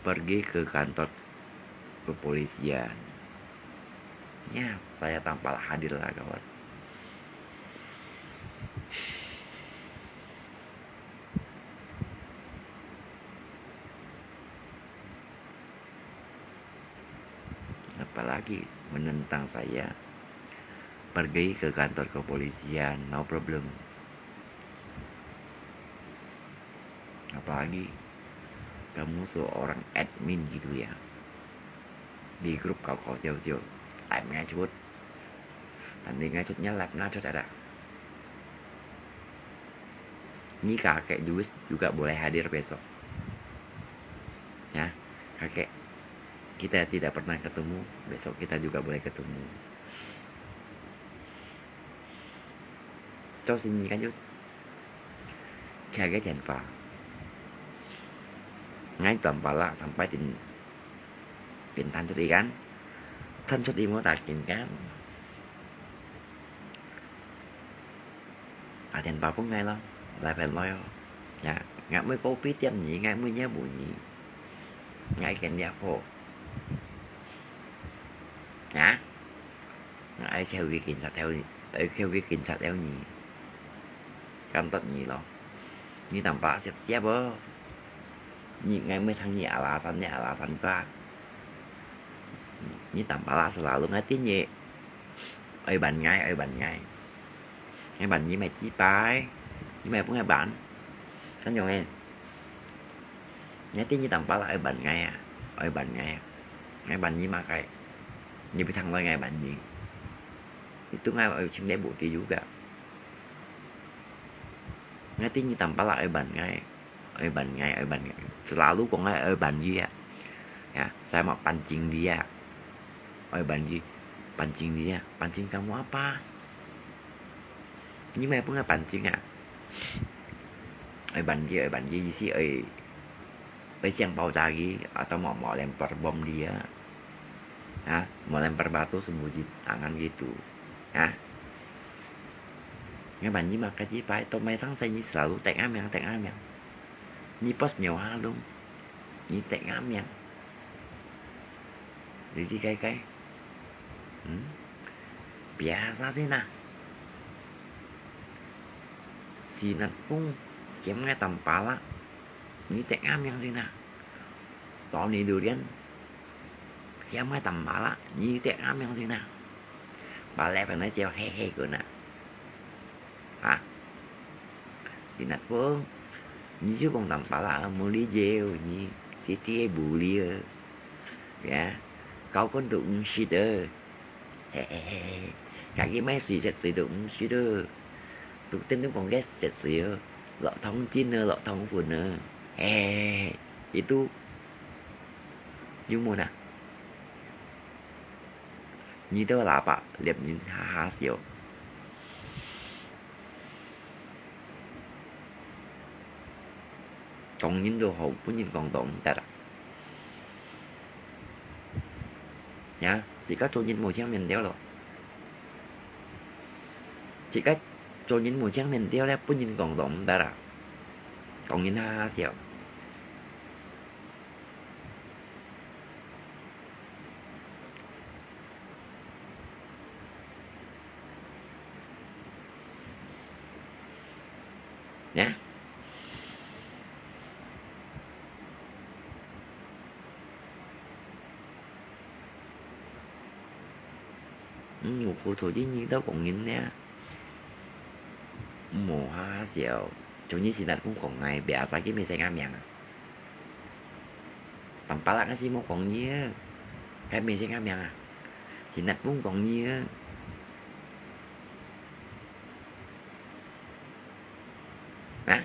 pergi ke kantor kepolisian. Ya, saya tampal hadir lah, kawan. Apalagi menentang saya pergi ke kantor kepolisian, no problem. Apalagi kamu seorang admin gitu ya. Di grup kau kau siau siau, live ngai chut. Nanti ngai chutnya live na chut ada. Ni kakek Dewis juga boleh hadir besok. Ya, kakek, kita tidak pernah ketemu, besok kita juga boleh ketemu. Cho xin nyi kan yut. Khai cái điện thoại. Ngai tuan pala sampai tin 緊彈出去kan，彈出去無打緊kan。打電話分𠊎咯，來分𠊎哦。呀，𠊎毋會copy點你，𠊎毋會惹你，𠊎跟你好。啊？𠊎愛去警察了，愛去警察了你，監督你咯。你當巴識接哦。你，𠊎毋會聽你alasan，你alasan个。你當巴拉selalu ngerti你。愛辦𠊎，愛辦𠊎。𠊎辦你乜幾擺，你乜分𠊎辦。恁樣誒。Ngerti你當巴拉愛辦𠊎啊，愛辦𠊎啊。𠊎辦你麼个？你毋聽𠊎，𠊎辦你。Itu𠊎愛請你bukti juga。Ngerti你當巴拉愛辦𠊎。 愛辦𠊎，愛辦𠊎。Selalu講𠊎愛辦你啊。Ya，sama pancing dia。愛辦你，pancing dia。Pancing kamu apa？你乜分𠊎pancing啊？愛辦你，愛辦你意思愛，愛想爆炸佢，atau mau，mau lempar bom dia。Ha？Mau lempar batu sembunyi tangan gitu。Ha？Ngerti你麼个意思？Toh mai sang sai你selalu tengah miang，tengah miang。 你bos nyawa lung，你tengah miang。Lili kai kai。Hmm？Biasa saja nah。Sinat Pung，兼𠊎當巴拉，你tengah miang saja nah。Tony Durian，兼𠊎當巴拉，你tengah miang saja nah。Balai pandai siau hehe kau nah。 Ha？Sinat Pung，你就講當巴拉，無理由，你，這，這無理由。Ya，高官都毋識哦。嘿嘿嘿嘿，自家買水食水都毋識哦。都等到講个食水哦，落糖精哦，落糖粉哦。嘿，itu，有無啊？ 你兜喇叭，攝人哈哈笑。講人都好，分人講到毋得啊。呀，自家做人無正面了咯。自家做人無正面了咧，分人講到毋得啊。講人哈哈笑。 Ya。嗯，有苦头的你都講人呢。無哈哈笑，像你現在講講哎，biasa佢乜識个名啊。 Tampalak ngasi mo kong ye. Kami sing kami nga. Sinat pung kong ye. Ha?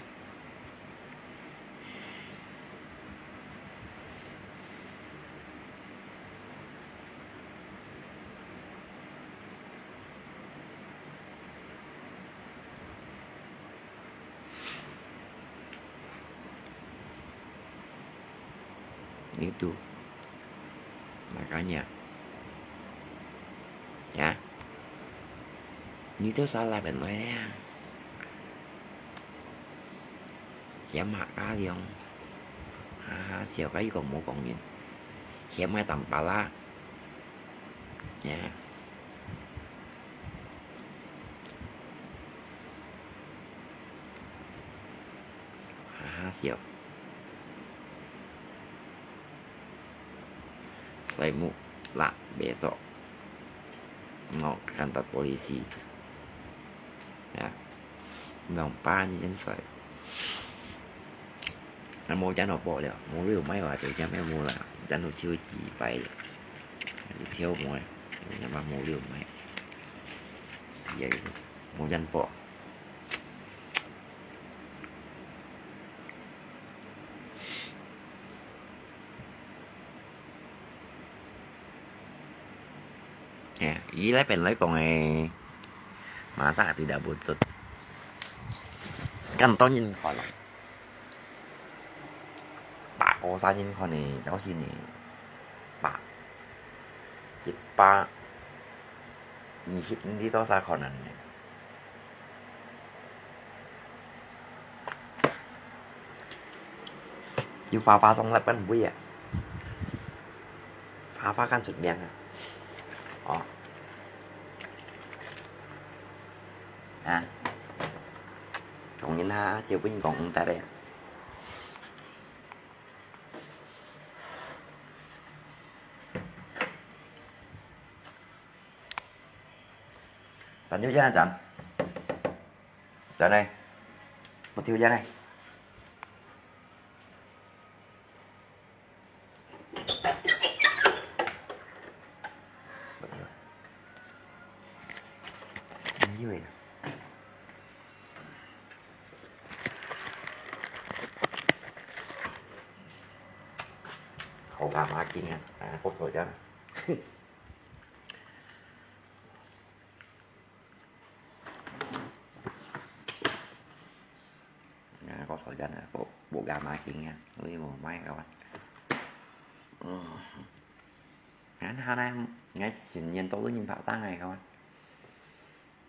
Itu. Makanya. Ya. Itu salah benar ya. Ya maka yang. Ha ha, siapa iko mo kong ye. Ya mai tampalak. Ya. Ha ha, siap. Sai mu lah besok. Mau ke kantor polisi. Ya. Nong pan jen sai. 啊，無真好報了，無了買話就真係無啦，真係超級敗了，跳舞啊，你嘛無了買，是啊，無真報。哎，以這邊來講誒，masak tidak butut。咁多人看咯。 百個三千塊呢，就是呢，百，一百二十，你知多少可能呢？有花花送日本妹啊，花花恁出名啊！哦，啊，當然啦，小本講毋得咧。 等一下，咱，咱呢？不丢人呢？没有了。好干嘛今天？哎，不可以这样。 啊，个頭先啊，無，無加馬經啊，所以無買个話。嗯。啊，好啦，𠊎新年到位人拍生个个話。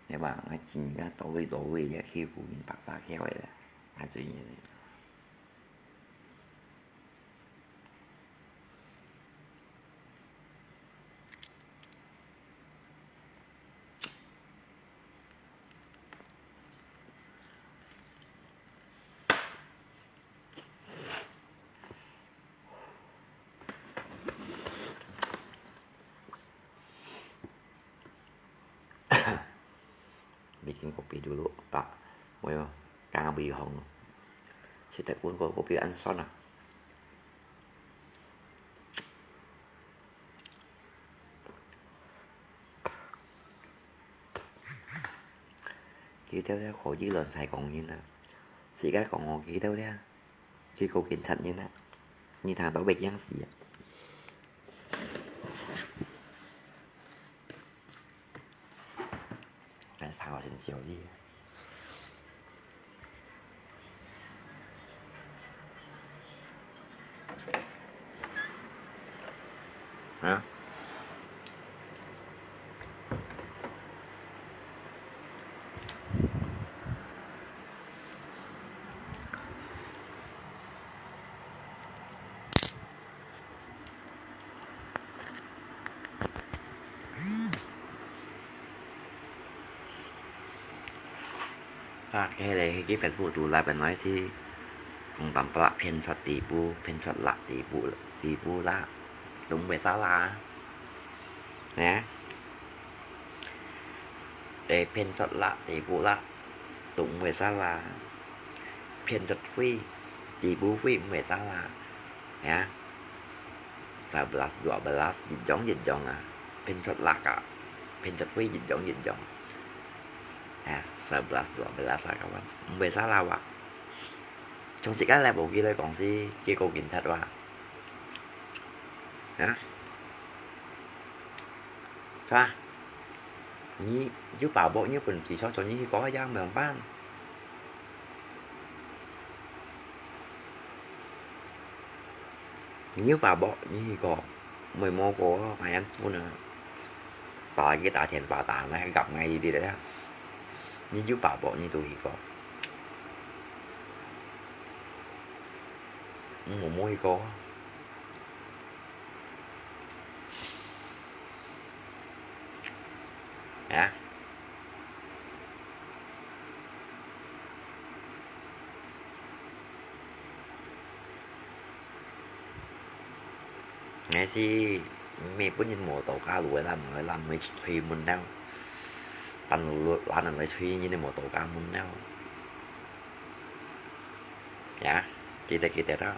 你話𠊎今年到位到位，也去湖人拍生个話咧，還最近。 Bikin kopi dulu, Pak. Weh, kang abih hong. Si Tekun ko kopi an son ah. Kita dia ko ji lon sai kong yin ah. Si ka kong ko kita dia. Ki ko kin chat yin ah. Ni thang tau bek yang si ah. 哎，他好像小弟。啊？啊，該个，該个Facebook都來本來是講板不啦，偏出底部，偏出辣底部，底部啦，都毋會沙拉，呢？誒，偏出辣，底部辣，都毋會沙拉，偏出灰，底部灰毋會沙拉，呢？ Sebelas, dua belas, 一張一張啊，拼出六啊，拼出去一張一張。啊，sebelas, dua belas啊，kawan，毋會salah哇。從時間來無記得講是幾個警察哇。啊？啥？你有把握，你有本事，說說你去搞一樣，沒有辦法。 你有把握，你去過，毋會無過，還恁笨啊。把佢打電話打，那个夾ngay一啲咧。你有把握，你都去過。嗯，我無去過。 啊？𠊎係，毋係分人無到家路个，懶个，懶个出去門了。半路路，懶个出去，人个無到家門了。 呀，記得，記得啊。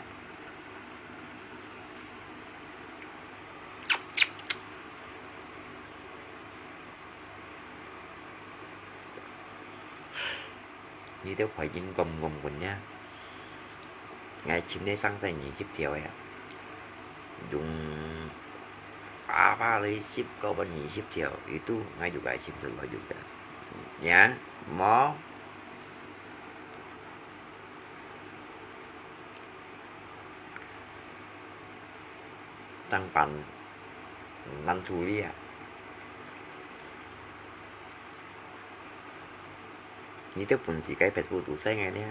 你兜快緊講講講呀！𠊎尋你上載二十條呀，用阿爸來十個分二十條，itu𠊎就該尋出來就該。呀，無？ 當班，難處理啊！你兜本事該Facebook都細个呢，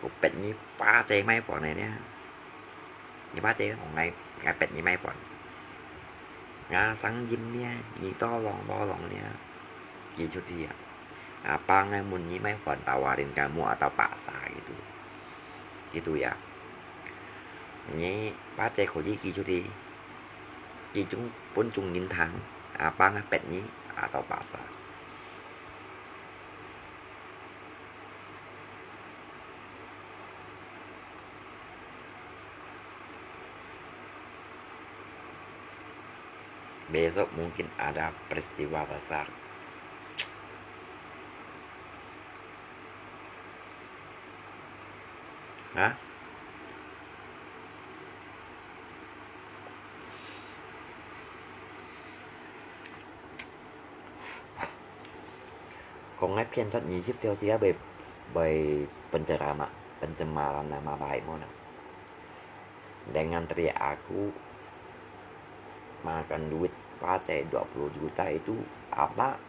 我逼你爸姐買飯个呢，你爸姐講𠊎，𠊎逼你買飯，𠊎生音咩，你多浪多浪呢，寄出去啊！阿爸，𠊎問你買飯，tawarin kamu atau paksa gitu，gitu ya。你爸姐可以寄出去。 佢種分種人聽，阿爸啊逼你，atau paksa。Besok mungkin ada peristiwa besar. Hah? 講𠊎騙出二十條字啊，會，會penceraman，pencemaran nama baik無啦？Dengan teriak aku makan duit pace dua puluh juta itu apa?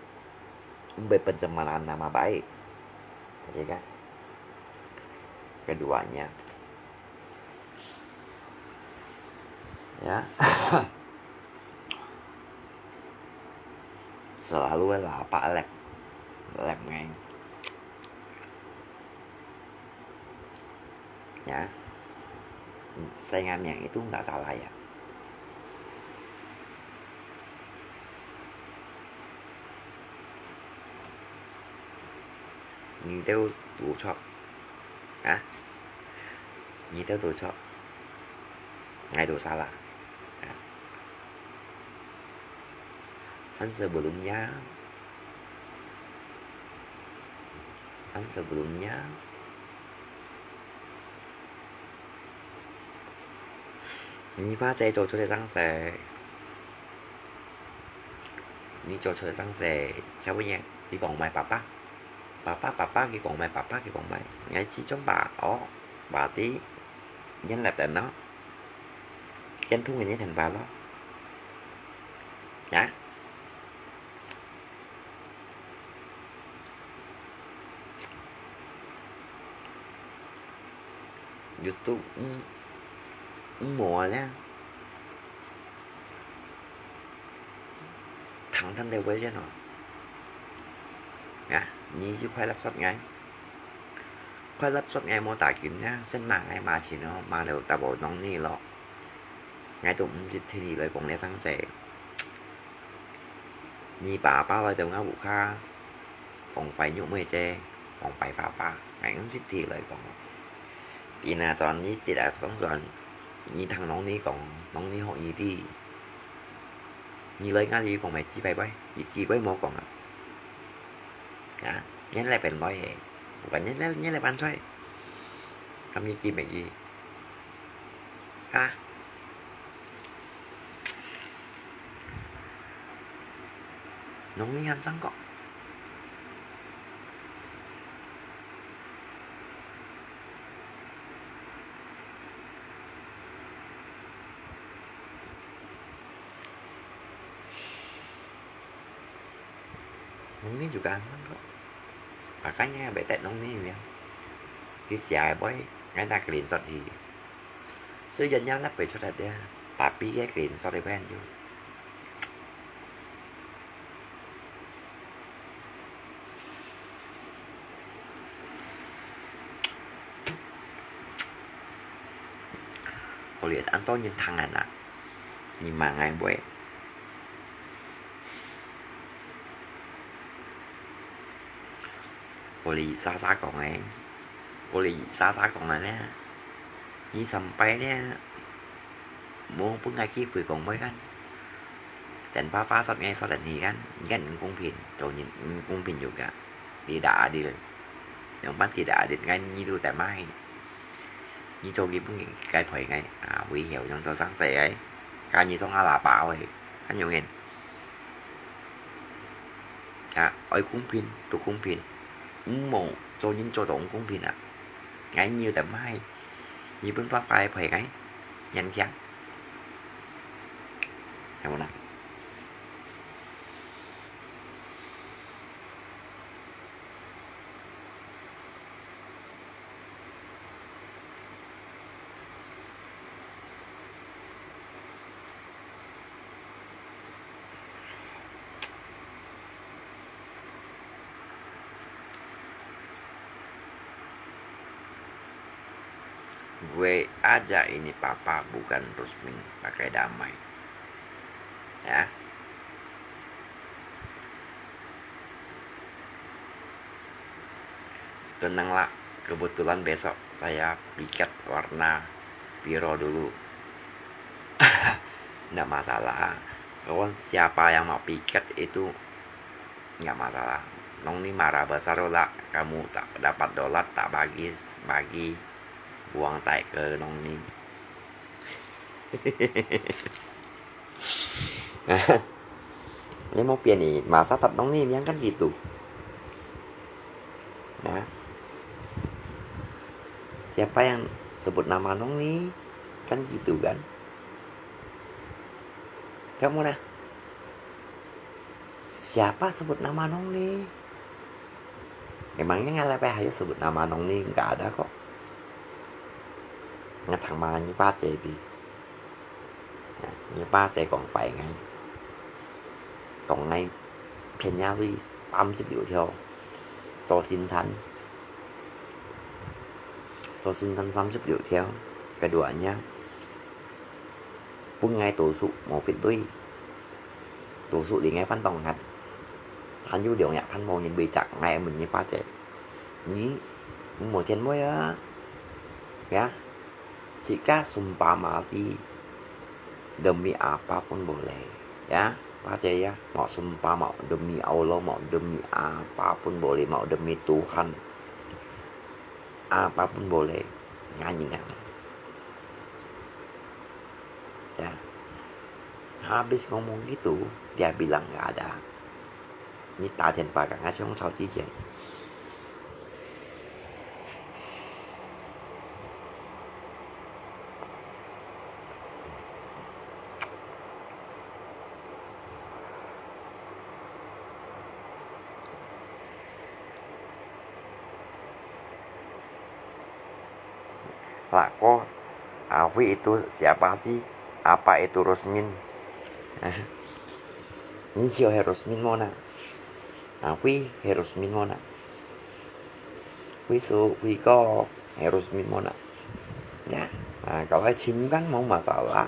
Mbe pencemaran nama baik. Oke kan? Keduanya, ya. Selalu lah apa lep, lep ngai. Ya. Saya ngamyang itu nggak salah ya. 你兜都錯，啊？你兜都錯，𠊎都salah。啊？Kan sebelumnya, kan sebelumnya, 你爸在做出來當時，你做出來當時，差不多，你講買爸爸，爸爸，爸爸，佢講買爸爸，佢講買，𠊎始終把，哦，把啲，人來等咯，跟通人家談話咯，啊？ Justru，嗯，嗯，無啊咧。Thẳng thắn để với nó. Ngà, 你就快樂說𠊎。快樂說𠊎無打緊啊，先罵𠊎罵錢哦，罵了大把弄你咯。 𠊎都毋識聽你來講這聲勢。你爸爸來到吾屋下，講拜玉妹姐，講拜爸爸，𠊎毋識聽你來講。佢那轉，你跌啊轉轉，你聽啷你講，啷你學你知。你來𠊎這講咩幾擺擺，一句話無講啊。啊，你來變來个，毋管你來，你來搬出來。咁你記毋記？ 啊？農曆還生个？農曆就還生个。Makanya bèk tét農曆ya. Khi sia bôi, ngai na kelinsot hi. Suyan ya lap bèk chot ya, tapi ya kelinsot ya pen ju. Kau lihat anto nyin tangan nak. Nyi mangai bôi. Kau li sa sa kong ai. Kau li sa sa kong ai nè. Nyi sampai nè. Mô pun ngai ki phui kong bôi kan. Ten pa pa sot ngai sot dan hi kan. Nyi kan ngi kung pin. Tau nyi ngi kung pin juga. Tidak adil. Yang pan tidak adil ngai nyi tu tai mai. Nyi tau ki pun ngi kai phui ngai. A, wi hiau yang tau sang sai ai. Ka nyi tong a la pa oi. Kan yung hin. Ya, oi kung pin, tu kung pin. Ung mô, cho nyin cho tong kung pin a. Ngai nyi tai mai. Nyi pun pa pa ai phui ngai. Yan kiang. 有無呢？ Gue aja ini papa bukan Rusmin, pakai damai. Ya. Tenanglah, kebetulan besok saya piket warna biru dulu. Nggak masalah. Kawan, siapa yang mau piket itu nggak masalah. Nong Ni marah besar lah, kamu tak dapat dolar, tak bagi, bagi uang tai ke Nong Ni. Ni mau pian ni, masa tak Nong Ni yang kan gitu. Nah, siapa yang sebut nama Nong Ni, kan gitu kan? Kamu nah, siapa sebut nama Nong Ni? Emangnya ngalai pai hayu sebut nama Nong Ni, nggak ada kok. Ngatang ma ni pace di. Nah, ni pace kong pai ngai. Kong ngai pian ya lui 三十六條，做神探。做神探三十六條，keduanya，分ngai多數無必對。 多數你愛翻當下，還有兩日還無人會摘，𠊎問你pace，你無天會啊？Ya, jika sumpah mati demi apa pun boleh, ya, pace ya, mau sumpah, mau demi Allah, mau demi apa pun boleh, mau demi Tuhan, apa pun boleh，ngan-ngan。Ya. Habis ngomong gitu, dia bilang nggak ada. Ni 打电话 ka ngai siung chau chi cheng. Lah ko, Afri itu siapa sih? Apa itu Rusmin? Ni siu he Rusmin mo na? Afri he Rusmin mo na? Fri su, Fri ko he Rusmin mo na? Ya, kalau chim kan mau masalah.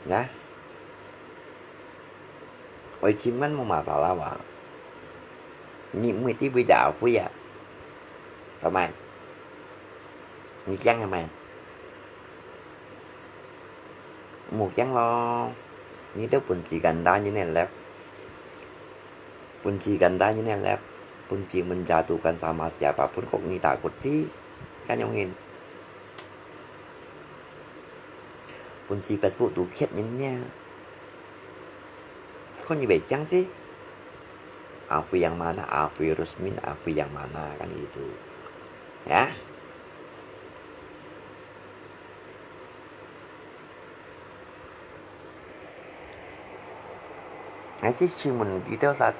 Ya. Oi chim kan mau masalah wa. Ni mui ti bui ja Afri ya. Tamai. Ni kiang tamai. Mù kiang lo, ni têu bun si ganda nyi nè lep. Bun si ganda nyi nè lep. Bun si menjatuhkan sama siapa pun kok ni takut si. Kan yong in. Bun si Facebook tu kiet nyi nè. Kok ni bê kiang si. Afri yang mana, Afri Rusmin, Afri yang mana, kan gitu. Ya. Ngai si chim mun ki têu sa,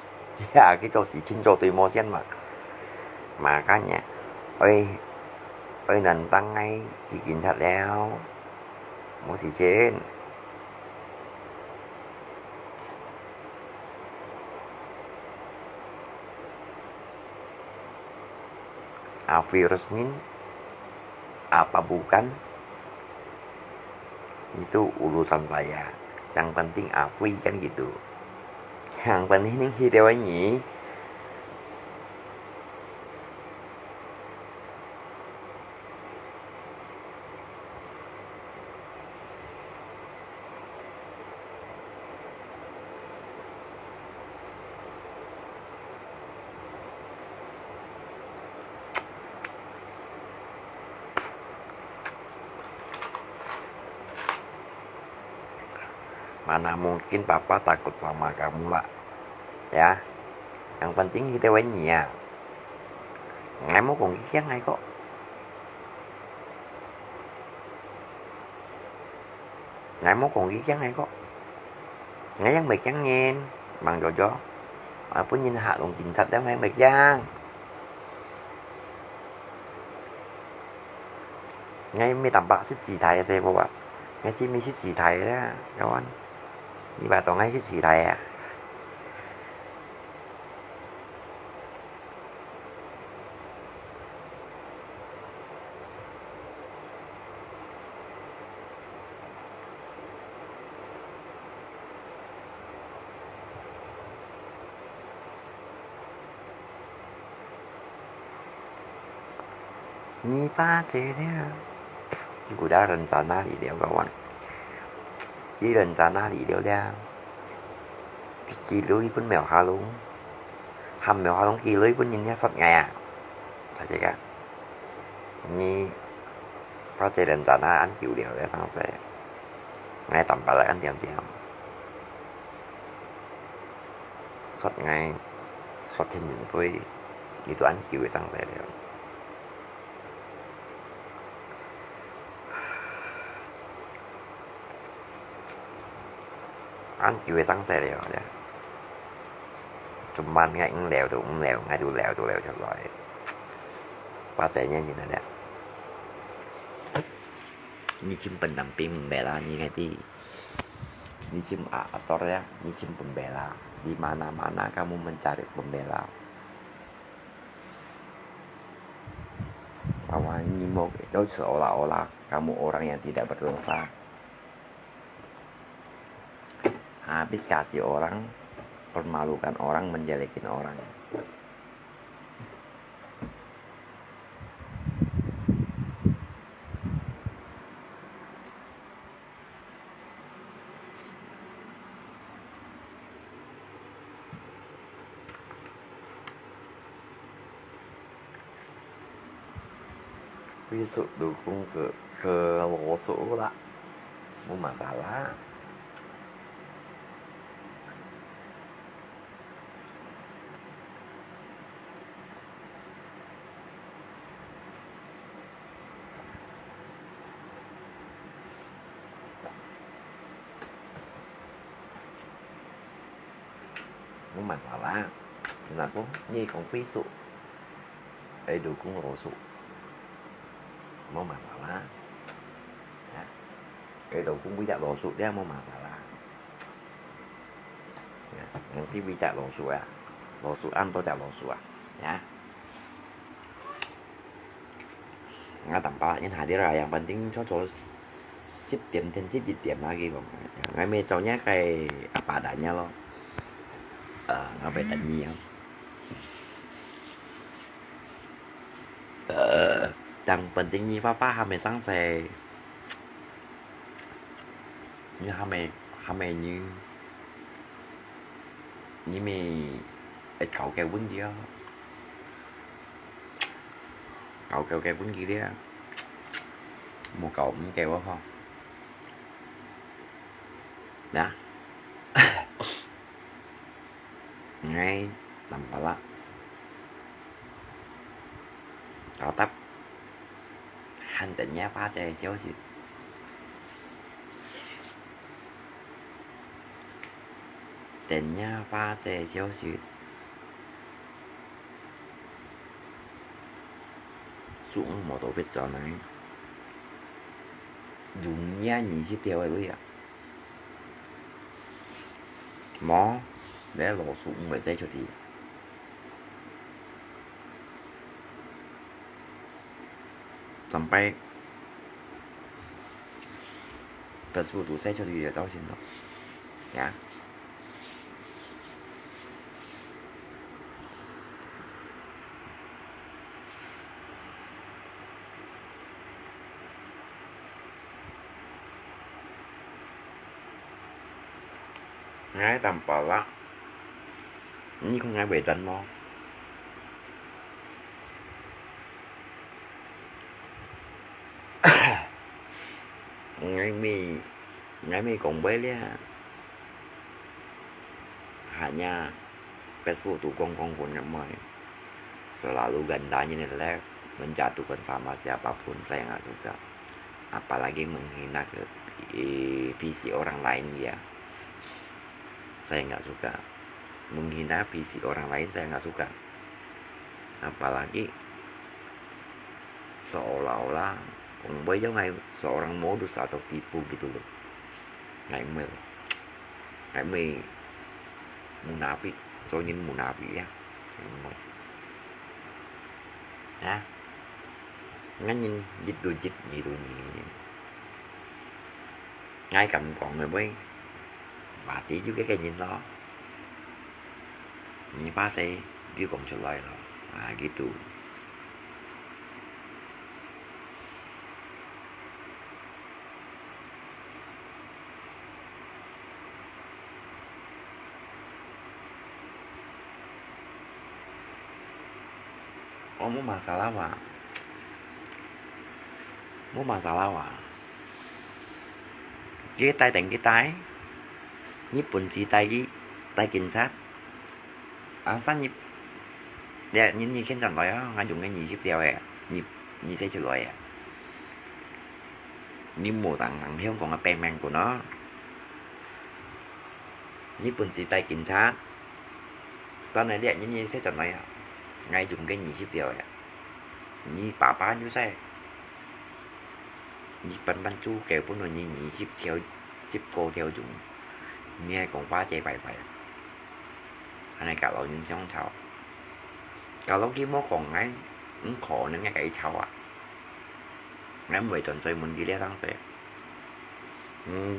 ya, ki têu si chim têu tui mo sian ma. Makanya, oi, oi nantang ngai ki kin chat leo. Mo si chen. Afri Rusmin, apa bukan, itu urusan saya. Yang penting Afri kan gitu. Yang penting ni kita ini. Mana mungkin papa takut sama kamu lah. Ya. Yang penting kita wenyi ya. Ngai mo kong kiang ngai kok. 𠊎無講佢驚𠊎个，𠊎又毋係驚人，吂著著，啊，分人嚇攏驚煞了，𠊎毋係驚。𠊎毋係當白識時代个細胞啊，𠊎係毋係識時代个啦，kawan。你把當𠊎識時代啊？ 你爸這了，你毋得人在哪裡了，kawan？你人在哪裡了了？寄鐳分廟下攏，喊廟下攏寄鐳分人家說𠊎啊！大姐啊，你爸這人在哪恁久了了，上世，𠊎當白來恁點點。 說𠊎，說天人飛，你都恁久个上世了。恁久个上世了，呀。做麼个𠊎毋了都毋了，𠊎都了都了出來。我真認真个了。你真笨蛋，並毋係啦，你个弟。 Ni cim a ator ya, ni cim pembela. Di mana-mana kamu mencari pembela. Bahwa nyimok itu seolah-olah kamu orang yang tidak berdosa. Habis kasih orang, permalukan orang, menjelekin orang. 歸屬老公个，个老鼠啦，無masalah。 無masalah。Kenapa？你講歸屬，哎，老公老鼠，無masalah。啊，哎，老公為隻老鼠，這無masalah。Nanti為隻老鼠啊，老鼠恁多隻老鼠啊，啊。 Nga tampa in hadir yang penting cho cho十點天十一點lagi kong. Ngai me cho nya kai apa adanya lo. Eh, ngapai tanya. Eh, yang penting ni papa hame sang sai. Ni hame, hame ni, ni me ai kau kai wun dia. Kau kêu kêu bún gì đi á. Một cậu cũng kêu á không? Nè. Ngay tầm bà lạ. Tao tấp. Hẳn tỉnh nhá phá chè xíu xịt. Tỉnh nhá phá chè xíu xịt. Suk mò tô pet cho nai. Dùng nhá nhị xí tiêu ai lui à. Mò, để lò suk mò sai cho thì. Sampai Facebook tu sai cho thì là cháu xin đó. Nhá. Ngai tăm pala. Ni kong ngai bê tăn mo. Ngai mi, ngai mi kong bê lia. Hanya Facebook tu kong kong pun nyamai. Selalu gandanya ni lek menjatuhkan sama siapapun, saya nggak suka. Apalagi menghina ke, eh, fisik orang lain ya, saya nggak suka. Menghina fisik orang lain saya nggak suka. Apalagi seolah-olah kong bui jua ngai seorang modus atau tipu gitu loh. Ngai mui, ngai mui munafik, so nyin munafik ya. Ngai mui. Ya. Ngai nyin jit tu jit, nyi tu nyi. Ngai kam kong ngai mui. Mati juga ke nyin loh. Nyi pa se, yu kong chut loi loh. Ah, gitu. Oh, mo masalah wa. Mo masalah wa. Ki tai teng ki tai. Nyi pun si tai ki, tai kin chat. Ang san nyi, ya, nyi, nyi khen chọn loi ah, ngai yung ngai nyi sip tiao eh. Nyi, nyi se chut loi eh. Nyi mo tang tang hiong kong a peng meng kun ah. Nyi pun si tai kin chat. Tan nai liak nyi nyi se chọn loi ah. Ngai yung ke nyi sip tiao eh. Nyi papa nyu se. Nyi pan pan chu kêu pun nyi nyi sip tiao, sip ko tiao yung. Nyi hai kong pa che pai pai. Anh này cả lối những sống thảo. Cả lối kia mô khổng ngay, không khó nên ngay cái thảo à. Ngay mười tuần chơi muốn đi lê thang xe.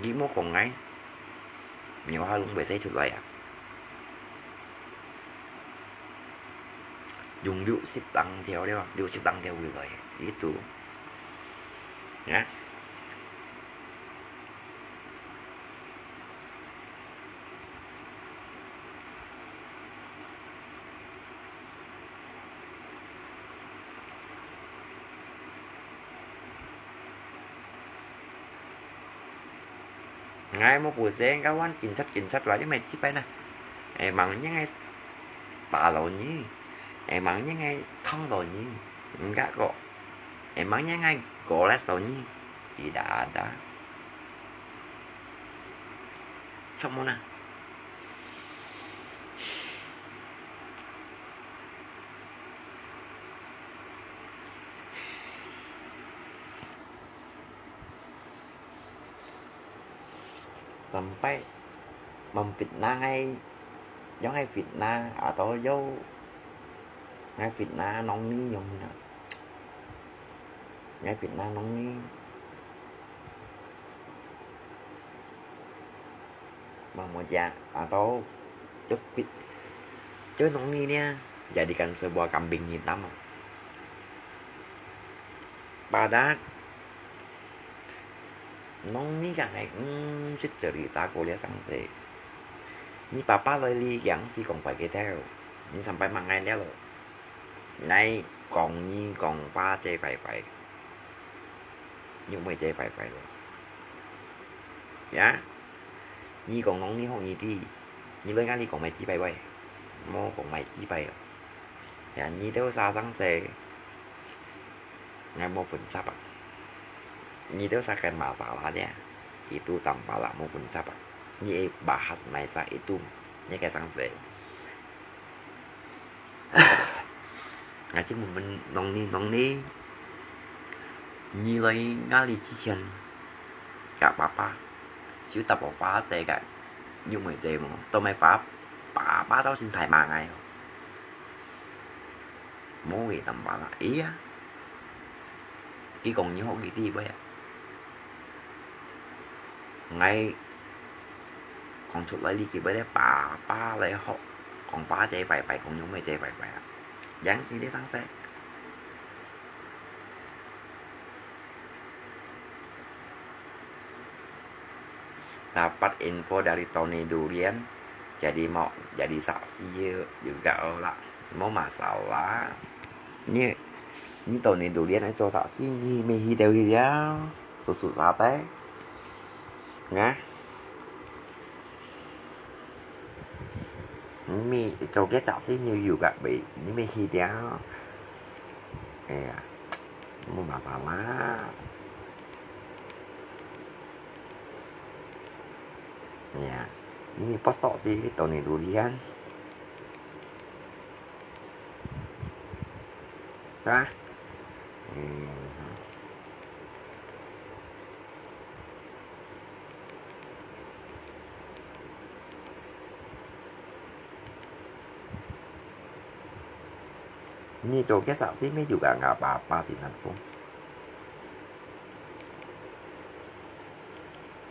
Đi mô khổng ngay. Nhiều ha lúng bể xe chụp lại à. Dùng dụ xếp tăng theo đấy mà, dụ xếp tăng theo người rồi. Ý tứ. Nhá. Ngai mo pui se, kawan kin chat kin chat wa, chứ mày chi pai na. Emang ngai pa lo nyi. Emang ngai thong lo nyi. Enggak kok. Emang ngai goles lo nyi. Tidak ada. Sok mo na. Sampai memfitnah ngai, yong ngai fitnah atau yong ngai fitnah nong ni yong na. Ngai fitnah nong ni. Mamo ja atau cupit. Cuma nong ni nia jadikan sebuah kambing hitam. Pada nong ni kang ai, hmm, sit cerita kuliah sang se. Ni papa loi li kiang si kong pai ke teo. Ni sampai mangai lia lo. Nai kong ni kong pa che pai pai. Ni mui che pai pai lo. Ya. Ni kong nong ni hok ni ti. Ni loi ngai li kong mai chi pai pai. Mo kong mai chi pai lo. Ya, ni teo sa sang se. Ngai mo pun chap ah. Ni teo sa kan masalah dia. Itu tampala mo pun chap ah. Ni bahas mai sa itu. Ni ke sang se. Ngai chính mình nong ni nong ni. Ni loi ngai li chi chen. Ka papa. Siu ta bo fa che ka. Nyu mui che mo. To mai fa. Papa tao sin thai ma ngai. Mo we tampala. Iya. Ki kong ni hok ki ti bai. Ngai kong chuk lai li ki bai le pa pa lai hok. Kong pa che pai pai, kong yung mai che pai pai. Yang si de sang se. Dapat info dari Tony Durian, jadi mau jadi saksi juga lah. Mau masalah. Ni, ni Tony Durian ai cho saksi ni mê hi teo hi ya. Susah-susah te. Nga. Ni mê cho cái saksi ni juga be, ni mê hi teo. Iya. Mau masalah. Ya, ini postok si Tony Durian. Nah. Hmm. Ini joget saksi mi juga nggak apa-apa sih, Nampung.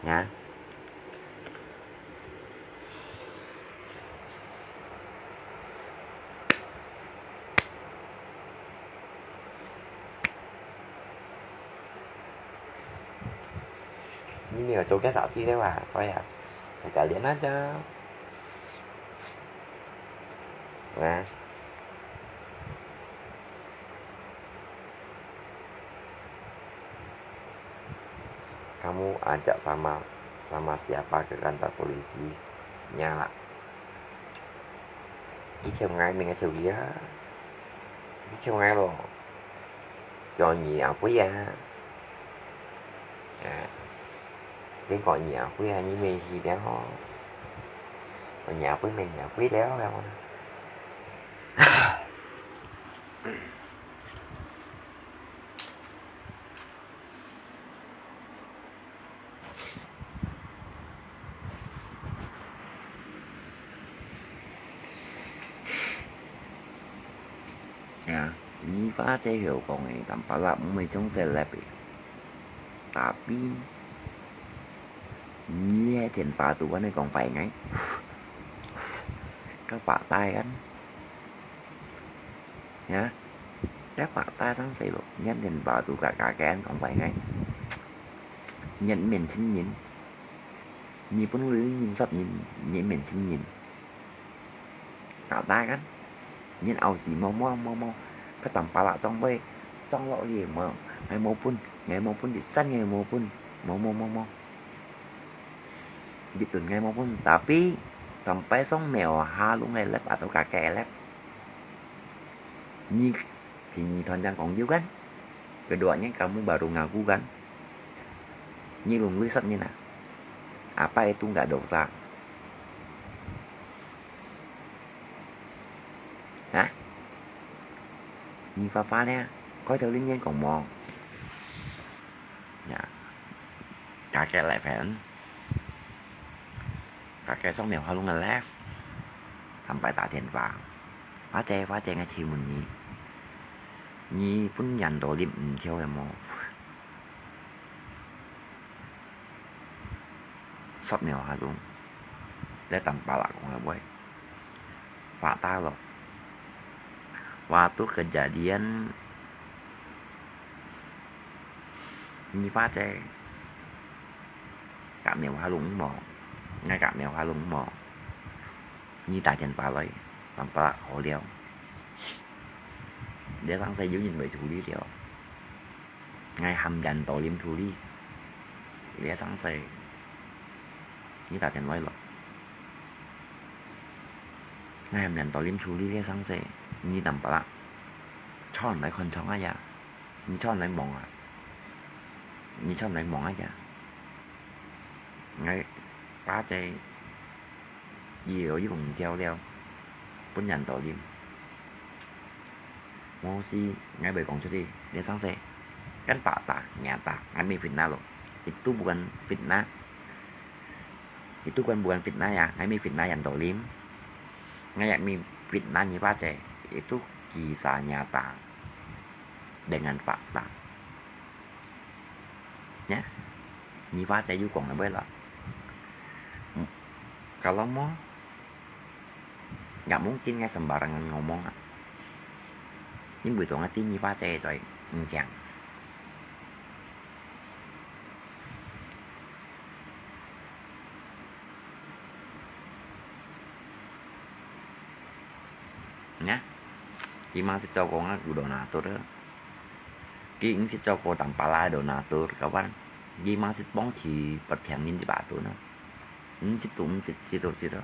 Ya. Ini joget saksi deh, Wak. Sorry ya. Kalian aja. Nah. Kamu ajak sama, sama siapa ke kantor polisi? Nya lah. Ki cheu ngai ming cheu lia. Ki cheu ngai lo. Cho nyi a pui a. Ya. Đến có nyi a pui a, nyi mê hi đéo. Có nyi a pui mê nyi a pui đéo đéo. Ya, nyi花姐曉講个，但巴拉毋係種細粒个。Tapi，你係電話度安尼講話个，較白帶kan。Ya，較白帶當細咯，你電話度甲甲个講話个，你面前人，你本來認識人，你面前人。 Kata kan, nyen au si mau mau mau mau, katang pala trong voi, trong lo ye mau, ngai mau pun, ngai mau pun, di san ngai mau pun, mau mau mau mau. Di tun ngai mau pun, tapi sampai song mèo ha lung lep atau kakek lep. Ni Thì nyi thuần chăng kóng yêu kan? Keduanya kamu baru ngaku kan? Nyi lùng lui sat nyi na. Apa itu nggak dosa? Hah? Nyi pha pha nia, koi thơ linh nyen kóng mò. Ya. Kakek lại phải. Kakek song mèo ha lung left. Sampai ta điện thoại. Hoa che, hoa che ngai chi mun ni. Ni pun yan do lim thiu ya mo. Sop mèo ha lung. Left tam pa la kong ya boy. Pha ta lo. Waktu kejadian Nyi pha che. Kak mèo ha lung mò. Ngai kak mèo ha lung mò. Nyi ta jen pa loi. Tam pa la ho liao. Liao sang se yu nyin mei chu li liao. Ngai ham yan to lim chu li. Liao sang se. Nyi ta jen loi lo. Ngai ham yan to lim chu li liao sang se. Nyi tam pa la. Chon lai khon chong a ya. Nyi chon lai mong a. Nyi chon lai mong a ya. Ngai pa che. Yi yo yi bung thiau liao. Pun yan to lim. Mo si ngai bai kong chu di. Liao sang se. Kan pa ta, nya ta, ngai mi fitnah lo. Itu bukan fitnah. Itu kan bukan fitnah ya, ngai mi fitnah yan to lim. Ngai yak mi fitnah nyi pa che. Itu kisah nyata. Dengan fakta. Ya. Nyi pa che yu kong na bai la. Kalau mo, nggak mungkin ngai sembarangan ngomong a. Nyi bui tong a ti nyi pa che choi, ngiang. Nya. Ki mang sit cho ko nga ku do na to de. Ki ng sit cho ko tam pa la do na to kawan. Ki mang sit pong chi pat thiang min di ba to na. Ng sit tu ng sit sit to sit to.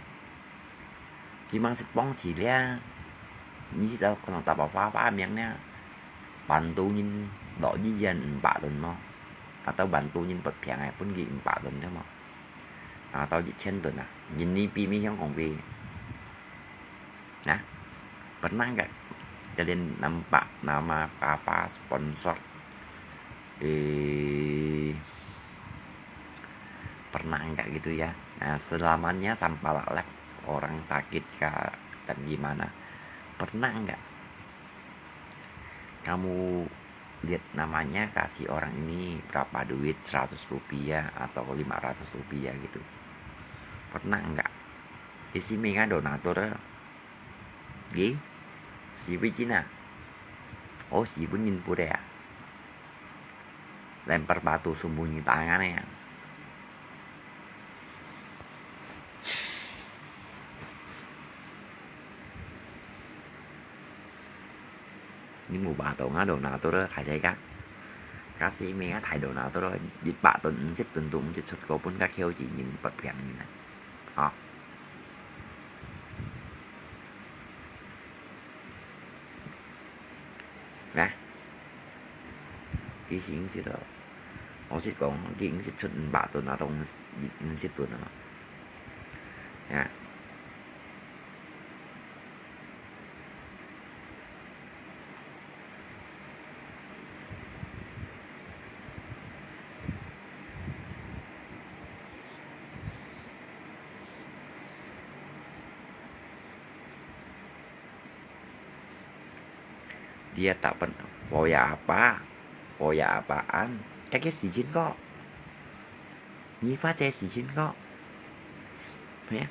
Ki mang sit pong chi lia. Ni sit tao ko nong ta pa fa fa miang nia. Ban tu nyin lo yi yan ng ba don mo. Ka tao ban tu nyin pat thiang ai pun ki ng ba don de mo. 啊，到一千噸啊，印尼幣、美金、港幣。Nah, pernah nggak kalian nampak nama Fafa sponsor? Eh, pernah nggak gitu ya? Nah, selamanya sampah lalap, orang sakit kah dan gimana? Pernah nggak kamu lihat namanya kasih orang ini berapa duit, seratus rupiah atau lima ratus rupiah gitu? Pernah nggak? Isi minga donatur. Ye? Siwi Cina. Oh, siwi ngin pura ya. Lempar batu sembunyi tangan ya. Ni mu ba to nga donatur, thai sai ka. Kasi mi nga thai donatur, di ba ton, nsip ton tu, nsip sut ko pun ka kêu ji nin pat piang nin. Ha. Nah. Ki sing sit lo. Ong sit kong, ki nsip sut ba ton, na tong nsip ton lo. Ya. Dia tak pernah, foya apa? Foya apaan? Kaki sijin kok. Nyi fa cai sijin kok. Ya.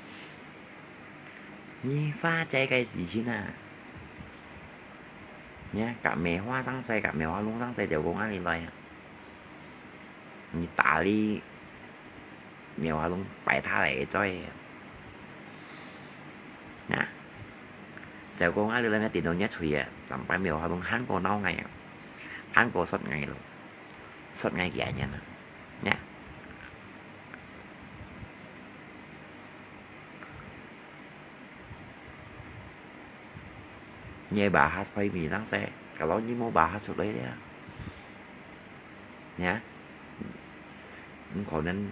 Nyi fa cai kai sijin a. Ya, kak mèo fa sang sai, kak mèo fa lung sang sai, jauh kong a li loi a. Nyi ta li mèo fa lung pai ta lai zoi. Ya. Jauh kong a li loi ngai tin dong nyet chui a, sampai mèo fa lung han ko nau ngai a. Han ko sot ngai lo. Sot ngai kia nyan a. Ya. Nyi bahas pai mi sang sai, kalau nyi mau bahas sut loi dia. Ya. Ong ko nen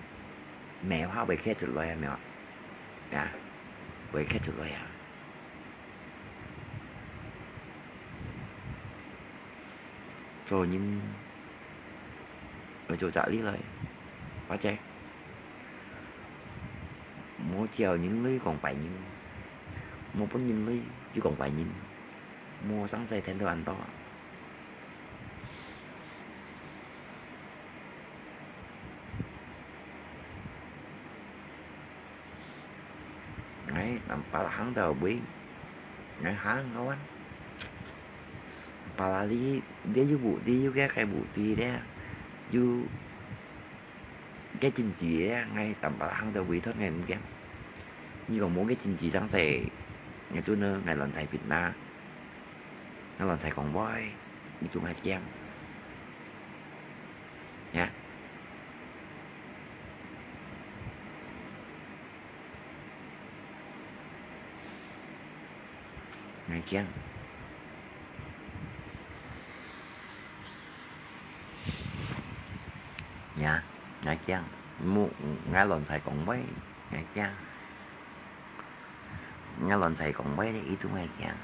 mèo fa wei khet sut loi a mèo. Ya. Wei khet sut loi a. Cho nin oi cho chak li loi. Wa che. Mo chiao nin lui kong pai nin. Mo pun nin lui yu kong pai nin. Mo sang sai then to an to. Ngai, nampak hang tau bui. Ngai hang kawan. Palali, dia yu bukti, yu kia kai bukti dia. Yu kia chính trị dia, ngai nampak hang tau bui thot ngai mungkin. Ni kong mungkin chính trị sang sai. Ngai tu ne, ngai lon sai pit na. Ngai lon sai kong boi. Ni tu ngai kiang. Ya. Ngai kiang. Ya, ngai kiang. Mu, ngai lon sai kong boi. Ngai kiang. Ngai lon sai kong boi, itu ngai kiang.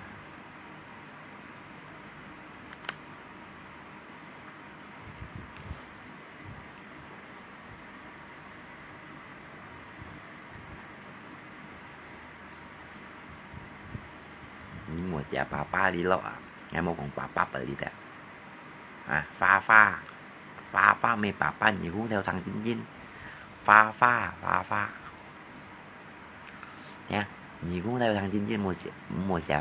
Ni mo sia papa li lo a. Ngai mo kong papa pali da. A, papa. Papa me papa ni kong teo thang jin jin. Papa, papa. Ya, ni kong teo thang jin jin mo sia, mo sia.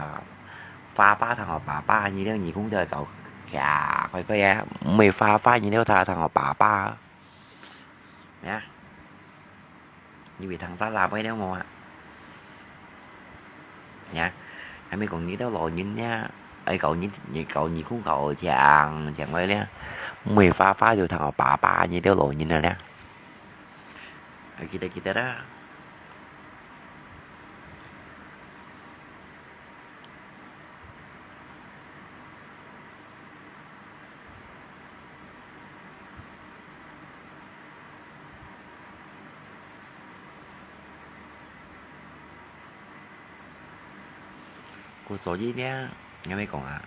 Papa thang o papa, ni teo ni kong teo kau. Ya, koi koi ya. Me papa, ni teo thang o papa. Ya. Ni wei thang sa la pai teo mo a. Ya. Hai mi kong ni teo lo nin ya. Ai kau ni, ni kau ni kong kau chang, chang wei le. Me papa teo thang o papa, ni teo lo nin le. Ai kita kita da. 所以呢，𠊎咪講啊，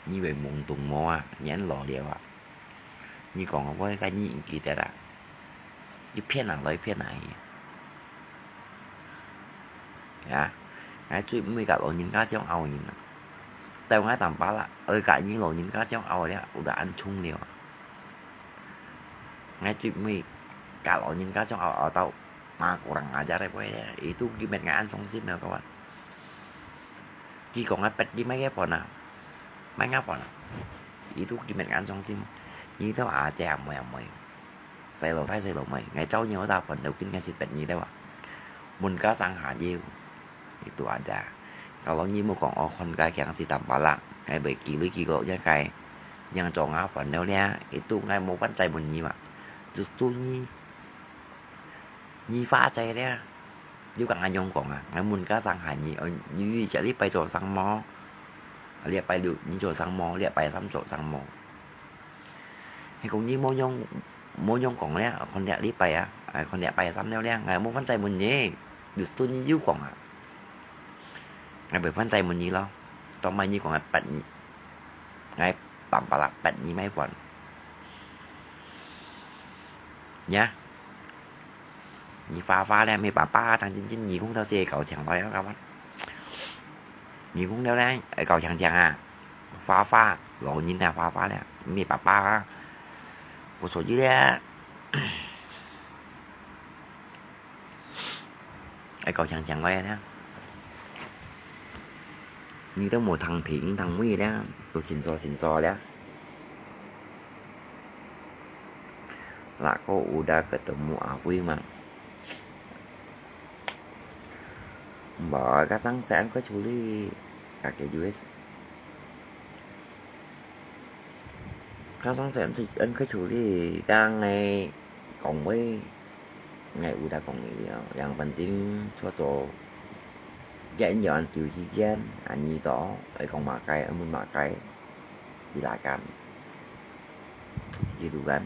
你會懵懂無啊？你恁老了啊？你講啊，𠊎个你毋記得啊？又騙人來騙人去。啊，𠊎最毋會佮老人家相拗人啊。但𠊎當巴啦，愛佮你老人家相拗了，有得恁衝了啊。𠊎最毋會佮老人家相拗，拗到 Mah kurang ajar ai boy, itu kimet ngai an song sim neu kawan. Ki kong ai pet di mai ke phone ah, mai nga phone ah. Itu kimet ngai an song sim. Ni tau a che a moi a moi. Sai lo thai sai lo moi. Ngai chau ni ta phone deu kin ngai sit pet ni teu ah. Mun ka sang ha jiu. Itu ada. Kalau ni mu kong o khon ka kiang si tam pala. Ngai bai ki lui ki kok nya kai. Yang chong a phone deu lia. Itu ngai mu pan sai mun ni ma. Justru ni 你花姐咧，你講恁樣講啊？𠊎問个上下你，哦，你這禮拜做生無？禮拜六你做生無？禮拜三做生無？係講你無樣，無樣講咧，看這禮拜啊，啊，看這禮拜三了咧，𠊎無番再問你，你都你有講啊？𠊎會番再問你咯，當擺你講个八你，𠊎辦法啦，八你買飯。呀？ 你花花咧，沒爸爸，當真真耳公到這搞強了，搞完。耳公了咧，哎，搞強強啊，花花，老人啊，花花咧，沒爸爸啊，不錯的咧，哎，搞強強了咧。 你都無聽評聽尾咧，都清楚清楚咧。Lah ko udah ketemu Awi mah. Mbak, kasang saya ke culi, kakek Juis. Kasang saya ke culi, kang ngai kong wei. Ngai udah kong ni liao, yang penting cho cho. Yan yan kiu si yan, ani to, ai kong makai, amun makai, silakan. Gitu kan.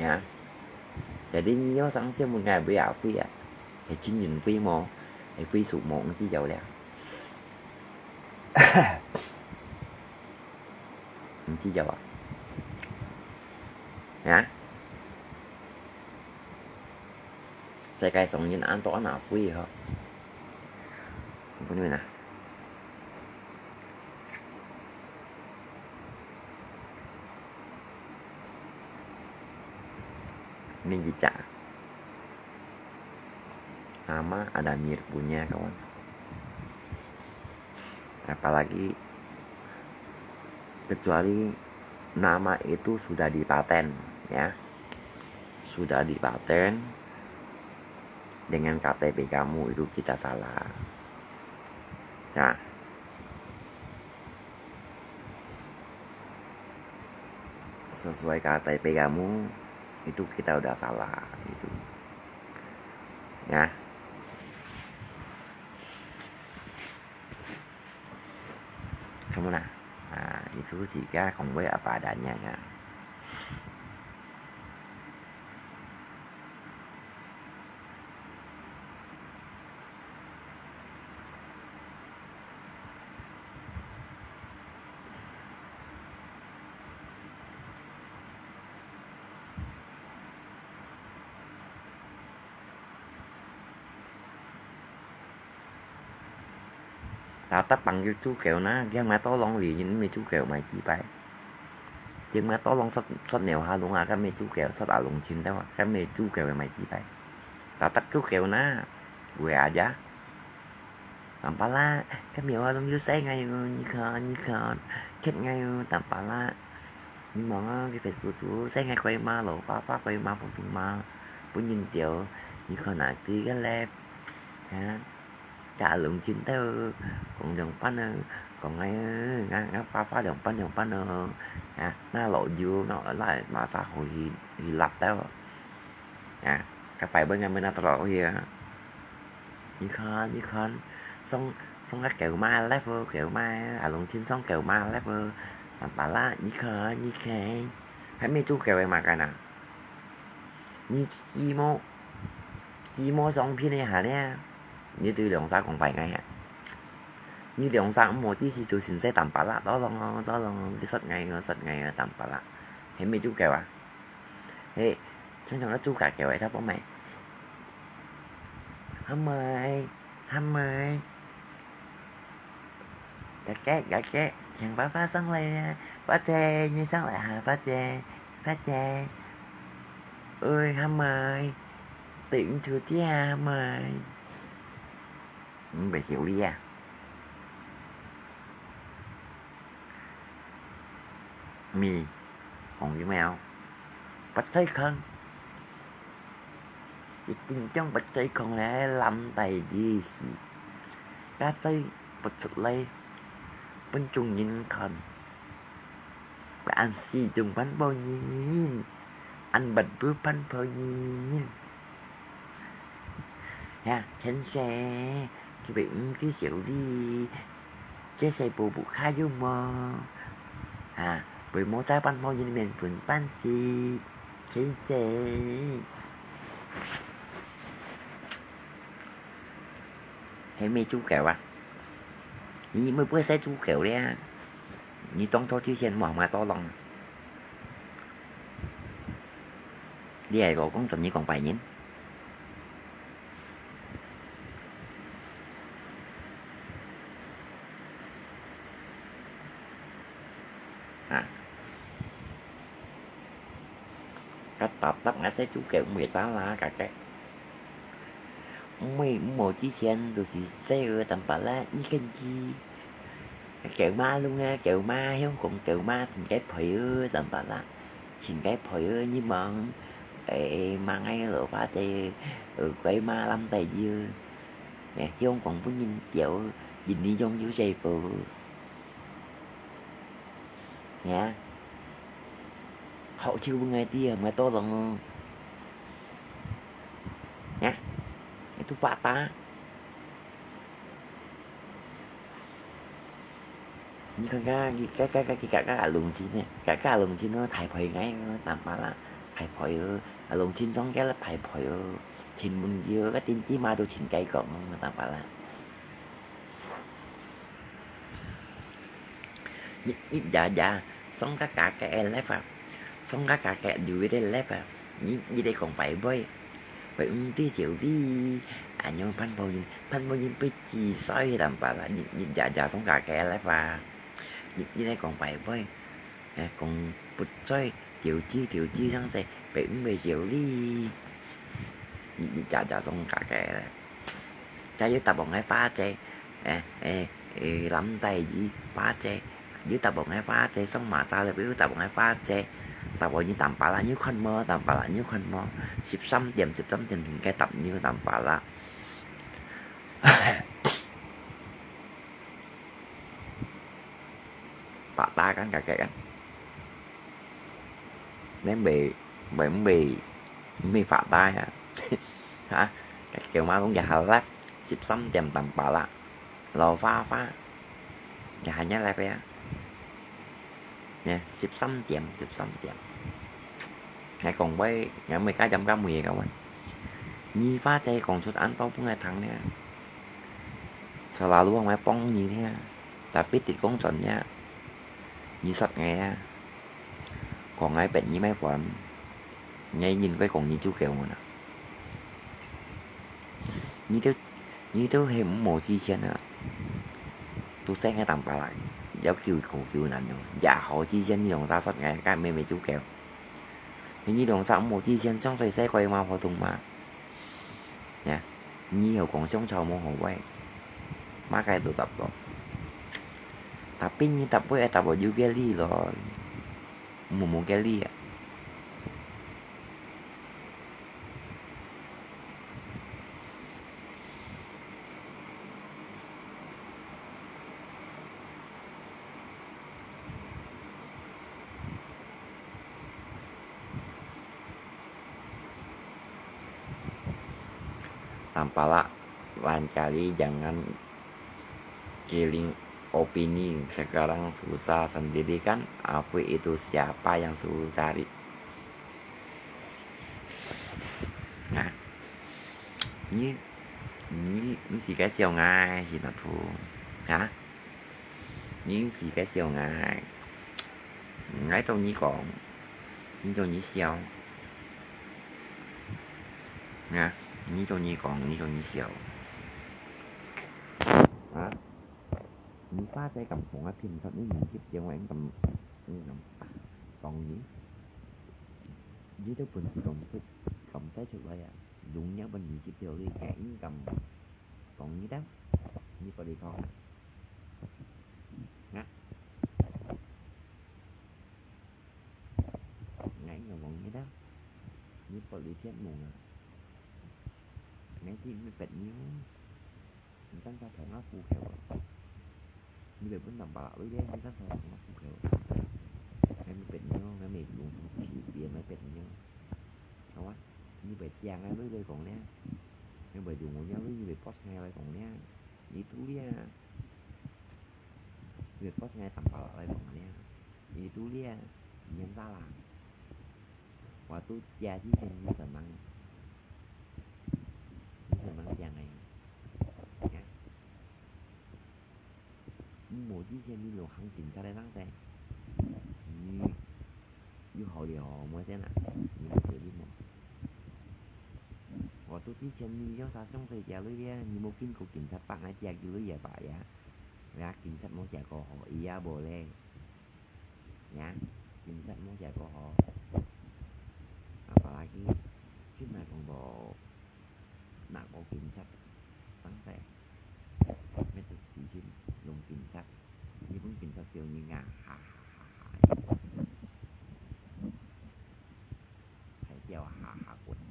Ya. Jadi nyo sang sia mun ngai bui a fui a. He chin yin fui mo, he fui su mo, ngi si yau liao. 毋知有啊？啊？世界上人恁多恁那灰吼。毋過呢？Ini cicak. Nama ada mirip punya kawan. Apalagi kecuali nama itu sudah dipaten, ya. Sudah dipaten dengan K T P kamu itu kita salah. Nah. Sesuai K T P kamu, itu kita udah salah, gitu. Ya. Kamu nah, nah, itu sih ya, kong apa adanya ya. Lah，逐朋友煮狗呢，佢買多籠里，因為煮狗買幾擺。佢買多籠煞，煞鳥下籠啊，佢買煮狗，煞啊籠清掉啊，佢買煮狗買幾擺。Lah，逐煮狗呢，會啊呀。Tampala，佢苗啊，籠有細𠊎哦，你看，你看，佢𠊎哦，Tampala。你望啊，佢Facebook煮，細𠊎可以罵咯，爸爸可以罵，不中罵，不認掉，你看哪，佢个咧，啊。 Cak Alung Chin tau, kong Liang Pan ơ, kong ngai ơ, ngai, ngai pha pha Liang Pan, Liang Pan ơ. Ya, na lo yu, na lai ma sa ho hi, hi lap tau. Ya, ka phải bơi ngai mơ na tao lo hi. Ni khan, ni khan, song, song ka kêu ma lep ơ, kêu ma, Alung Chin song kêu ma lep ơ. Tampala, ni khan, ni khan. Hai mê chu kêu ma ka na. 你寂寞，寂寞相片的下呢，你對兩儕講拜拜啊？你兩儕毋好意思，就先生打巴拉，tolong哦，tolong哦，你殺𠊎哦，殺𠊎哦，打巴拉。係無豬狗啊？係，常常个豬狗狗个，差不多咩？阿妹，阿妹，姐姐，姐姐，請花花上來啊！花姐，你上來哈，花姐，花姐。喂，阿妹，對毋住你啊，阿妹。 毋會修理啊？咪，紅油貓，不再看，一定將不再看咧，攬大意思，也再不出來，分眾人看。 恁死忠番婆人，恁bật bơh番婆人。呀，先生，佢會毋知修理，這細寶寶較有無？啊，會無在番婆人面分飯食，先生。係無豬狗啊？你會毋會使豬狗咧？ 你當初之前無買到浪，你係講講專業講白人？啊？ 該搭搭𠊎細豬狗毋會生啦，該个。毋會，毋好之前就是細个淡薄啦，已經去。狗嫲弄啊，狗嫲，香港狗嫲，尋該陪哦，淡薄啦。尋該陪哦，你望，誒，望𠊎老花仔，呃，該嫲攬帶腰。誒，香港分人屌，印尼用有細步。 呀，好笑分𠊎知啊，𠊎多lòng哦。呀，itu發達。你看看，你看看，你看看阿龍親呢，看看阿龍親哦，大陪𠊎哦，淡薄啦，大陪哦，阿龍親上街啦，大陪哦，尋問題哦，該電子碼都尋該講哦，淡薄啦。 日日夜夜，上該家个live啊，上該家个留一个live啊，日日在講壞話，會毋知小弟，恁樣潘寶仁，潘寶仁被擠衰淡薄啦，日日夜夜上該家个live啊，日日在講壞話，誒，講不在，投資投資上勢，會毋會小弟，日日夜夜上該个咧。 該有答案个花姐，誒，誒，誒，藍帶魚花姐，有答案个花姐，上馬沙了，有答案个花姐，答案你淡薄啦，你有看無？淡薄啦，你有看無？十三點，十三點應該答你有淡薄啦。發達kan，kakek kan？你未，未，未，未發達啊？哈？Kakek嘛講也下live，十三點淡薄啦，老花花，也下日live啊？呢，十三點，十三點。𠊎講話，𠊎毋會加減加尾个kawan。你花姐講出恁多分𠊎聽呢。Selalu𠊎幫你呢，tapi直講真呢，你說𠊎啊，講𠊎別你莫煩，𠊎應該講你就夠我啦。你都，你都係無之前啊，都真係淡薄啦，要求求求難哦，也好之前你用啥說𠊎，該妹妹就夠。 你兩隻無之前上水世界嘛活動嘛？呀，你又講上潮無好位，麼个都答到。Tapi你答會答到有个理咯，無無个理啊。 Tampalak, lain kali jangan giring opini, sekarang susah sendiri kan, apa itu siapa yang suruh cari? Nah, ini, ini, ini si guys yang ngai si napu, ha? 你自家笑𠊎，𠊎同你講，你同你笑。啊，你同你講，你同你笑。啊，你花在咁紅啊，騙出你唔識笑，𠊎咁，你咁，當然，你都本事咁識，咁使出來啊，容易分你識笑，你驚你咁，當然啦，你不離開。 啊，𠊎有講你啦，你不離天門啊，𠊎知你別扭，你單單同𠊎苦口啊，你別分人把拉你咧，你單單同𠊎苦口，𠊎沒別扭，𠊎沒用心去別，𠊎別扭，好啊，你別講𠊎來講咧，你別用𠊎，你別post𠊎來講咧，你都咧。 Người post ngay tầm bảo lại bằng nha. Itu dia, yang salah. Waktu dia di sini senang. Di senang dia ngay. Ya. Mu di sini lo hang kin sa le lang te. Ni, yu hao liao mo sen a. Ni mo se di mo. Waktu di sini yang sa song se dia lo dia, ni mo kin ko kin sa pa ngai dia ki lo ya ba ya. Ngak kin sat mong sia ko ho, iya boleh. Ya, kin sat mong sia ko ho. Apalagi, kin na kong bo, na ko kin sat, tang se. Met tu si kin, long kin sat. Ni pun kin sat siu ni nga, ha ha ha ha. Hai siau ha ha kun.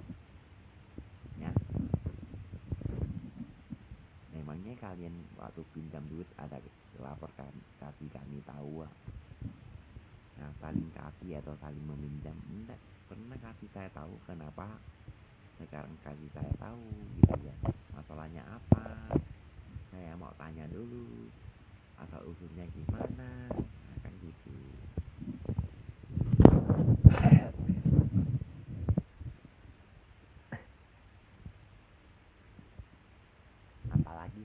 Ya. Memangnya kalian waktu pinjam duit ada lapor ka-, kasih kami tahu, ah. Nah, saling kasih atau saling meminjam, ndak pernah kasih saya tahu, kenapa sekarang kasih saya tahu, gitu ya. Masalahnya apa? Saya mau tanya dulu, asal usulnya gimana? Nah, kan gitu. Apalagi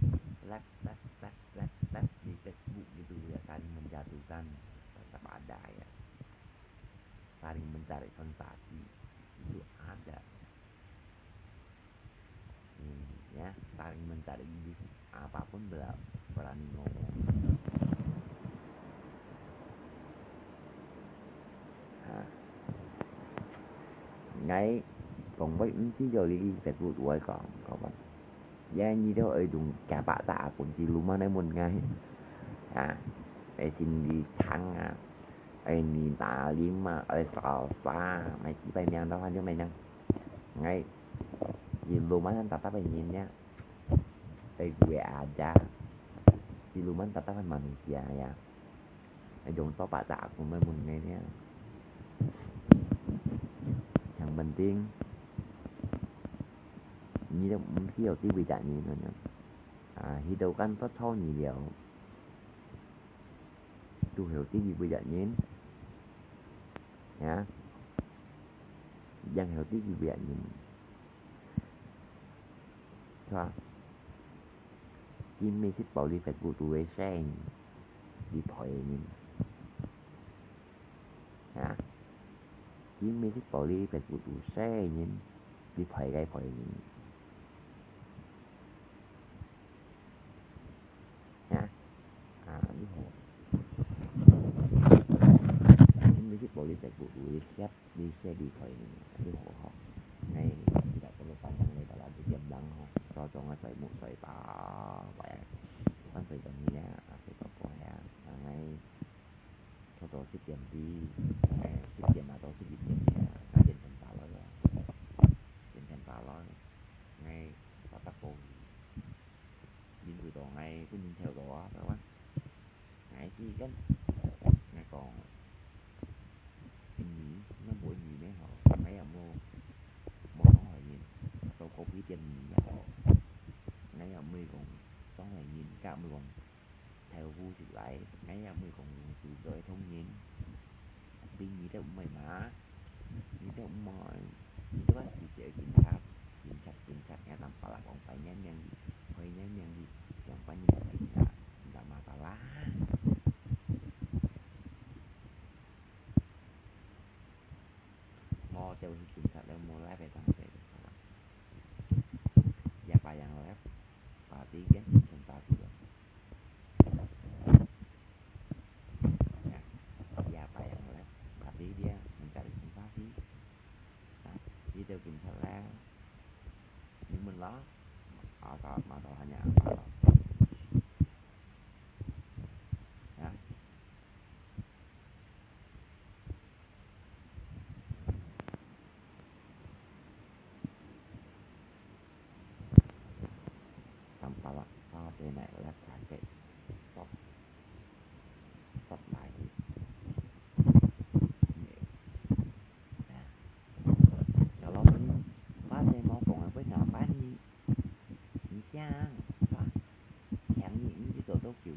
live, live, live, live, live di Facebook gitu ya, saling menjatuhkan, tetap ada ya. Saling mencari sensasi, itu ada. Hmm, ya, saling mencari gimmick, apapun bela-, berani ngomong. Ha. Ngai kong bai mesti jauh lili Facebook tuai kong, kong bai. Ya, ni tu ai dung kapak tak akun si luma nai mun ngai. Ha. Ai sin di chang a. Ai ni ta lim a, ai salsa, mai si bai miang tau han jo mai nang. Ngai. Si luma nan tatap ai nyin ya. Ai gue aja. Si luma tatap ai manusia ya. Ai dung to pa tak akun mai mun ngai ya. Yang penting, ni tu mesti yo ti wi tak ni tu nyo. Ah, hidup kan to chau ni liao. Tu hiu ti wi tak ni. Ya. Yang hiu ti wi tak ni. Chua. Kim mi sit pau li Facebook tu wei seng. Li thoi ni. Ha? Kim mi sit pau li Facebook tu seng ni. Li thoi gai thoi ni. Ha? Ah, ni ho. Kim mi sit pau li Facebook tu wei siap. Đi xe đi thôi, đi hổ hó. Ngay, tidak perlu panjang lebar lagi, diam lang ho. Cho cho ngay xoay mũi xoay tao, vậy. Kan xoay tao ni ya, xoay tao po ya. Ngay, cho tao sit diam đi. Ngay, sit diam mà tao sit diam diam ya. Ngay, điện thoại tao lo ya. Điện thoại tao lo. Ngay, tao tắt po. Điện thoại tao ngay, cũng điện thoại tao á, tao á. Ngay si kan. Ngay kong. Ini, nó mô ini nè hò, ngay ya mô, mô nó hỏi nhìn, tao có biết tiền nhìn ya hò. Ngay ya mười con, trong này nhìn cả mười con, theo vu sự lại, ngay ya mười con, sự rồi thông nhìn. Vì nghĩ đâu mày mà, nghĩ đâu mày, nghĩ đâu bác sĩ sẽ kiểm tra, kiểm tra, kiểm tra, nghe tầm phải là con phải nhá nhàng đi, phải nhá nhàng đi, chẳng phải nhìn thấy là, là mà tao lá. 一个全打过了。啊，下摆啊，我来把这一点，我们家里先发挥。啊，这就警察来，你们啦，啊，打，马上喊你啊，啊。 Tampalak pate nai lak kake sop, sop lai. Nah, kalau pate mau kong apa ngapa ni? Ni siang, apa? Siang ni, ni kita tokyo.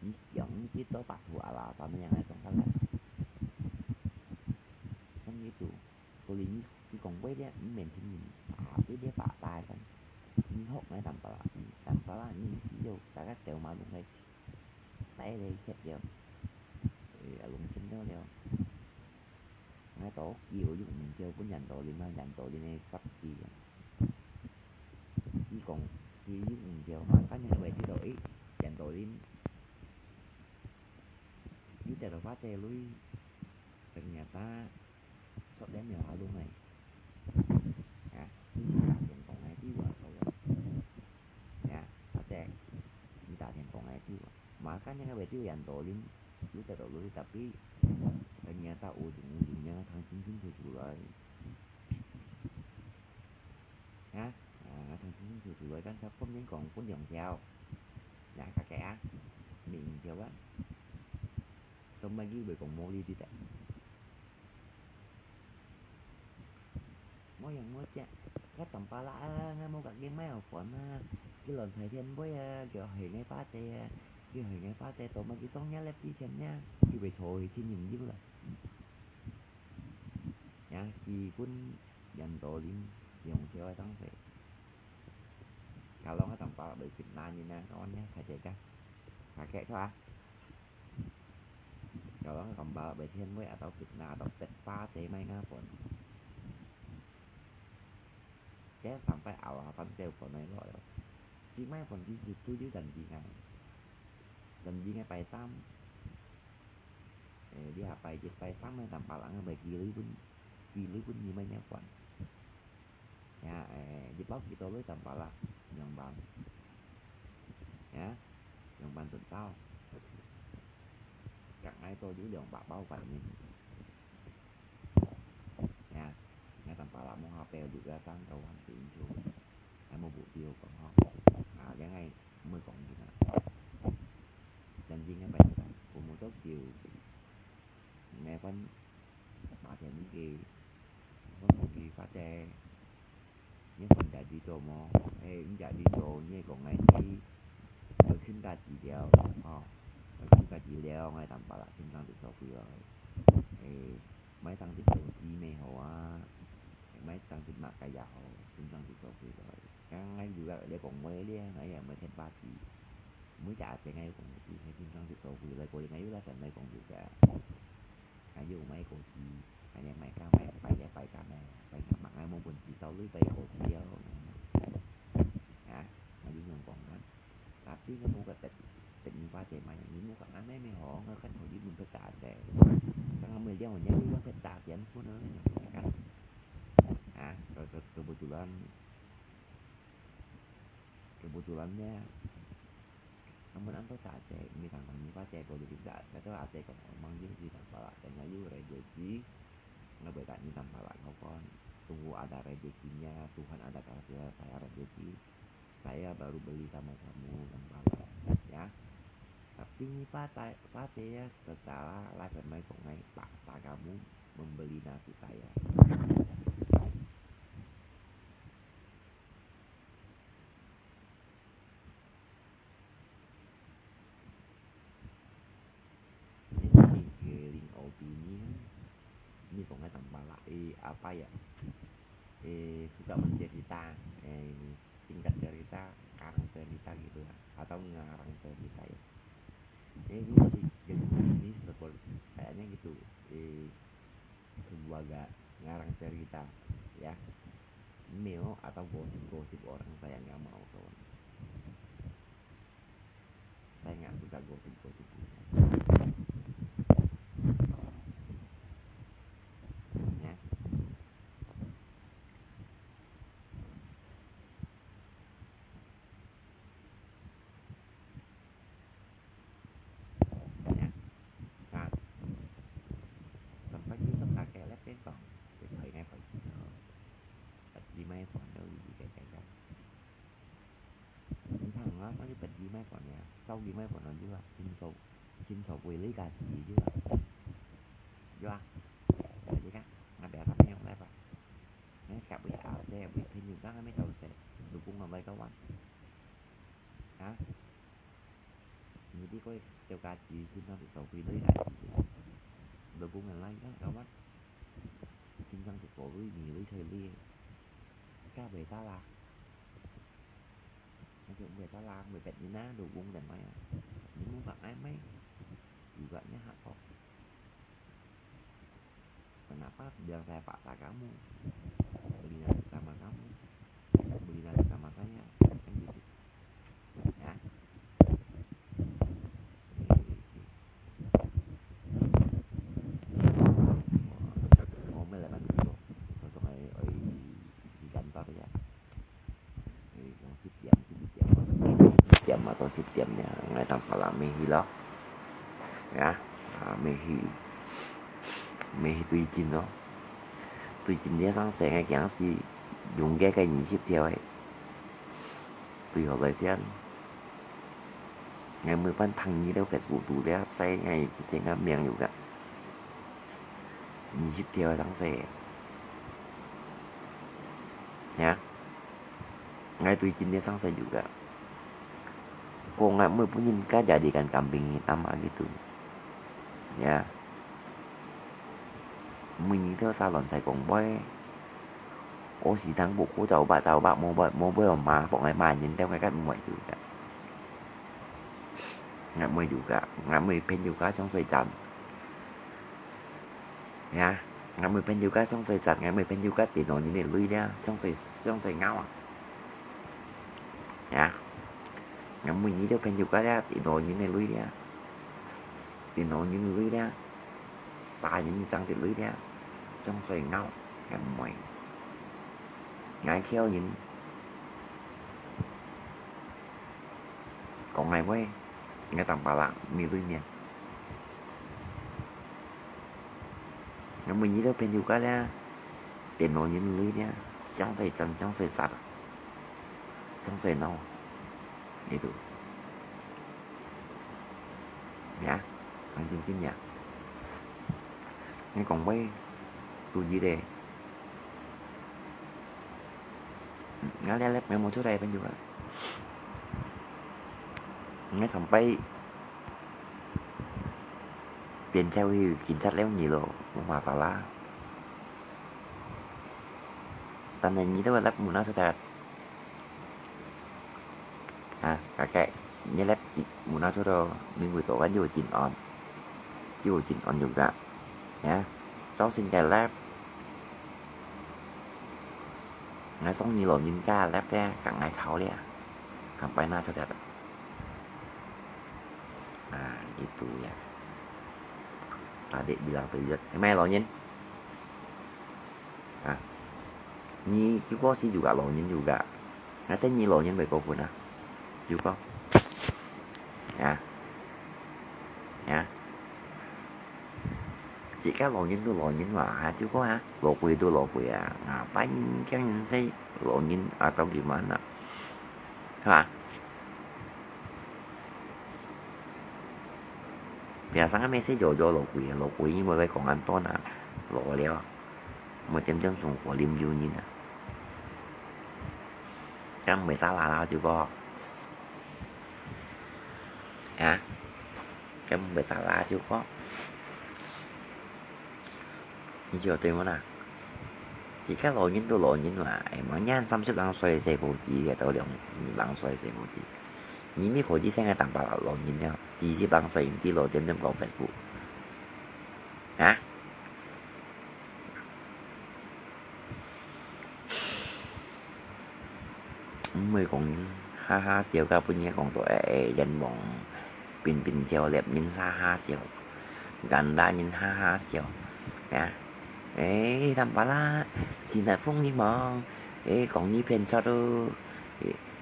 Ni siang ni kita patu ala, apa yang ada tongkalan. Kan gitu. Kuli ni, ni kong wei dia, ni men sini. Ah, wei dia pak pai kan. Ni hok ngai tampalak. Tampalak ni si yo, takat teo malung ngai. Sai lei kiet liao. Eh, alung chen liao liao. Ngai to kiu yung ming kiu pun yan to lim ha, yan to lim ngai sap ki. Ki kong, ki yung ming kiu, makan yang wei ti to, eh, yan to lim. Ni te to pate lui. Ternyata sot dem yo alung ngai. Ya, ni ta tien kong ngai ti wa to. Ya, pate, ni ta tien kong ngai ti wa. Makan yang wei ti yan to lim, lu ta to lu tapi ternyata ujung-ujungnya thang chin chin chin chin lai. Ya, ah, thang chin chin chin chin lai kan sa pun yang kong pun yang kiao. Ya, kakek ah, ming kiao kan. Tôm mai ki wei kong mo li ti te. Mo yang mo chia, ka tampalak ah, ngai mo kak ke mai au fon ah. Ki lon thai thien boi ah, ki hoi ngai pate ah. Ki hoi ngai pate, tôm mai ki song nia lep ti thien nia. Ki wei cho hi chin yim yim la. Ya, ki kun yan to lim, yong theo ai tang se. Kalau ngai tampalak bai fit na ni na, kawan ya, thai te ka. Kakek cho ah. Kalau ngai tampalak bai thien boi atau fit na atau pet pate mai nga pon. Kaya sampai alasan teo pon nai lo yo. Ki mai pon ki tu tu yu dan ki ngai. Dan ki ngai pai sam. Eh, dia pai jit pai sam ngai tampalak ngai bai ki lui pun, ki lui pun ni mai nia pon. Ya, eh, jit pau ki to lui tampalak, yang ban. Ya, yang ban tun tao. Kak ngai to yu yang ba pau ban ni. Ya, ngai tampalak mo ha pe lu ka tang ka wan tin chu. Ngai mo bu ti ho kong ho. Ah, yang ngai mo kong ni na. Dan jing ngai pai, ku mo to kiu. Ngai pan, ma thien ni ki, mo kong ki pate. Ngai kon jadi to mo. Eh, jadi to, ngai kong ngai ti. Bai khin ka ji liao, ho. Bai khin ka ji liao, ngai tampalak, khin tang ti so kui lai. Eh, 買當時手機乜好啊，買當時麼个也好，經常就做佢來。剛剛有个你講話咧，𠊎也毋會聽話子，每隻阿姐𠊎有講話子，𠊎經常就做佢來，過來𠊎有來跟𠊎講話个，𠊎有買過去，𠊎也買家買，買也買家買，買家買，𠊎無本事，到你買過去了，啊，𠊎就恁樣講啊。 Tapi kamu kata, kata ni pate maya ni mo kan anai me ho, nga kan ho di mo peta ate. Kan kamu dia mo nyari yang peta ate yang pun kan. Ah, ke-, ke-, kebetulan, kebetulannya, amun ang peta ate, mi tang tang ni pate ko di peta ate, kata ate ko mang di di tang pala, tanya yu rezeki, nga beta ni tang pala ko kon. Tunggu ada rezekinya, Tuhan ada kasih saya rezeki. Saya baru beli sama kamu yang baru, ya. Tapi ni pate, pate ya, setelah live mai kong ngai paksa kamu membeli nasi saya. Ini feeling opini, ini kong ngai tang pala, eh, apa ya? Eh, suka mencerita, eh, singkat cerita, karang cerita gitu ya, atau ngarang cerita ya. Jadi, jadi ini seperti, kayaknya gitu, eh, sebuah ga-, ngarang cerita, ya. Meo atau gosip-gosip orang saya nggak mau, kawan. Saya nggak suka gosip-gosip gitu. Ya. Ya. Nah, sampai YouTube kakek lihat kan, kong. Kaya kaya kaya. Pasti main phone tu di kaya kaya. Entah ngah, kau ni pasti main phone ya. Sau di main phone juga. Chính phủ, chính phủ quỷ lý cả gì juga. Juga. Jadi kan, nggak biasa punya apa? Nggak siap boleh apa, saya boleh pinjam kan, kami tahu saya. Dukung nggak baik kawan. Hah? Jadi kau jauh kaji, sini nanti tahu pilih kaji. Lagu ngan lai lah, kawan. Sini sang tu kau lui ni, lui saya lui. Kau boleh salah. Nanti boleh salah, boleh bet ni nah, dukung dan maya. Ni mau pakai mai. Juga nya hak kau. Kenapa bilang saya paksa kamu? Beli nasi sama kamu. Beli nasi sama saya. Kan gitu. Ya. Ngomel lah kan gitu. Kosong ai, ai di kantor ya. 十點，十點啊，到十點了，𠊎同別人咪去咯。啊，啊，咪去，咪去對陣咯。對陣這上細个，驚死用个个二十條个，對好來先。𠊎每班聽你兜Facebook肚了，細个細个名有个，二十條个上細个。啊？ 𠊎對今日上世有个，講𠊎毋會分人家jadi kan kambing hitam啊，gitu。Ya。每日都殺亂晒講話，我時常不哭走吧走吧，無會無會罵，講𠊎罵人，但𠊎kan毋會做个。𠊎毋會做个，𠊎毋會騙做个，相衰站。 Ya，𠊎毋會騙做个相衰站，𠊎毋會騙做个電腦人个鐳了，相衰相衰咬啊。Ya，𠊎毋會你兜騙做个了，電腦人个鐳了，電腦人个鐳了，殺人爭个鐳了，相衰咬，𠊎毋會。𠊎噭人，講𠊎話。 Ngai tang palak mi lui mian. Ngai mui nyi tau phen juga lia, phen no nyi lui lia, siang sai chan, siang sai sat, siang sai nau. Itu. Ya, sang chin chin ya. Ngai kong bai, tu ji de. Ngai lia lep ngai mo chu dai phen juga. Ngai sampai pian chau hi kin chat leo nyi lo, mo masalah. Tan nai nyi tau lep muna chu dat. Ha, kakek, nyi lep muna chu do, mi mui to kan yu jin on. Yu jin on juga. Ya, chau sin kai lep. Ngai song nyi lo nyin ka lep ya, kang ngai chau lia. Sampai na chu dat. Ah, itu ya. Tadi bilang period. Emang lo nyin? Ah. Nyi juga si juga lo nyin juga. Ngasih nyi lo nyin bai ko pun ah. Juga. Ya. Ya. Jika lo nyin tu lo nyin wa, ha, juga ha. Lo kui tu lo kui ya. Ngapain kang nyin sai lo nyin atau gimana? Ha? Biasanya mesti jojo lo kui, lo kui ni boleh kong anton ah. Lo lia. Mui tem tem sung ko lim yu nyin ah. Kan mui salah lah juga. Ya. Kan mui salah juga. Ni jo tui mana? Jika lo nyin tu lo nyin wa, ai mang nyan sam sip lang soi se bu ji, ya tau liang lang soi se bu ji. Ni mi ko ji seng ai tang pa lo nyin ya, ji sip lang soi ti lo tem tem kong Facebook. Ha? Mui kong ha ha siau ka pun ye kong to ai ai yan mong. 平平條，獵人哈哈笑，ganda人哈哈笑，呀。誒，Tampalak，Sinatpung你望，誒，講你騙出哦，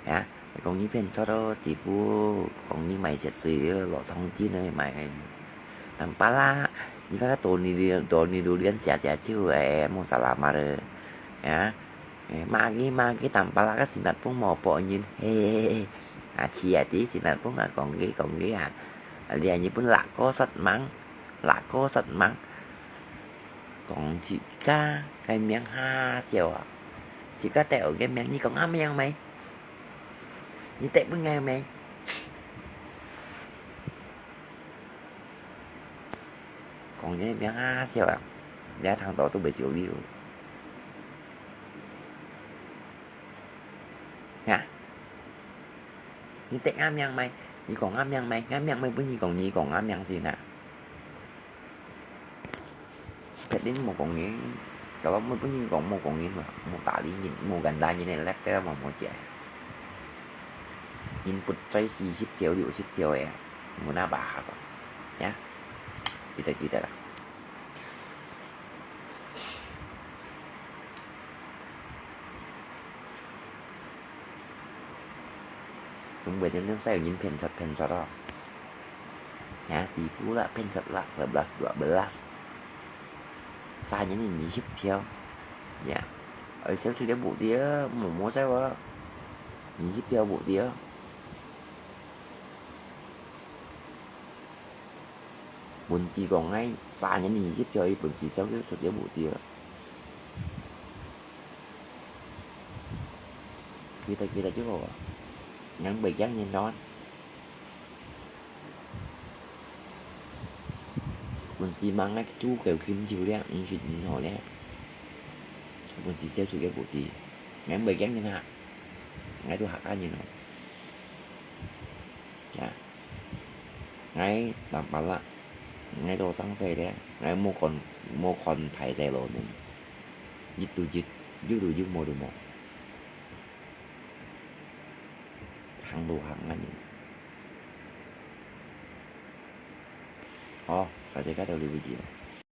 呀，講你騙出哦，地步，講你賣雪水哦，落湯金哦，賣。Tampalak，你看看多你多你榴蓮謝謝酒誒，莫salamat哦，呀。 誒，magi，magi，Tampalak ka Sinatpung無博人，嘿嘿嘿嘿。啊，試啊，知Sinatpung啊，講佢，講佢啊。啊，你啊，日本辣哥殺猛，辣哥殺猛。講自家个名哈笑啊，自家得有个名，你講阿名咩？你得本个名？ 講你名啊，笑啊，你聽到都袂笑了。呀，你得阿名咩？你講阿名咩？阿名咩？分你講，你講阿名先啊。別人無講人，kalau無分你講無講人嘛，無打理人，無ganda人个，lek个嘛無食。人不在四十條、六十條个。 Muna bahas. Ya, kita-kita lah. Tunggu dia tu saya ingin pensat-pensat lah. Ya, tipu lah, pensat lah, sebelas, dua belas. Saya ni 二十條. Ya. Ai, saya sudah bukti ya, mau, mau saya. 二十條 bukti ya. 本事講𠊎三年二十條，佢本事少少出了無掉。佢得佢得就好啊，人袂驚人咯。本事嘛，𠊎都夠輕就了，毋係毋好了。本事少出了無掉，人袂驚人客，𠊎都客家人哦。呀。 𠊎南巴拉，𠊎都生細咧，𠊎無看，無看大細路呢，一都一，有都有，無都無。行路行啊你。好，大家到這位止啦。